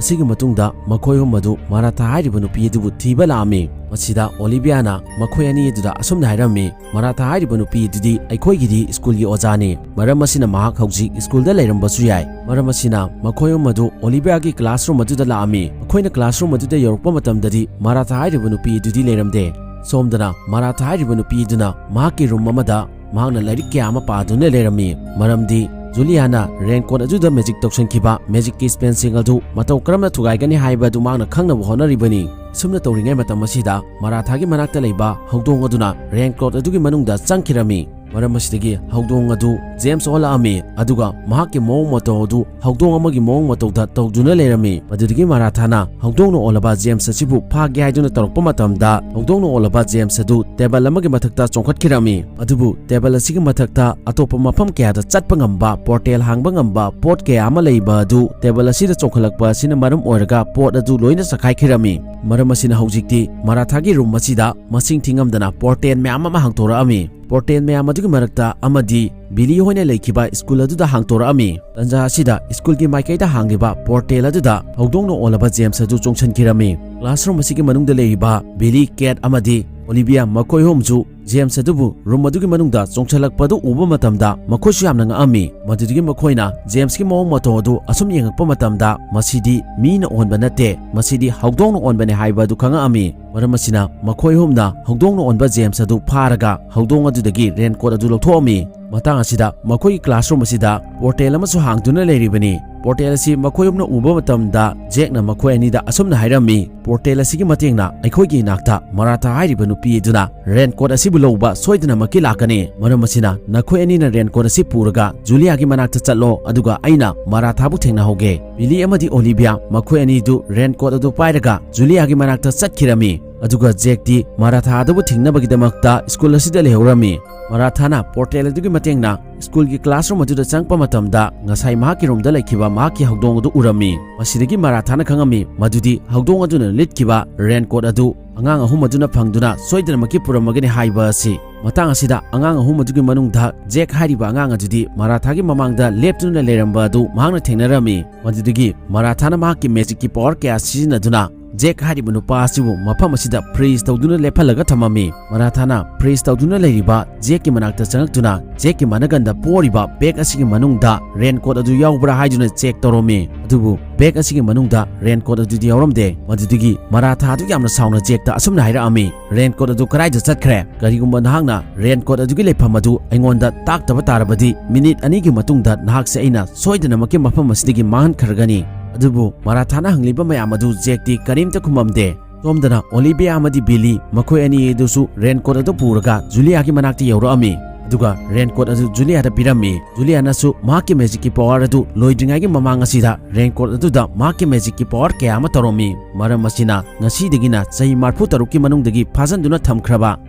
ꯑꯁꯤꯒꯤ ꯃꯇꯨꯡꯗ ꯃꯈꯣꯏ ꯑꯍꯨꯝ ꯑꯗꯨ ꯃꯥꯔꯥꯊꯥ ꯍꯥꯏꯔꯤꯕ ꯅꯨꯄꯤ ꯑꯗꯨꯕꯨ ꯊꯤꯕ ꯂꯥꯛꯑꯝꯃꯤ꯫ ꯃꯁꯤꯗ ꯑꯣꯂꯤꯕꯤꯌꯥꯅ ꯃꯈꯣꯏ ꯑꯅꯤ ꯑꯗꯨꯗ ꯑꯁꯨꯝꯅ ꯍꯥꯏꯔꯝꯃꯤ, "ꯃꯥꯔꯥꯊꯥ ꯍꯥꯏꯔꯤꯕ ꯅꯨꯄꯤ ꯑꯗꯨꯗꯤ ꯑꯩꯈꯣꯏꯒꯤꯗꯤ ꯁ꯭ꯀꯨꯜꯒꯤ ꯑꯣꯖꯥꯅꯤ꯫ ꯃꯔꯝ ꯑꯁꯤꯅ ꯃꯍꯥꯛ ꯍꯧꯖꯤꯛ ꯁ꯭ꯀꯨꯜꯗ ꯂꯩꯔꯝꯕꯁꯨ ꯌꯥꯏ"꯫ ꯃꯔꯝ ꯑꯁꯤꯅ ꯃꯈꯣꯏ ꯑꯍꯨꯝ ꯑꯗꯨ ꯑꯣꯂꯤꯕꯤꯌꯥꯒꯤ ꯀ꯭ꯂꯥꯁꯔꯨꯝ ꯑꯗꯨꯗ ꯂꯥꯛꯑꯝꯃꯤ꯫ ꯃꯈꯣꯏꯅ ꯀ꯭ꯂꯥꯁꯔꯨꯝ ꯑꯗꯨꯗ ꯌꯧꯔꯛꯄ ꯃꯇꯝꯗꯗꯤ ꯃꯥꯔꯥꯊꯥ ꯍꯥꯏꯔꯤꯕ ꯅꯨꯄꯤ ꯑꯗꯨꯗꯤ ꯂꯩꯔꯝꯗꯦ꯫ ꯁꯣꯝꯗꯅ ꯃꯥꯔꯥꯊꯥ ꯍꯥꯏꯔꯤꯕ ꯅꯨꯄꯤ ꯑꯗꯨꯅ ꯃꯍꯥꯛꯀꯤ ꯔꯨꯝ ꯑꯃꯗ ꯃꯍꯥꯛꯅ ꯂꯥꯏꯔꯤꯛ ꯀꯌꯥ ꯑꯃ ꯄꯥꯗꯨꯅ ꯂꯩꯔꯝꯃꯤ꯫ ꯃꯔꯝꯗꯤ ꯖꯨꯂꯤꯌꯥꯅ ꯔꯦꯟꯀꯣꯠ ꯑꯗꯨꯗ ꯃꯦꯖꯤꯛ ꯇꯧꯁꯟꯈꯤꯕ ꯃꯦꯖꯤꯛꯀꯤ ꯁ꯭ꯄꯦꯜꯁꯤꯡ ꯑꯗꯨ ꯃꯇꯧ ꯀꯔꯝꯅ ꯊꯨꯒꯥꯏꯒꯅꯤ ꯍꯥꯏꯕ ꯑꯗꯨ ꯃꯍꯥꯛꯅ ꯈꯪꯅꯕ ꯍꯣꯠꯅꯔꯤꯕꯅꯤ꯫ ꯑꯁꯨꯝꯅ ꯇꯧꯔꯤꯉꯩ ꯃꯇꯝ ꯑꯁꯤꯗ ꯃꯥꯔꯥꯊꯥꯒꯤ ꯃꯅꯥꯛꯇ ꯂꯩꯕ ꯍꯧꯗꯣꯡ ꯑꯗꯨꯅ ꯔꯦꯟꯀꯣꯠ ꯑꯗꯨꯒꯤ ꯃꯅꯨꯡꯗ ꯆꯪꯈꯤꯔꯝꯃꯤ꯫ ꯃꯔꯝ ꯑꯁꯤꯗꯒꯤ ꯍꯧꯗꯣꯡ ꯑꯗꯨ ꯖꯦꯝꯁ ꯑꯣꯜꯂꯛꯑꯝꯃꯤ, ꯑꯗꯨꯒ ꯃꯍꯥꯛꯀꯤ ꯃꯑꯣꯡ ꯃꯇꯧ ꯑꯗꯨ ꯍꯧꯗꯣꯡ ꯑꯃꯒꯤ ꯃꯑꯣꯡ ꯃꯇꯧꯗ ꯇꯧꯗꯨꯅ ꯂꯩꯔꯝꯃꯤ꯫ ꯃꯗꯨꯗꯒꯤ ꯃꯥꯔꯥꯊꯥꯅ ꯍꯧꯗꯣꯡꯅ ꯑꯣꯜꯂꯕ ꯖꯦꯝꯁ ꯑꯁꯤꯕꯨ ꯐꯥꯒꯦ ꯍꯥꯏꯗꯨꯅ ꯇꯧꯔꯛꯄ ꯃꯇꯝꯗ, ꯍꯧꯗꯣꯡꯅ ꯑꯣꯜꯂꯕ ꯖꯦꯝꯁ ꯑꯗꯨ ꯇꯦꯕꯜ ꯑꯃꯒꯤ ꯃꯊꯛꯇ ꯆꯣꯡꯈꯠꯈꯤꯔꯝꯃꯤ꯫ ꯑꯗꯨꯕꯨ ꯇꯦꯕꯜ ꯑꯁꯤꯒꯤ ꯃꯊꯛꯇ ꯑꯇꯣꯞꯄ ꯃꯐꯝ ꯀꯌꯥꯗ ꯆꯠꯄ ꯉꯝꯕ, ꯄꯣꯔꯇꯦꯜ ꯍꯥꯡꯕ ꯉꯝꯕ ꯄꯣꯠ ꯀꯌꯥ ꯑꯃ ꯂꯩꯕ ꯑꯗꯨ ꯇꯦꯕꯜ ꯑꯁꯤꯗ ꯆꯣꯡꯈꯠꯂꯛꯄ ꯑꯁꯤꯅ ꯃꯔꯝ ꯑꯣꯏꯔꯒ ꯄꯣꯠ ꯑꯗꯨ ꯂꯣꯏꯅ ꯆꯈꯥꯏꯈꯤꯔꯝꯃꯤ꯫ ꯃꯔꯝ ꯑꯁꯤꯅ ꯍꯧꯖꯤꯛꯇꯤ ꯃꯥꯔꯥꯊꯥꯒꯤ ꯔꯨꯝ ꯑꯁꯤꯗ ꯃꯁꯤꯡ ꯊꯤꯉꯝꯗꯅ ꯄꯣꯔꯇꯦꯜ ꯃꯌꯥꯝ ꯑꯃ ꯍꯥꯡꯗꯣꯔꯛꯑꯝꯃꯤ꯫ ꯄꯣꯔꯇꯦꯜ ꯃꯌꯥꯝ ꯑꯗꯨꯒꯤ ꯃꯔꯛꯇ ꯑꯃꯗꯤ ꯕꯤꯂꯤ ꯍꯣꯏꯅ ꯂꯩꯈꯤꯕ ꯁ꯭ꯀꯨꯜ ꯑꯗꯨꯗ ꯍꯥꯡꯗꯣꯔꯛꯑꯝꯃꯤ꯫ ꯇꯟꯖꯥ ꯑꯁꯤꯗ ꯁ꯭ꯀꯨꯜꯒꯤ ꯃꯥꯏꯀꯩꯗ ꯍꯥꯡꯂꯤꯕ ꯄꯣꯔꯇꯦꯜ ꯑꯗꯨꯗ ꯍꯧꯗꯣꯡꯅ ꯑꯣꯜꯂꯕ ꯖꯦꯝꯁ ꯑꯗꯨ ꯆꯣꯡꯁꯤꯟꯈꯤꯔꯝꯃꯤ꯫ ꯀ꯭ꯂꯥꯁꯔꯨꯝ ꯑꯁꯤꯒꯤ ꯃꯅꯨꯡꯗ ꯂꯩꯔꯤꯕ ꯕꯤꯂꯤ, ꯀꯦꯠ ꯑꯃꯗꯤ ꯑꯣꯂꯤꯕꯤꯌꯥ, ꯃꯈꯣꯏ ꯑꯍꯨꯝꯁꯨ ꯖꯦꯝꯁ ꯑꯗꯨꯕꯨ ꯔꯨꯝ ꯑꯗꯨꯒꯤ ꯃꯅꯨꯡꯗ ꯆꯣꯡꯁꯤꯜꯂꯛꯄ ꯑꯗꯨ ꯎꯕ ꯃꯇꯝꯗ ꯃꯈꯣꯏꯁꯨ ꯌꯥꯝꯅ ꯉꯛꯑꯝꯃꯤ꯫ ꯃꯗꯨꯗꯒꯤ ꯃꯈꯣꯏꯅ ꯖꯦꯝꯁꯀꯤ ꯃꯑꯣꯡ ꯃꯇꯧ ꯑꯗꯨ ꯑꯁꯨꯝ ꯌꯦꯡꯉꯛꯄ ꯃꯇꯝꯗ ꯃꯁꯤꯗꯤ ꯃꯤꯅ ꯑꯣꯟꯕ ꯅꯠꯇꯦ, ꯃꯁꯤꯗꯤ ꯍꯧꯗꯣꯡꯅ ꯑꯣꯟꯕꯅꯦ ꯍꯥꯏꯕ ꯑꯗꯨ ꯈꯪꯉꯛꯑꯝꯃꯤ꯫ ꯃꯔꯝ ꯑꯁꯤꯅ ꯃꯈꯣꯏ ꯑꯍꯨꯝꯅ ꯍꯧꯗꯣꯡꯅ ꯑꯣꯟꯕ ꯖꯦꯝꯁ ꯑꯗꯨ ꯐꯥꯔꯒ ꯍꯧꯗꯣꯡ ꯑꯗꯨꯗꯒꯤ ꯔꯦꯟꯀꯣꯠ ꯑꯗꯨ ꯂꯧꯊꯣꯛꯑꯝꯃꯤ꯫ ꯃꯇꯥꯡ ꯑꯁꯤꯗ ꯃꯈꯣꯏꯒꯤ ꯀ꯭ꯂꯥꯁꯔꯨꯝ ꯑꯁꯤꯗ ꯄꯣꯔꯇꯦꯜ ꯑꯃꯁꯨ ꯍꯥꯡꯗꯨꯅ ꯂꯩꯔꯤꯕꯅꯤ꯫ ꯄꯣꯔꯇꯦꯜ ꯑꯁꯤ ꯃꯈꯣꯏ ꯑꯍꯨꯝꯅ ꯎꯕ ꯃꯇꯝꯗ ꯖꯦꯛꯅ ꯃꯈꯣꯏ ꯑꯅꯤꯗ ꯑꯁꯨꯝꯅ ꯍꯥꯏꯔꯝꯃꯤ, "ꯄꯣꯔꯇꯦꯜ ꯑꯁꯤꯒꯤ ꯃꯇꯦꯡꯅ ꯑꯩꯈꯣꯏꯒꯤ ꯏꯅꯥꯛꯇ ꯃꯥꯔꯥꯊꯥ ꯍꯥꯏꯔꯤꯕ ꯅꯨꯄꯤ ꯑꯗꯨꯅ ꯔꯦꯟꯀꯣꯠ ꯑꯁꯤꯕꯨ ꯂꯧꯕ ꯁꯣꯏꯗꯅꯃꯛꯀꯤ ꯂꯥꯛꯀꯅꯤ꯫ ꯃꯔꯝ ꯑꯁꯤꯅ ꯅꯈꯣꯏ ꯑꯅꯤꯅ ꯔꯦꯟꯀꯣꯠ ꯑꯁꯤ ꯄꯨꯔꯒ ꯖꯨꯂꯤꯌꯥꯒꯤ ꯃꯅꯥꯛꯇ ꯆꯠꯂꯣ, ꯑꯗꯨꯒ ꯑꯩꯅ ꯃꯥꯔꯥꯊꯥꯕꯨ ꯊꯦꯡꯅꯍꯧꯒꯦ꯫" ꯕꯤꯂꯤ ꯑꯃꯗꯤ ꯑꯣꯂꯤꯕꯤꯌꯥ ꯃꯈꯣꯏ ꯑꯅꯤꯗꯨ ꯔꯦꯟꯀꯣꯠ ꯑꯗꯨ ꯄꯥꯏꯔꯒ ꯖꯨꯂꯤꯌꯥꯒꯤ ꯃꯅꯥꯛꯇ ꯆꯠꯈꯤꯔꯝꯃꯤ꯫ ꯑꯗꯨꯒ ꯖꯦꯛꯇꯤ ꯃꯥꯔꯥꯊꯥ ꯑꯗꯨꯕꯨ ꯊꯤꯡꯅꯕꯒꯤꯗꯃꯛꯇ ꯁ꯭ꯀꯨꯜ ꯑꯁꯤꯗ ꯂꯩꯍꯧꯔꯝꯃꯤ꯫ ꯃꯥꯔꯥꯊꯥꯅ ꯄꯣꯔꯇꯦꯜ ꯑꯗꯨꯒꯤ ꯃꯇꯦꯡꯅ ꯁ꯭ꯀꯨꯜꯒꯤ ꯀ꯭ꯂꯥꯁꯔꯨꯝ ꯑꯗꯨꯗ ꯆꯪꯂꯛꯄ ꯃꯇꯝꯗ ꯉꯁꯥꯏ ꯃꯍꯥꯛꯀꯤ ꯔꯨꯝꯗ ꯂꯩꯈꯤꯕ ꯃꯍꯥꯛꯀꯤ ꯍꯧꯗꯣꯡ ꯑꯗꯨ ꯎꯔꯝꯃꯤ꯫ ꯃꯁꯤꯗꯒꯤ ꯃꯥꯔꯥꯊꯥꯅ ꯈꯪꯉꯝꯃꯤ ꯃꯗꯨꯗꯤ ꯍꯧꯗꯣꯡ ꯑꯗꯨꯅ ꯂꯤꯠꯈꯤꯕ ꯔꯦꯟꯀꯣꯠ ꯑꯗꯨ ꯑꯉꯥꯡ ꯑꯍꯨꯝ ꯑꯗꯨꯅ ꯐꯪꯗꯨꯅ ꯁꯣꯏꯗꯅꯃꯛꯀꯤ ꯄꯨꯔꯝꯃꯒꯅꯤ ꯍꯥꯏꯕ ꯑꯁꯤ꯫ ꯃꯇꯥꯡ ꯑꯁꯤꯗ ꯑꯉꯥꯡ ꯑꯍꯨꯝ ꯑꯗꯨꯒꯤ ꯃꯅꯨꯡꯗ ꯖꯦꯛ ꯍꯥꯏꯔꯤꯕ ꯑꯉꯥꯡ ꯑꯗꯨꯗꯤ ꯃꯔꯥꯊꯥꯒꯤ ꯃꯃꯥꯡꯗ ꯂꯦꯞꯇꯨꯅ ꯂꯩꯔꯝꯕ ꯑꯗꯨ ꯃꯍꯥꯛꯅ ꯊꯦꯡꯅꯔꯝꯃꯤ꯫ ꯃꯗꯨꯗꯒꯤ ꯃꯔꯥꯊꯥꯅ ꯃꯍꯥꯛꯀꯤ ꯃꯦꯖꯤꯛꯀꯤ ꯄꯋꯥꯔ ꯀꯌꯥ ꯁꯤꯖꯤꯟꯅꯗꯨꯅ ꯖꯦꯛ ꯍꯥꯏꯔꯤꯕ ꯅꯨꯄꯥ ꯑꯁꯤꯕꯨ ꯃꯐꯝ ꯑꯁꯤꯗ ꯐ꯭ꯔꯤꯖ ꯇꯧꯗꯨꯅ ꯂꯦꯞꯍꯜꯂꯒ ꯊꯝꯃꯝꯃꯤ꯫ ꯃꯔꯥꯊꯥꯅ ꯐ꯭ꯔꯤꯖ ꯇꯧꯗꯨꯅ ꯂꯩꯔꯤꯕ ꯖꯦꯛꯀꯤ ꯃꯅꯥꯛꯇ ꯆꯪꯂꯛꯇꯨꯅ ꯖꯦꯛꯀꯤ ꯃꯅꯒꯟꯗ ꯄꯣꯔꯤꯕ ꯕꯦꯒ ꯑꯁꯤꯒꯤ ꯃꯅꯨꯡꯗ ꯔꯦꯟꯀꯣꯠ ꯑꯗꯨ ꯌꯥꯎꯕ꯭ꯔꯥ ꯍꯥꯏꯗꯨꯅ ꯆꯦꯛ ꯇꯧꯔꯝꯃꯤ꯫ ꯑꯗꯨꯕꯨ ꯕꯦꯒ ꯑꯁꯤꯒꯤ ꯃꯅꯨꯡꯗ ꯔꯦꯟꯀꯣꯠ ꯑꯗꯨꯗꯤ ꯌꯥꯎꯔꯝꯗꯦ꯫ ꯃꯗꯨꯗꯒꯤ ꯃꯔꯥꯊꯥ ꯑꯗꯨ ꯌꯥꯝꯅ ꯁꯥꯎꯅ ꯖꯦꯛꯇ ꯑꯁꯨꯝꯅ ꯍꯥꯏꯔꯛꯑꯝꯃꯤ, "ꯔꯦꯟꯀꯣꯠ ꯑꯗꯨ ꯀꯗꯥꯏꯗ ꯆꯠꯈ꯭ꯔꯦ? ꯀꯔꯤꯒꯨꯝꯕ ꯅꯍꯥꯛꯅ ꯔꯦꯟꯀꯣꯠ ꯑꯗꯨꯒꯤ ꯂꯩꯐꯝ ꯑꯗꯨ ꯑꯩꯉꯣꯟꯗ ꯇꯥꯛꯇꯕ ꯇꯥꯔꯕꯗꯤ, ꯃꯤꯅꯤꯠ ꯑꯅꯤꯒꯤ ꯃꯇꯨꯡꯗ ꯅꯍꯥꯛꯁꯦ ꯑꯩꯅ ꯁꯣꯏꯗꯅꯃꯛꯀꯤ ꯃꯐꯝ ꯑꯁꯤꯗꯒꯤ ꯃꯥꯡꯍꯟꯈ꯭ꯔꯒꯅꯤ"꯫ ꯑꯗꯨꯕꯨ ꯃꯔꯥꯊꯥꯅ ꯍꯪꯂꯤꯕ ꯃꯌꯥꯝ ꯑꯗꯨ ꯖꯦꯛꯇꯤ ꯀꯔꯤꯝꯇ ꯈꯨꯝꯃꯝꯗꯦ꯫ ꯁꯣꯝꯗꯅ ꯑꯣꯂꯤꯚꯤꯌꯥ ꯑꯃꯗꯤ ꯕꯤꯂꯤ ꯃꯈꯣꯏ ꯑꯅꯤ ꯑꯗꯨꯁꯨ ꯔꯦꯟꯀꯣꯠ ꯑꯗꯨ ꯄꯨꯔꯒ ꯖꯨꯂꯤꯌꯥꯒꯤ ꯃꯅꯥꯛꯇ ꯌꯧꯔꯛꯑꯝꯃꯤ꯫ ꯑꯗꯨꯒ ꯔꯦꯟꯀꯣꯠ ꯑꯗꯨ ꯖꯨꯂꯤꯌꯥꯗ ꯄꯤꯔꯝꯃꯤ꯫ ꯖꯨꯂꯤꯌꯥꯅꯁꯨ ꯃꯍꯥꯛꯀꯤ ꯃꯦꯖꯤꯛꯀꯤ ꯄꯋꯥꯔ ꯑꯗꯨ ꯂꯣꯏꯗ꯭ꯔꯤꯉꯩꯒꯤ ꯃꯃꯥꯡ ꯑꯁꯤꯗ ꯔꯦꯟꯀꯣꯠ ꯑꯗꯨꯗ ꯃꯍꯥꯛꯀꯤ ꯃꯦꯖꯤꯛꯀꯤ ꯄꯋꯥꯔ ꯀꯌꯥ ꯑꯃ ꯇꯧꯔꯝꯃꯤ꯫ ꯃꯔꯝ ꯑꯁꯤꯅ ꯉꯁꯤꯗꯒꯤꯅ ꯆꯍꯤ ꯃꯔꯤꯐꯨ ꯇꯔꯨꯛꯀꯤ ꯃꯅꯨꯡꯗꯒꯤ ꯐꯥꯖꯤꯟꯗꯨꯅ ꯊꯝꯈ꯭ꯔꯕ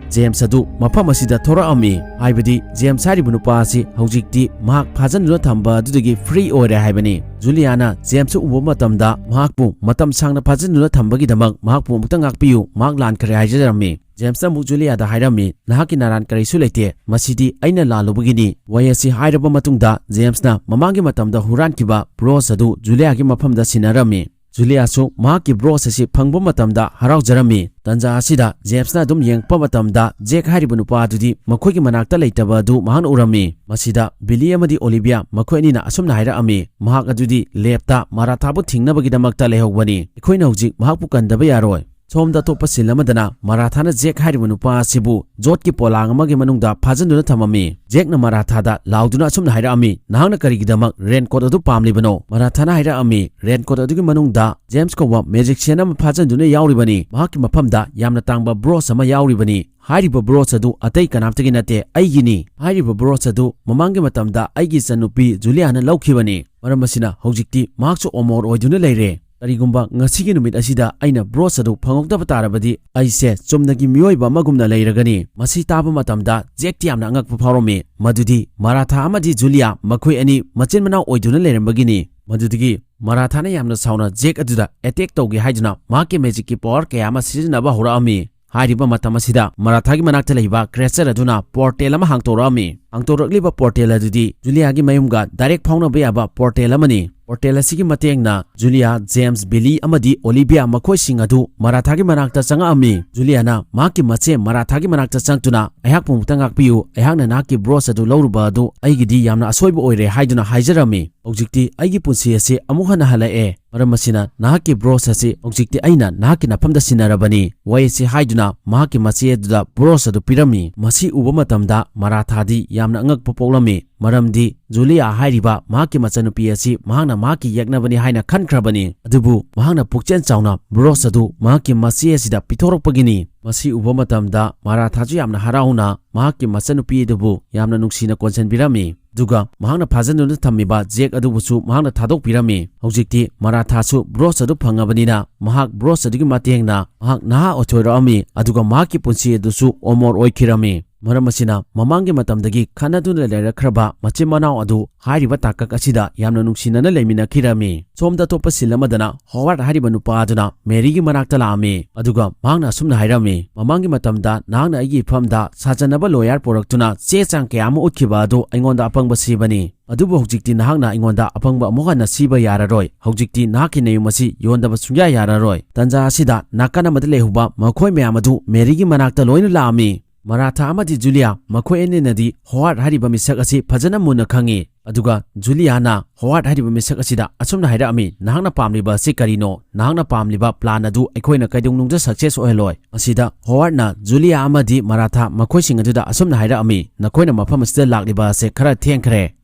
ꯖꯦꯝꯁ ꯑꯗꯨ ꯃꯐꯝ ꯑꯁꯤꯗ ꯊꯣꯔꯛꯑꯝꯃꯤ꯫ ꯍꯥꯏꯕꯗꯤ ꯖꯦꯝꯁ ꯍꯥꯏꯔꯤꯕ ꯅꯨꯄꯥ ꯑꯁꯤ ꯍꯧꯖꯤꯛꯇꯤ ꯃꯍꯥꯛ ꯐꯥꯖꯤꯟꯗꯨꯅ ꯊꯝꯕ ꯑꯗꯨꯗꯒꯤ ꯐ꯭ꯔꯤ ꯑꯣꯏꯔꯦ ꯍꯥꯏꯕꯅꯤ꯫ ꯖꯨꯂꯤꯌꯥꯅ ꯖꯦꯝꯁ ꯎꯕ ꯃꯇꯝꯗ ꯃꯍꯥꯛꯄꯨ ꯃꯇꯝ ꯁꯥꯡꯅ ꯐꯥꯖꯤꯟꯗꯨꯅ ꯊꯝꯕꯒꯤꯗꯃꯛ ꯃꯍꯥꯛꯄꯨ ꯑꯃꯨꯛꯇ ꯉꯥꯛꯄꯤꯌꯨ, ꯃꯍꯥꯛ ꯂꯥꯟꯈ꯭ꯔꯦ ꯍꯥꯏꯖꯔꯝꯃꯤ꯫ ꯖꯦꯝꯁꯅ ꯑꯃꯨꯛ ꯖꯨꯂꯤꯌꯥꯗ ꯍꯥꯏꯔꯝꯃꯤ, "ꯅꯍꯥꯛꯀꯤ ꯅꯔꯥꯟ ꯀꯔꯤꯁꯨ ꯂꯩꯇꯦ, ꯃꯁꯤꯗꯤ ꯑꯩꯅ ꯂꯥꯜꯂꯨꯕꯒꯤꯅꯤ"꯫ ꯋꯥꯍꯩ ꯑꯁꯤ ꯍꯥꯏꯔꯕ ꯃꯇꯨꯡꯗ ꯖꯦꯝꯁꯅ ꯃꯃꯥꯡꯒꯤ ꯃꯇꯝꯗ ꯍꯨꯔꯥꯟꯈꯤꯕ ꯕ꯭ꯔꯣꯁ ꯑꯗꯨ ꯖꯨꯂꯤꯌꯥꯒꯤ ꯃꯐꯝꯗ ꯁꯤꯟꯅꯔꯝꯃꯤ꯫ ꯖꯨꯂꯤꯌꯥꯁꯨ ꯃꯍꯥꯛꯀꯤ ꯕ꯭ꯔꯣꯁ ꯑꯁꯤ ꯐꯪꯕ ꯃꯇꯝꯗ ꯍꯔꯥꯎꯖꯔꯝꯃꯤ꯫ ꯇꯟꯖꯥ ꯑꯁꯤꯗ ꯖꯦꯝꯁꯅ ꯑꯗꯨꯝ ꯌꯦꯡꯉꯛꯄ ꯃꯇꯝꯗ ꯖꯦꯛ ꯍꯥꯏꯔꯤꯕ ꯅꯨꯄꯥ ꯑꯗꯨꯗꯤ ꯃꯈꯣꯏꯒꯤ ꯃꯅꯥꯛꯇ ꯂꯩꯇꯕ ꯑꯗꯨ ꯃꯍꯥꯛꯅ ꯎꯔꯝꯃꯤ꯫ ꯃꯁꯤꯗ ꯕꯤꯂꯤ ꯑꯃꯗꯤ ꯑꯣꯂꯤꯚꯤꯌꯥ ꯃꯈꯣꯏ ꯑꯅꯤꯅ ꯑꯁꯨꯝꯅ ꯍꯥꯏꯔꯛꯑꯝꯃꯤ, "ꯃꯍꯥꯛ ꯑꯗꯨꯗꯤ ꯂꯦꯞꯇ ꯃꯔꯥꯊꯥꯕꯨ ꯊꯤꯡꯅꯕꯒꯤꯗꯃꯛꯇ ꯂꯩꯍꯧꯕꯅꯤ꯫ ꯑꯩꯈꯣꯏꯅ ꯍꯧꯖꯤꯛ ꯃꯍꯥꯛꯄꯨ ꯀꯟꯗꯕ ꯌꯥꯔꯣꯏ"꯫ ꯁꯣꯝꯗ ꯑꯇꯣꯞꯄ ꯁꯤꯟ ꯑꯃꯗꯅ ꯃꯔꯥꯊꯥꯅ ꯖꯦꯛ ꯍꯥꯏꯔꯤꯕ ꯅꯨꯄꯥ ꯑꯁꯤꯕꯨ ꯖꯣꯠꯀꯤ ꯄꯣꯂꯥꯡ ꯑꯃꯒꯤ ꯃꯅꯨꯡꯗ ꯐꯥꯖꯤꯟꯗꯨꯅ ꯊꯝꯃꯝꯃꯤ꯫ ꯖꯦꯛꯅ ꯃꯔꯥꯊꯥꯗ ꯂꯥꯎꯗꯨꯅ ꯑꯁꯨꯝꯅ ꯍꯥꯏꯔꯛꯑꯝꯃꯤ, "ꯅꯍꯥꯛꯅ ꯀꯔꯤꯒꯤꯗꯃꯛ ꯔꯦꯟꯀꯣꯠ ꯑꯗꯨ ꯄꯥꯝꯂꯤꯕꯅꯣ?" ꯃꯔꯥꯊꯥꯅ ꯍꯥꯏꯔꯛꯑꯝꯃꯤ, "ꯔꯦꯟꯀꯣꯠ ꯑꯗꯨꯒꯤ ꯃꯅꯨꯡꯗ ꯖꯦꯝꯁ ꯀꯧꯕ ꯃꯦꯖꯤꯛꯁꯤꯌꯟ ꯑꯃ ꯐꯥꯖꯤꯟꯗꯨꯅ ꯌꯥꯎꯔꯤꯕꯅꯤ꯫ ꯃꯍꯥꯛꯀꯤ ꯃꯐꯝꯗ ꯌꯥꯝꯅ ꯇꯥꯡꯕ ꯕ꯭ꯔꯣꯁ ꯑꯃ ꯌꯥꯎꯔꯤꯕꯅꯤ꯫ ꯍꯥꯏꯔꯤꯕ ꯕ꯭ꯔꯣꯁ ꯑꯗꯨ ꯑꯇꯩ ꯀꯅꯥꯝꯇꯒꯤ ꯅꯠꯇꯦ, ꯑꯩꯒꯤꯅꯤ꯫ ꯍꯥꯏꯔꯤꯕ ꯕ꯭ꯔꯣꯁ ꯑꯗꯨ ꯃꯃꯥꯡꯒꯤ ꯃꯇꯝꯗ ꯑꯩꯒꯤ ꯏꯆꯟꯅꯨꯄꯤ ꯖꯨꯂꯤꯌꯥꯅ ꯂꯧꯈꯤꯕꯅꯤ꯫ ꯃꯔꯝ ꯑꯁꯤꯅ ꯍꯧꯖꯤꯛꯇꯤ ꯃꯍꯥꯛꯁꯨ ꯑꯃꯣꯔ ꯑꯣꯏꯗꯨꯅ ꯂꯩꯔꯦ꯫ ꯀꯔꯤꯒꯨꯝꯕ ꯉꯁꯤꯒꯤ ꯅꯨꯃꯤꯠ ꯑꯁꯤꯗ ꯑꯩꯅ ꯕ꯭ꯔꯣꯁ ꯑꯗꯨ ꯐꯪꯍꯧꯗꯕ ꯇꯥꯔꯕꯗꯤ, ꯑꯩꯁꯦ ꯆꯨꯝꯅꯒꯤ ꯃꯤꯑꯣꯏꯕ ꯑꯃꯒꯨꯝꯅ ꯂꯩꯔꯒꯅꯤ"꯫ ꯃꯁꯤ ꯇꯥꯕ ꯃꯇꯝꯗ ꯖꯦꯛꯇꯤ ꯌꯥꯝꯅ ꯑꯉꯛꯄ ꯐꯥꯎꯔꯝꯃꯤ꯫ ꯃꯗꯨꯗꯤ ꯃꯔꯥꯊꯥ ꯑꯃꯗꯤ ꯖꯨꯂꯤꯌꯥ ꯃꯈꯣꯏ ꯑꯅꯤ ꯃꯆꯤꯟ ꯃꯅꯥꯎ ꯑꯣꯏꯗꯨꯅ ꯂꯩꯔꯝꯕꯒꯤꯅꯤ꯫ ꯃꯗꯨꯗꯒꯤ ꯃꯔꯥꯊꯥꯅ ꯌꯥꯝꯅ ꯁꯥꯎꯅ ꯖꯦꯛ ꯑꯗꯨꯗ ꯑꯦꯇꯦꯛ ꯇꯧꯒꯦ ꯍꯥꯏꯗꯨꯅ ꯃꯍꯥꯛꯀꯤ ꯃꯦꯖꯤꯛꯀꯤ ꯄꯋꯥꯔ ꯀꯌꯥ ꯑꯃ ꯁꯤꯖꯤꯟꯅꯕ ꯍꯧꯔꯛꯑꯝꯃꯤ꯫ ꯍꯥꯏꯔꯤꯕ ꯃꯇꯝ ꯑꯁꯤꯗ ꯃꯔꯥꯊꯥꯒꯤ ꯃꯅꯥꯛꯇ ꯂꯩꯕ creature ꯑꯗꯨꯅ portal ꯑꯃ ꯍꯥꯡꯇꯣꯔꯛꯑꯝꯃꯤ꯫ ꯍꯥꯡꯇꯣꯔꯛꯂꯤꯕ portal ꯑꯗꯨꯗꯤ ꯖꯨꯂꯤꯌꯥꯒꯤ ꯃꯌꯨꯝꯒ direct ꯐꯥꯎꯅꯕ ꯌꯥꯕ portal ꯑꯃꯅꯤ꯫ Portal ꯑꯁꯤꯒꯤ ꯃꯇꯦꯡꯅ ꯖꯨꯂꯤꯌꯥ, ꯖꯦꯝꯁ, ꯕꯤꯂꯤ ꯑꯃꯗꯤ ꯑꯣꯂꯤꯚꯤꯌꯥ ꯃꯈꯣꯏꯁꯤꯡ ꯑꯗꯨ ꯃꯔꯥꯊꯥꯒꯤ ꯃꯅꯥꯛꯇ ꯆꯪꯉꯛꯑꯝꯃꯤ꯫ ꯖꯨꯂꯤꯌꯥꯅ ꯃꯍꯥꯛꯀꯤ ꯃꯆꯦ ꯃꯔꯥꯊꯥꯒꯤ ꯃꯅꯥꯛꯇ ꯆꯪꯗꯨꯅ, "ꯑꯩꯍꯥꯛꯄꯨ ꯑꯃꯨꯛꯇ ꯉꯥꯛꯄꯤꯌꯨ, ꯑꯩꯍꯥꯛꯅ ꯅꯍꯥꯛꯀꯤ brooch ꯑꯗꯨ ꯂꯧꯔꯨꯕ ꯑꯗꯨ ꯑꯩꯒꯤꯗꯤ ꯌꯥꯝꯅ ꯑꯁꯣꯏꯕ ꯑꯣꯏꯔꯦ" ꯍꯥꯏꯗꯨꯅ ꯍꯥꯏꯖꯔꯝꯃꯤ꯫ "ꯍꯧꯖꯤꯛꯇꯤ ꯑꯩꯒꯤ ꯄꯨꯟꯁꯤ ꯑꯁꯤ ꯑꯃꯨꯛ ꯍꯟꯅ ꯍꯜꯂꯛꯑꯦ, ꯃꯔꯝ ꯑꯁꯤꯅ ꯅꯍꯥꯛꯀꯤ brooch ꯑꯁꯤ ꯍꯧꯖꯤꯛꯇꯤ ꯑꯩꯅ ꯅꯍꯥꯛꯀꯤ ꯅꯐꯝꯗ ꯁꯤꯟꯅꯔꯕꯅꯤ" ꯋꯥꯍꯩ ꯑꯁꯤ ꯍꯥꯏꯗꯨꯅ ꯃꯍꯥꯛꯀꯤ ꯃꯆꯦ ꯑꯗꯨꯗ brooch ꯑꯗꯨ ꯄꯤꯔꯝꯃꯤ꯫ ꯃꯁꯤ ꯎꯕ ꯃꯇꯝꯗ ꯃꯔꯥꯊꯥꯗꯤ ꯌꯥꯝꯅ ꯑꯉꯛꯄ ꯄꯣꯛꯂꯝꯃꯤ, ꯃꯔꯝꯗꯤ ꯖꯨꯂꯤꯌꯥ ꯍꯥꯏꯔꯤꯕ ꯃꯍꯥꯛꯀꯤ ꯃꯆꯟꯅꯨꯄꯤ ꯑꯁꯤ ꯃꯍꯥꯛꯅ ꯃꯍꯥꯛꯀꯤ ꯌꯦꯛꯅꯕꯅꯤ ꯍꯥꯏꯅ ꯈꯟꯈ꯭ꯔꯕꯅꯤ꯫ ꯑꯗꯨꯕꯨ ꯃꯍꯥꯛꯅ ꯄꯨꯛꯆꯦꯜ ꯆꯥꯎꯅ brooch ꯑꯗꯨ ꯃꯍꯥꯛꯀꯤ ꯃꯆꯦ ꯑꯁꯤꯗ ꯄꯤꯊꯣꯔꯛꯄꯒꯤꯅꯤ꯫ ꯃꯁꯤ ꯎꯕ ꯃꯇꯝꯗ ꯃꯔꯥꯊꯥꯁꯨ ꯌꯥꯝꯅ ꯍꯔꯥꯎꯅ ꯃꯍꯥꯛꯀꯤ ꯃꯆꯟꯅꯨꯄꯤ ꯑꯗꯨꯕꯨ ꯌꯥꯝꯅ ꯅꯨꯡꯁꯤꯅ ꯀꯣꯟꯁꯤꯟꯕꯤꯔꯝꯃꯤ꯫ ꯑꯗꯨꯒ ꯃꯍꯥꯛꯅ ꯐꯥꯖꯤꯟꯗꯨꯅ ꯊꯝꯃꯤꯕ ꯖꯦꯛ ꯑꯗꯨꯕꯨꯁꯨ ꯃꯍꯥꯛꯅ ꯊꯥꯗꯣꯛꯄꯤꯔꯝꯃꯤ꯫ ꯍꯧꯖꯤꯛꯇꯤ ꯃꯔꯥꯊꯥꯁꯨ brooch ꯑꯗꯨ ꯐꯪꯉꯕꯅꯤꯅ, ꯃꯍꯥꯛ brooch ꯑꯗꯨꯒꯤ ꯃꯇꯦꯡꯅ ꯃꯍꯥꯛ ꯅꯍꯥ ꯑꯣꯏꯊꯣꯔꯛꯑꯝꯃꯤ, ꯑꯗꯨꯒ ꯃꯍꯥꯛꯀꯤ ꯄꯨꯟꯁꯤ ꯑꯗꯨꯁꯨ ꯑꯃꯣꯔ ꯑꯣꯏꯈꯤꯔꯝꯃꯤ꯫ ꯃꯔꯝ ꯑꯁꯤꯅ, ꯃꯃꯥꯡꯒꯤ ꯃꯇꯝꯗꯒꯤ ꯈꯠꯅꯗꯨꯅ ꯂꯩꯔꯛꯈ꯭ꯔꯕ ꯃꯆꯤꯟ ꯃꯅꯥꯎ ꯑꯗꯨ ꯍꯥꯏꯔꯤꯕ ꯇꯥꯡꯀꯛ ꯑꯁꯤꯗ ꯌꯥꯝꯅ ꯅꯨꯡꯁꯤꯅꯅ ꯂꯩꯃꯤꯟꯅꯈꯤꯔꯝꯃꯤ꯫ ꯁꯣꯝꯗ ꯑꯇꯣꯞꯄ scene ꯑꯃꯗꯅ ꯍꯣꯋꯥꯔꯗ ꯍꯥꯏꯔꯤꯕ ꯅꯨꯄꯥ ꯑꯗꯨꯅ ꯃꯦꯔꯤꯒꯤ ꯃꯅꯥꯛꯇ ꯂꯥꯛꯑꯝꯃꯤ, ꯑꯗꯨꯒ ꯃꯍꯥꯛꯅ ꯑꯁꯨꯝꯅ ꯍꯥꯏꯔꯝꯃꯤ, "ꯃꯃꯥꯡꯒꯤ ꯃꯇꯝꯗ ꯅꯍꯥꯛꯅ ꯑꯩꯒꯤ ꯏꯐꯝꯗ ꯁꯥꯖꯟꯅꯕ lawyer ꯄꯨꯔꯛꯇꯨꯅ ꯆꯦ ꯆꯥꯡ ꯀꯌꯥ ꯑꯃ ꯎꯠꯈꯤꯕ ꯑꯗꯨ ꯑꯩꯉꯣꯟꯗ ꯑꯄꯪꯕ ꯁꯤꯕꯅꯤ꯫ ꯑꯗꯨꯕꯨ ꯍꯧꯖꯤꯛꯇꯤ ꯅꯍꯥꯛꯅ ꯑꯩꯉꯣꯟꯗ ꯑꯄꯪꯕ ꯑꯃꯨꯛ ꯍꯟꯅ ꯁꯤꯕ ꯌꯥꯔꯔꯣꯏ꯫ ꯍꯧꯖꯤꯛꯇꯤ ꯅꯍꯥꯛꯀꯤ ꯅꯌꯨꯝ ꯑꯁꯤ ꯌꯣꯟꯗꯕ ꯁꯨꯡꯌꯥ ꯌꯥꯔꯔꯣꯏ꯫" ꯇꯟꯖꯥ ꯑꯁꯤꯗ ꯅꯥꯀꯟ ꯑꯃꯗ ꯂꯩꯍꯧꯕ ꯃꯈꯣꯏ ꯃꯌꯥꯝ ꯑꯗꯨ ꯃꯦꯔꯤꯒꯤ ꯃꯅꯥꯛꯇ ꯂꯣꯏꯅ ꯂꯥꯛꯑꯝꯃꯤ꯫ ꯃꯔꯥꯊꯥ ꯑꯃꯗꯤ ꯖꯨꯂꯤꯌꯥ ꯃꯈꯣꯏ ꯑꯅꯤꯅꯗꯤ ꯍꯣꯋꯥꯔꯗ ꯍꯥꯏꯔꯤꯕ ꯃꯤꯁꯛ ꯑꯁꯤ ꯐꯖꯅ ꯃꯨꯟꯅ ꯈꯪꯉꯤ꯫ ꯑꯗꯨꯒ ꯖꯨꯂꯤꯌꯥꯅ ꯍꯣꯋꯥꯔꯗ ꯍꯥꯏꯔꯤꯕ ꯃꯤꯁꯛ ꯑꯁꯤꯗ ꯑꯁꯨꯝꯅ ꯍꯥꯏꯔꯛꯑꯝꯃꯤ, "ꯅꯍꯥꯛꯅ ꯄꯥꯝꯂꯤꯕ ꯑꯁꯤ ꯀꯔꯤꯅꯣ? ꯅꯍꯥꯛꯅ ꯄꯥꯝꯂꯤꯕ plan ꯑꯗꯨ ꯑꯩꯈꯣꯏꯅ ꯀꯩꯗꯧꯅꯨꯡꯗ success ꯑꯣꯏꯍꯜꯂꯣꯏ꯫" ꯑꯁꯤꯗ ꯍꯣꯋꯥꯔꯗꯅ ꯖꯨꯂꯤꯌꯥ ꯑꯃꯗꯤ ꯃꯔꯥꯊꯥ ꯃꯈꯣꯏꯁꯤꯡ ꯑꯗꯨꯗ ꯑꯁꯨꯝꯅ ꯍꯥꯏꯔꯛꯑꯝꯃꯤ, "ꯅꯈꯣꯏꯅ ꯃꯐꯝ ꯑꯁꯤꯗ ꯂꯥꯛꯂꯤꯕ ꯑꯁꯦ ꯈꯔ ꯊꯦꯡꯈ꯭ꯔꯦ꯫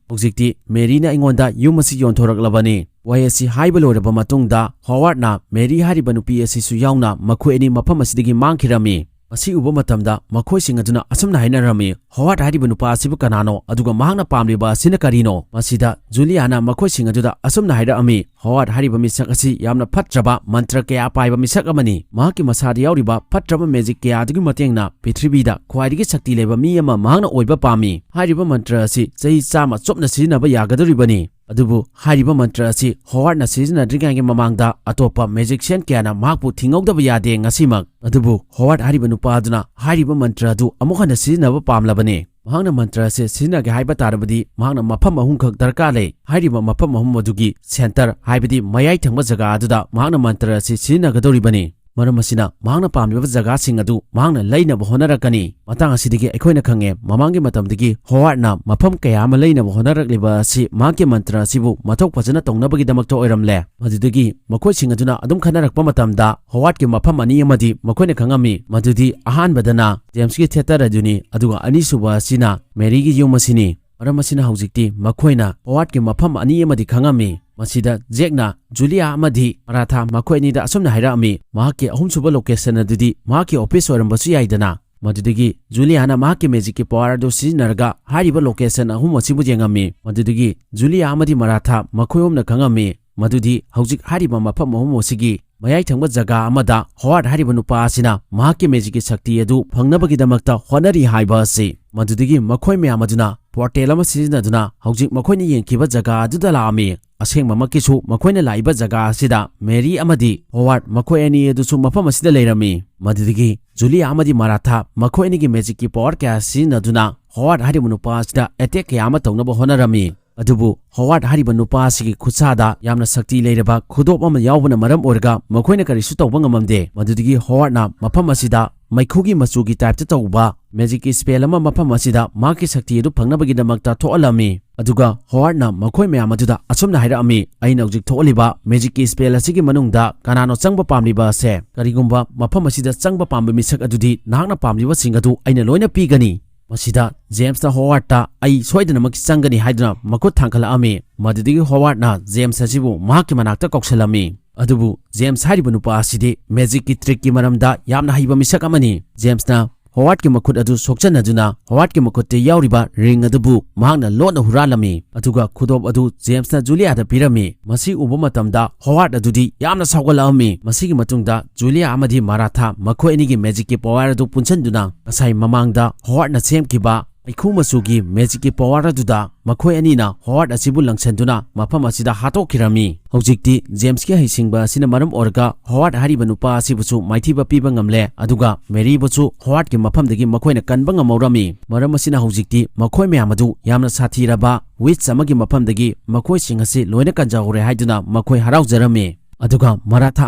ꯍꯧꯖꯤꯛꯇꯤ ꯃꯦꯔꯤꯅ ꯑꯩꯉꯣꯟꯗ ꯌꯨꯝ ꯑꯁꯤ ꯌꯣꯟꯊꯣꯔꯛꯂꯕꯅꯤ꯫" ꯋꯥꯍꯩ ꯑꯁꯤ ꯍꯥꯏꯕ ꯂꯣꯏꯔꯕ ꯃꯇꯨꯡꯗ ꯍꯣꯋꯥꯔꯗꯅ ꯃꯦꯔꯤ ꯍꯥꯏꯔꯤꯕ ꯅꯨꯄꯤ ꯑꯁꯤꯁꯨ ꯌꯥꯎꯅ ꯃꯈꯣꯏ ꯑꯅꯤ ꯃꯐꯝ ꯑꯁꯤꯗꯒꯤ ꯃꯥꯡꯈꯤꯔꯝꯃꯤ꯫ ꯃꯁꯤ ꯎꯕ ꯃꯇꯝꯗ ꯃꯈꯣꯏꯁꯤꯡ ꯑꯗꯨꯅ ꯑꯁꯨꯝꯅ ꯍꯥꯏꯅꯔꯝꯃꯤ, "ꯍꯣꯋꯥꯔꯗ ꯍꯥꯏꯔꯤꯕ ꯅꯨꯄꯥ ꯑꯁꯤꯕꯨ ꯀꯅꯥꯅꯣ? ꯑꯗꯨꯒ ꯃꯍꯥꯛꯅ ꯄꯥꯝꯂꯤꯕ ꯑꯁꯤꯅ ꯀꯔꯤꯅꯣ?" ꯃꯁꯤꯗ ꯖꯨꯂꯤꯌꯥꯅ ꯃꯈꯣꯏꯁꯤꯡ ꯑꯗꯨꯗ ꯑꯁꯨꯝꯅ ꯍꯥꯏꯔꯛꯑꯝꯃꯤ, "ꯍꯣꯋꯥꯔꯗ ꯍꯥꯏꯔꯤꯕ ꯃꯤꯁꯛ ꯑꯁꯤ ꯌꯥꯝꯅ ꯐꯠꯇ꯭ꯔꯕ ꯃꯟꯇ꯭ꯔ ꯀꯌꯥ ꯄꯥꯏꯕ ꯃꯤꯁꯛ ꯑꯃꯅꯤ꯫ ꯃꯍꯥꯛꯀꯤ ꯃꯁꯥꯗ ꯌꯥꯎꯔꯤꯕ ꯐꯠꯇ꯭ꯔꯕ magic ꯀꯌꯥ ꯑꯗꯨꯒꯤ ꯃꯇꯦꯡꯅ ꯄ꯭ꯔꯤꯊꯤꯕꯤꯗ ꯈ꯭ꯋꯥꯏꯗꯒꯤ ꯁꯛꯇꯤ ꯂꯩꯕ ꯃꯤ ꯑꯃ ꯃꯍꯥꯛꯅ ꯑꯣꯏꯕ ꯄꯥꯝꯃꯤ꯫ ꯍꯥꯏꯔꯤꯕ ꯃꯟꯇ꯭ꯔ ꯑꯁꯤ ꯆꯍꯤ ꯆꯥꯝꯃ ꯆꯨꯞꯅ ꯁꯤꯖꯤꯟꯅꯕ ꯌꯥꯒꯗꯧꯔꯤꯕꯅꯤ꯫ ꯑꯗꯨꯕꯨ ꯍꯥꯏꯔꯤꯕ ꯃꯟꯇ꯭ꯔ ꯑꯁꯤ ꯍꯣꯋꯥꯔꯗꯅ ꯁꯤꯖꯤꯟꯅꯗ꯭ꯔꯤꯉꯩꯒꯤ ꯃꯃꯥꯡꯗ ꯑꯇꯣꯞꯄ ꯃꯦꯖꯤꯛꯁꯤꯌꯟ ꯀꯌꯥꯅ ꯃꯍꯥꯛꯄꯨ ꯊꯤꯡꯍꯧꯗꯕ ꯌꯥꯗꯦ꯫ ꯉꯁꯤꯃꯛ ꯑꯗꯨꯕꯨ ꯍꯣꯋꯥꯔꯗ ꯍꯥꯏꯔꯤꯕ ꯅꯨꯄꯥ ꯑꯗꯨꯅ ꯍꯥꯏꯔꯤꯕ ꯃꯟꯇ꯭ꯔ ꯑꯗꯨ ꯑꯃꯨꯛ ꯍꯟꯅ ꯁꯤꯖꯤꯟꯅꯕ ꯄꯥꯝꯂꯕꯅꯤ꯫ ꯃꯍꯥꯛꯅ ꯃꯟꯇ꯭ꯔ ꯑꯁꯤ ꯁꯤꯖꯤꯟꯅꯒꯦ ꯍꯥꯏꯕ ꯇꯥꯔꯕꯗꯤ ꯃꯍꯥꯛꯅ ꯃꯐꯝ ꯑꯍꯨꯝꯈꯛ ꯗꯔꯀꯥꯔ ꯂꯩ꯫ ꯍꯥꯏꯔꯤꯕ ꯃꯐꯝ ꯑꯍꯨꯝ ꯑꯗꯨꯒꯤ ꯁꯦꯟꯇꯔ, ꯍꯥꯏꯕꯗꯤ ꯃꯌꯥꯏ ꯊꯪꯕ ꯖꯒꯥ ꯑꯗꯨꯗ ꯃꯍꯥꯛꯅ ꯃꯟꯇ꯭ꯔ ꯑꯁꯤ ꯁꯤꯖꯤꯟꯅꯒꯗꯧꯔꯤꯕꯅꯤ꯫ ꯃꯔꯝ ꯑꯁꯤꯅ ꯃꯍꯥꯛꯅ ꯄꯥꯝꯂꯤꯕ ꯖꯒꯥꯁꯤꯡ ꯑꯗꯨ ꯃꯍꯥꯛꯅ ꯂꯩꯅꯕ ꯍꯣꯠꯅꯔꯛꯀꯅꯤ꯫ ꯃꯇꯥꯡ ꯑꯁꯤꯗꯒꯤ ꯑꯩꯈꯣꯏꯅ ꯈꯪꯉꯦ, ꯃꯃꯥꯡꯒꯤ ꯃꯇꯝꯗꯒꯤ ꯍꯣꯋꯥꯔꯗꯅ ꯃꯐꯝ ꯀꯌꯥ ꯑꯃ ꯂꯩꯅꯕ ꯍꯣꯠꯅꯔꯛꯂꯤꯕ ꯑꯁꯤ ꯃꯍꯥꯛꯀꯤ ꯃꯟꯇ꯭ꯔ ꯑꯁꯤꯕꯨ ꯃꯊꯧ ꯐꯖꯅ ꯇꯧꯅꯕꯒꯤꯗꯃꯛꯇ ꯑꯣꯏꯔꯝꯂꯦ꯫ ꯃꯗꯨꯗꯒꯤ ꯃꯈꯣꯏꯁꯤꯡ ꯑꯗꯨꯅ ꯑꯗꯨꯝ ꯈꯟꯅꯔꯛꯄ ꯃꯇꯝꯗ ꯍꯣꯋꯥꯔꯗꯀꯤ ꯃꯐꯝ ꯑꯅꯤ ꯑꯃꯗꯤ ꯃꯈꯣꯏꯅ ꯈꯪꯉꯝꯃꯤ꯫ ꯃꯗꯨꯗꯤ ꯑꯍꯥꯟꯕꯗꯅ ꯖꯦꯝꯁꯀꯤ ꯊꯤꯌꯦꯇꯔ ꯑꯗꯨꯅꯤ, ꯑꯗꯨꯒ ꯑꯅꯤꯁꯨꯕ ꯑꯁꯤꯅ ꯃꯦꯔꯤꯒꯤ ꯌꯨꯝ ꯑꯁꯤꯅꯤ꯫ ꯃꯔꯝ ꯑꯁꯤꯅ ꯍꯧꯖꯤꯛꯇꯤ ꯃꯈꯣꯏꯅ ꯍꯣꯋꯥꯔꯗꯀꯤ ꯃꯐꯝ ꯑꯅꯤ ꯑꯃꯗꯤ ꯈꯪꯉꯝꯃꯤ꯫ ꯃꯁꯤꯗ ꯖꯦꯛꯅ ꯖꯨꯂꯤꯌꯥ ꯑꯃꯗꯤ ꯃꯔꯥꯊꯥ ꯃꯈꯣꯏ ꯑꯅꯤꯗ ꯑꯁꯨꯝꯅ ꯍꯥꯏꯔꯛꯑꯝꯃꯤ, ꯃꯍꯥꯛꯀꯤ ꯑꯍꯨꯝꯁꯨꯕ ꯂꯣꯀꯦꯁꯟ ꯑꯗꯨꯗꯤ ꯃꯍꯥꯛꯀꯤ ꯑꯣꯐꯤꯁ ꯑꯣꯏꯔꯝꯕꯁꯨ ꯌꯥꯏꯗꯅ꯫ ꯃꯗꯨꯗꯒꯤ ꯖꯨꯂꯤꯌꯥꯅ ꯃꯍꯥꯛꯀꯤ ꯃꯦꯖꯤꯛꯀꯤ ꯄꯋꯥꯔ ꯑꯗꯨ ꯁꯤꯖꯤꯟꯅꯔꯒ ꯍꯥꯏꯔꯤꯕ ꯂꯣꯀꯦꯁꯟ ꯑꯍꯨꯝ ꯑꯁꯤꯕꯨ ꯌꯦꯡꯉꯝꯃꯤ꯫ ꯃꯗꯨꯗꯒꯤ ꯖꯨꯂꯤꯌꯥ ꯑꯃꯗꯤ ꯃꯔꯥꯊꯥ ꯃꯈꯣꯏ ꯑꯍꯨꯝꯅ ꯈꯪꯉꯝꯃꯤ ꯃꯗꯨꯗꯤ ꯍꯧꯖꯤꯛ ꯍꯥꯏꯔꯤꯕ ꯃꯐꯝ ꯑꯍꯨꯝ ꯑꯁꯤꯒꯤ ꯃꯌꯥꯏ ꯊꯪꯕ ꯖꯒꯥ ꯑꯃꯗ ꯍꯣꯋꯥꯔꯗ ꯍꯥꯏꯔꯤꯕ ꯅꯨꯄꯥ ꯑꯁꯤꯅ ꯃꯍꯥꯛꯀꯤ ꯃꯦꯖꯤꯛꯀꯤ ꯁꯛꯇꯤ ꯑꯗꯨ ꯐꯪꯅꯕꯒꯤꯗꯃꯛꯇ ꯍꯣꯠꯅꯔꯤ ꯍꯥꯏꯕ ꯑꯁꯤ꯫ ꯃꯗꯨꯗꯒꯤ ꯃꯈꯣꯏ ꯃꯌꯥꯝ ꯑꯗꯨꯅ ꯄꯣꯔꯇꯦꯜ ꯑꯃ ꯁꯤꯖꯤꯟꯅꯗꯨꯅ ꯍꯧꯖꯤꯛ ꯃꯈꯣꯏꯅ ꯌꯦꯡꯈꯤꯕ ꯖꯒꯥ ꯑꯗꯨꯗ ꯂꯥꯛꯑꯝꯃꯤ꯫ ꯑꯁꯦꯡꯕꯃꯛꯀꯤꯁꯨ ꯃꯈꯣꯏꯅ ꯂꯥꯛꯏꯕ ꯖꯒꯥ ꯑꯁꯤꯗ ꯃꯦꯔꯤ ꯑꯃꯗꯤ ꯍꯣꯋꯥꯔꯗ ꯃꯈꯣꯏ ꯑꯅꯤ ꯑꯗꯨꯁꯨ ꯃꯐꯝ ꯑꯁꯤꯗ ꯂꯩꯔꯝꯃꯤ꯫ ꯃꯗꯨꯗꯒꯤ ꯖꯨꯂꯤꯌꯥ ꯑꯃꯗꯤ ꯃꯔꯥꯊꯥ ꯃꯈꯣꯏ ꯑꯅꯤꯒꯤ ꯃꯦꯖꯤꯛꯀꯤ ꯄꯋꯥꯔ ꯀꯌꯥ ꯁꯤꯖꯤꯟꯅꯗꯨꯅ ꯍꯣꯋꯥꯔꯗ ꯍꯥꯏꯔꯤꯕ ꯅꯨꯄꯥ ꯑꯁꯤꯗ ꯑꯦꯇꯦꯛ ꯀꯌꯥ ꯑꯃ ꯇꯧꯅꯕ ꯍꯣꯠꯅꯔꯝꯃꯤ꯫ ꯑꯗꯨꯕꯨ ꯍꯣꯋꯥꯔꯗ ꯍꯥꯏꯔꯤꯕ ꯅꯨꯄꯥ ꯑꯁꯤꯒꯤ ꯈꯨꯠꯁꯥꯗ ꯌꯥꯝꯅ ꯁꯛꯇꯤ ꯂꯩꯔꯕ ꯈꯨꯗꯣꯞ ꯑꯃ ꯌꯥꯎꯕꯅ ꯃꯔꯝ ꯑꯣꯏꯔꯒ ꯃꯈꯣꯏꯅ ꯀꯔꯤꯁꯨ ꯇꯧꯕ ꯉꯝꯃꯝꯗꯦ꯫ ꯃꯗꯨꯗꯒꯤ ꯍꯣꯋꯥꯔꯗꯅ ꯃꯐꯝ ꯑꯁꯤꯗ ꯃꯩꯈꯨꯒꯤ ꯃꯆꯨꯒꯤ ꯇꯥꯏꯞꯇ ꯇꯧꯕ ꯃꯦꯖꯤꯛꯀꯤ ꯁ꯭ꯄꯦꯜ ꯑꯃ ꯃꯐꯝ ꯑꯁꯤꯗ ꯃꯍꯥꯛꯀꯤ ꯁꯛꯇꯤ ꯑꯗꯨ ꯐꯪꯅꯕꯒꯤꯗꯃꯛꯇ ꯊꯣꯛꯍꯜꯂꯝꯃꯤ꯫ ꯑꯗꯨꯒ ꯍꯣꯋꯥꯔꯗꯅ ꯃꯈꯣꯏ ꯃꯌꯥꯝ ꯑꯗꯨꯗ ꯑꯁꯨꯝꯅ ꯍꯥꯏꯔꯛꯑꯝꯃꯤ, "ꯑꯩꯅ ꯍꯧꯖꯤꯛ ꯊꯣꯛꯍꯜꯂꯤꯕ ꯃꯦꯖꯤꯛꯀꯤ ꯁ꯭ꯄꯦꯜ ꯑꯁꯤꯒꯤ ꯃꯅꯨꯡꯗ ꯀꯅꯥꯅꯣ ꯆꯪꯕ ꯄꯥꯝꯂꯤꯕ ꯑꯁꯦ? ꯀꯔꯤꯒꯨꯝꯕ ꯃꯐꯝ ꯑꯁꯤꯗ ꯆꯪꯕ ꯄꯥꯝꯕ ꯃꯤꯁꯛ ꯑꯗꯨꯗꯤ ꯅꯍꯥꯛꯅ ꯄꯥꯝꯂꯤꯕꯁꯤꯡ ꯑꯗꯨ ꯑꯩꯅ ꯂꯣꯏꯅ ꯄꯤꯒꯅꯤ"꯫ ꯃꯁꯤꯗ ꯖꯦꯝꯁꯅ ꯍꯣꯋꯥꯔꯗꯇ "ꯑꯩ ꯁꯣꯏꯗꯅꯃꯛꯀꯤ ꯆꯪꯒꯅꯤ" ꯍꯥꯏꯗꯨꯅ ꯃꯈꯨꯠ ꯊꯥꯡꯒꯠꯂꯛꯑꯝꯃꯤ꯫ ꯃꯗꯨꯗꯒꯤ ꯍꯣꯋꯥꯔꯗꯅ ꯖꯦꯝꯁ ꯑꯁꯤꯕꯨ ꯃꯍꯥꯛꯀꯤ ꯃꯅꯥꯛꯇ ꯀꯧꯁꯜꯂꯝꯃꯤ꯫ ꯑꯗꯨꯕꯨ ꯖꯦꯝꯁ ꯍꯥꯏꯔꯤꯕ ꯅꯨꯄꯥ ꯑꯁꯤꯗꯤ ꯃꯦꯖꯤꯛꯀꯤ ꯇ꯭ꯔꯤꯛꯀꯤ ꯃꯔꯝꯗ ꯌꯥꯝꯅ ꯍꯩꯕ ꯃꯤꯁꯛ ꯑꯃꯅꯤ꯫ ꯖꯦꯝꯁꯅ ꯍꯣꯋꯥꯔꯗꯀꯤ ꯃꯈꯨꯠ ꯑꯗꯨ ꯁꯣꯛꯆꯟꯅꯗꯨꯅ ꯍꯣꯋꯥꯔꯗꯀꯤ ꯃꯈꯨꯠꯇ ꯌꯥꯎꯔꯤꯕ ꯔꯤꯡ ꯑꯗꯨꯕꯨ ꯃꯍꯥꯛꯅ ꯂꯣꯠꯅ ꯍꯨꯔꯥꯜꯂꯝꯃꯤ꯫ ꯑꯗꯨꯒ ꯈꯨꯗꯣꯞ ꯑꯗꯨ ꯖꯦꯝꯁꯅ ꯖꯨꯂꯤꯌꯥꯗ ꯄꯤꯔꯝꯃꯤ꯫ ꯃꯁꯤ ꯎꯕ ꯃꯇꯝꯗ ꯍꯣꯋꯥꯔꯗ ꯑꯗꯨꯗꯤ ꯌꯥꯝꯅ ꯁꯥꯎꯒꯠꯂꯛꯑꯝꯃꯤ꯫ ꯃꯁꯤꯒꯤ ꯃꯇꯨꯡꯗ ꯖꯨꯂꯤꯌꯥ ꯑꯃꯗꯤ ꯃꯔꯥꯊꯥ ꯃꯈꯣꯏ ꯑꯅꯤꯒꯤ ꯃꯦꯖꯤꯛꯀꯤ ꯄꯋꯥꯔ ꯑꯗꯨ ꯄꯨꯟꯁꯤꯟꯗꯨꯅ ꯉꯁꯥꯏ ꯃꯃꯥꯡꯗ ꯍꯣꯋꯥꯔꯗꯅ ꯁꯦꯝꯈꯤꯕ ꯃꯩꯈꯨ ꯃꯆꯨꯒꯤ ꯃꯦꯖꯤꯛꯀꯤ ꯄꯋꯥꯔ ꯑꯗꯨꯗ ꯃꯈꯣꯏ ꯑꯅꯤꯅ ꯍꯣꯋꯥꯔꯗ ꯑꯁꯤꯕꯨ ꯂꯪꯁꯟꯗꯨꯅ ꯃꯐꯝ ꯑꯁꯤꯗ ꯍꯥꯠꯇꯣꯛꯈꯤꯔꯝꯃꯤ꯫ ꯍꯧꯖꯤꯛꯇꯤ ꯖꯦꯝꯁꯀꯤ ꯍꯩꯁꯤꯡꯕ ꯑꯁꯤꯅ ꯃꯔꯝ ꯑꯣꯏꯔꯒ ꯍꯣꯋꯥꯔꯗ ꯍꯥꯏꯔꯤꯕ ꯅꯨꯄꯥ ꯑꯁꯤꯕꯨꯁꯨ ꯃꯥꯏꯊꯤꯕ ꯄꯤꯕ ꯉꯝꯂꯦ, ꯑꯗꯨꯒ ꯃꯦꯔꯤꯕꯨꯁꯨ ꯍꯣꯋꯥꯔꯗꯀꯤ ꯃꯐꯝꯗꯒꯤ ꯃꯈꯣꯏꯅ ꯀꯟꯕ ꯉꯝꯍꯧꯔꯝꯃꯤ꯫ ꯃꯔꯝ ꯑꯁꯤꯅ ꯍꯧꯖꯤꯛꯇꯤ ꯃꯈꯣꯏ ꯃꯌꯥꯝ ꯑꯗꯨ ꯌꯥꯝꯅ ꯁꯥꯊꯤꯔꯕ ꯋꯤꯠꯆ ꯑꯃꯒꯤ ꯃꯐꯝꯗꯒꯤ ꯃꯈꯣꯏꯁꯤꯡ ꯑꯁꯤ ꯂꯣꯏꯅ ꯀꯟꯖꯍꯧꯔꯦ ꯍꯥꯏꯗꯨꯅ ꯃꯈꯣꯏ ꯍꯔꯥꯎꯖꯔꯝꯃꯤ꯫ ꯑꯗꯨꯒ ꯃꯔꯥꯊꯥ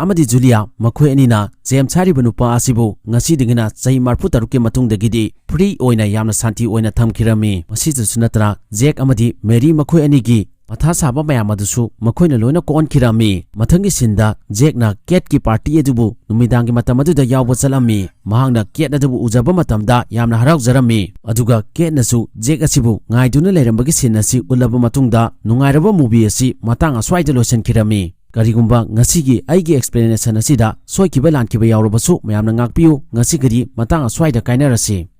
ꯑꯃꯗꯤ ꯖꯨꯂꯤꯌꯥ ꯃꯈꯣꯏ ꯑꯅꯤꯅ ꯖꯦꯝꯁ ꯍꯥꯏꯔꯤꯕ ꯅꯨꯄꯥ ꯑꯁꯤꯕꯨ ꯉꯁꯤꯗꯒꯤꯅ ꯆꯍꯤ ꯃꯔꯤꯐꯨ ꯇꯔꯨꯛꯀꯤ ꯃꯇꯨꯡꯗꯒꯤꯗꯤ ꯐ꯭ꯔꯤ ꯑꯣꯏꯅ ꯌꯥꯝꯅ ꯁꯥꯟꯇꯤ ꯑꯣꯏꯅ ꯊꯝꯈꯤꯔꯝꯃꯤ꯫ ꯃꯁꯤꯗꯁꯨ ꯅꯠꯇꯅ ꯖꯦꯛ ꯑꯃꯗꯤ ꯃꯦꯔꯤ ꯃꯈꯣꯏ ꯑꯅꯤꯒꯤ ꯃꯊꯥ ꯁꯥꯕ ꯃꯌꯥꯝ ꯑꯗꯨꯁꯨ ꯃꯈꯣꯏꯅ ꯂꯣꯏꯅ ꯀꯣꯛꯍꯟꯈꯤꯔꯝꯃꯤ꯫ ꯃꯊꯪꯒꯤ ꯁꯤꯟꯗ ꯖꯦꯛꯅ ꯀꯦꯠꯀꯤ ꯄꯥꯔꯇꯤ ꯑꯗꯨꯕꯨ ꯅꯨꯃꯤꯗꯥꯡꯒꯤ ꯃꯇꯝ ꯑꯗꯨꯗ ꯌꯥꯎꯕ ꯆꯠꯂꯝꯃꯤ꯫ ꯃꯍꯥꯛꯅ ꯀꯦꯠ ꯑꯗꯨꯕꯨ ꯎꯖꯕ ꯃꯇꯝꯗ ꯌꯥꯝꯅ ꯍꯔꯥꯎꯖꯔꯝꯃꯤ꯫ ꯑꯗꯨꯒ ꯀꯦꯠꯅꯁꯨ ꯖꯦꯛ ꯑꯁꯤꯕꯨ ꯉꯥꯏꯗꯨꯅ ꯂꯩꯔꯝꯕꯒꯤ ꯁꯤꯟ ꯑꯁꯤ ꯎꯠꯂꯕ ꯃꯇꯨꯡꯗ ꯅꯨꯡꯉꯥꯏꯔꯕ ꯃꯨꯚꯤ ꯑꯁꯤ ꯃꯇꯥꯡ ꯑꯁ꯭ꯋꯥꯏꯗ ꯂꯣꯏꯁꯤꯟꯈꯤꯔꯝꯃꯤ꯫ ꯀꯔꯤꯒꯨꯝꯕ ꯉꯁꯤꯒꯤ ꯑꯩꯒꯤ ꯑꯦꯛꯁꯄ꯭ꯂꯦꯅꯦꯁꯟ ꯑꯁꯤꯗ ꯁꯣꯏꯈꯤꯕ ꯂꯥꯟꯈꯤꯕ ꯌꯥꯎꯔꯕꯁꯨ ꯃꯌꯥꯝꯅ ꯉꯥꯛꯄꯤꯌꯨ꯫ ꯉꯁꯤꯒꯤꯗꯤ ꯃꯇꯥꯡ ꯑꯁ꯭ꯋꯥꯏꯗ ꯀꯥꯏꯅꯔꯁꯤ꯫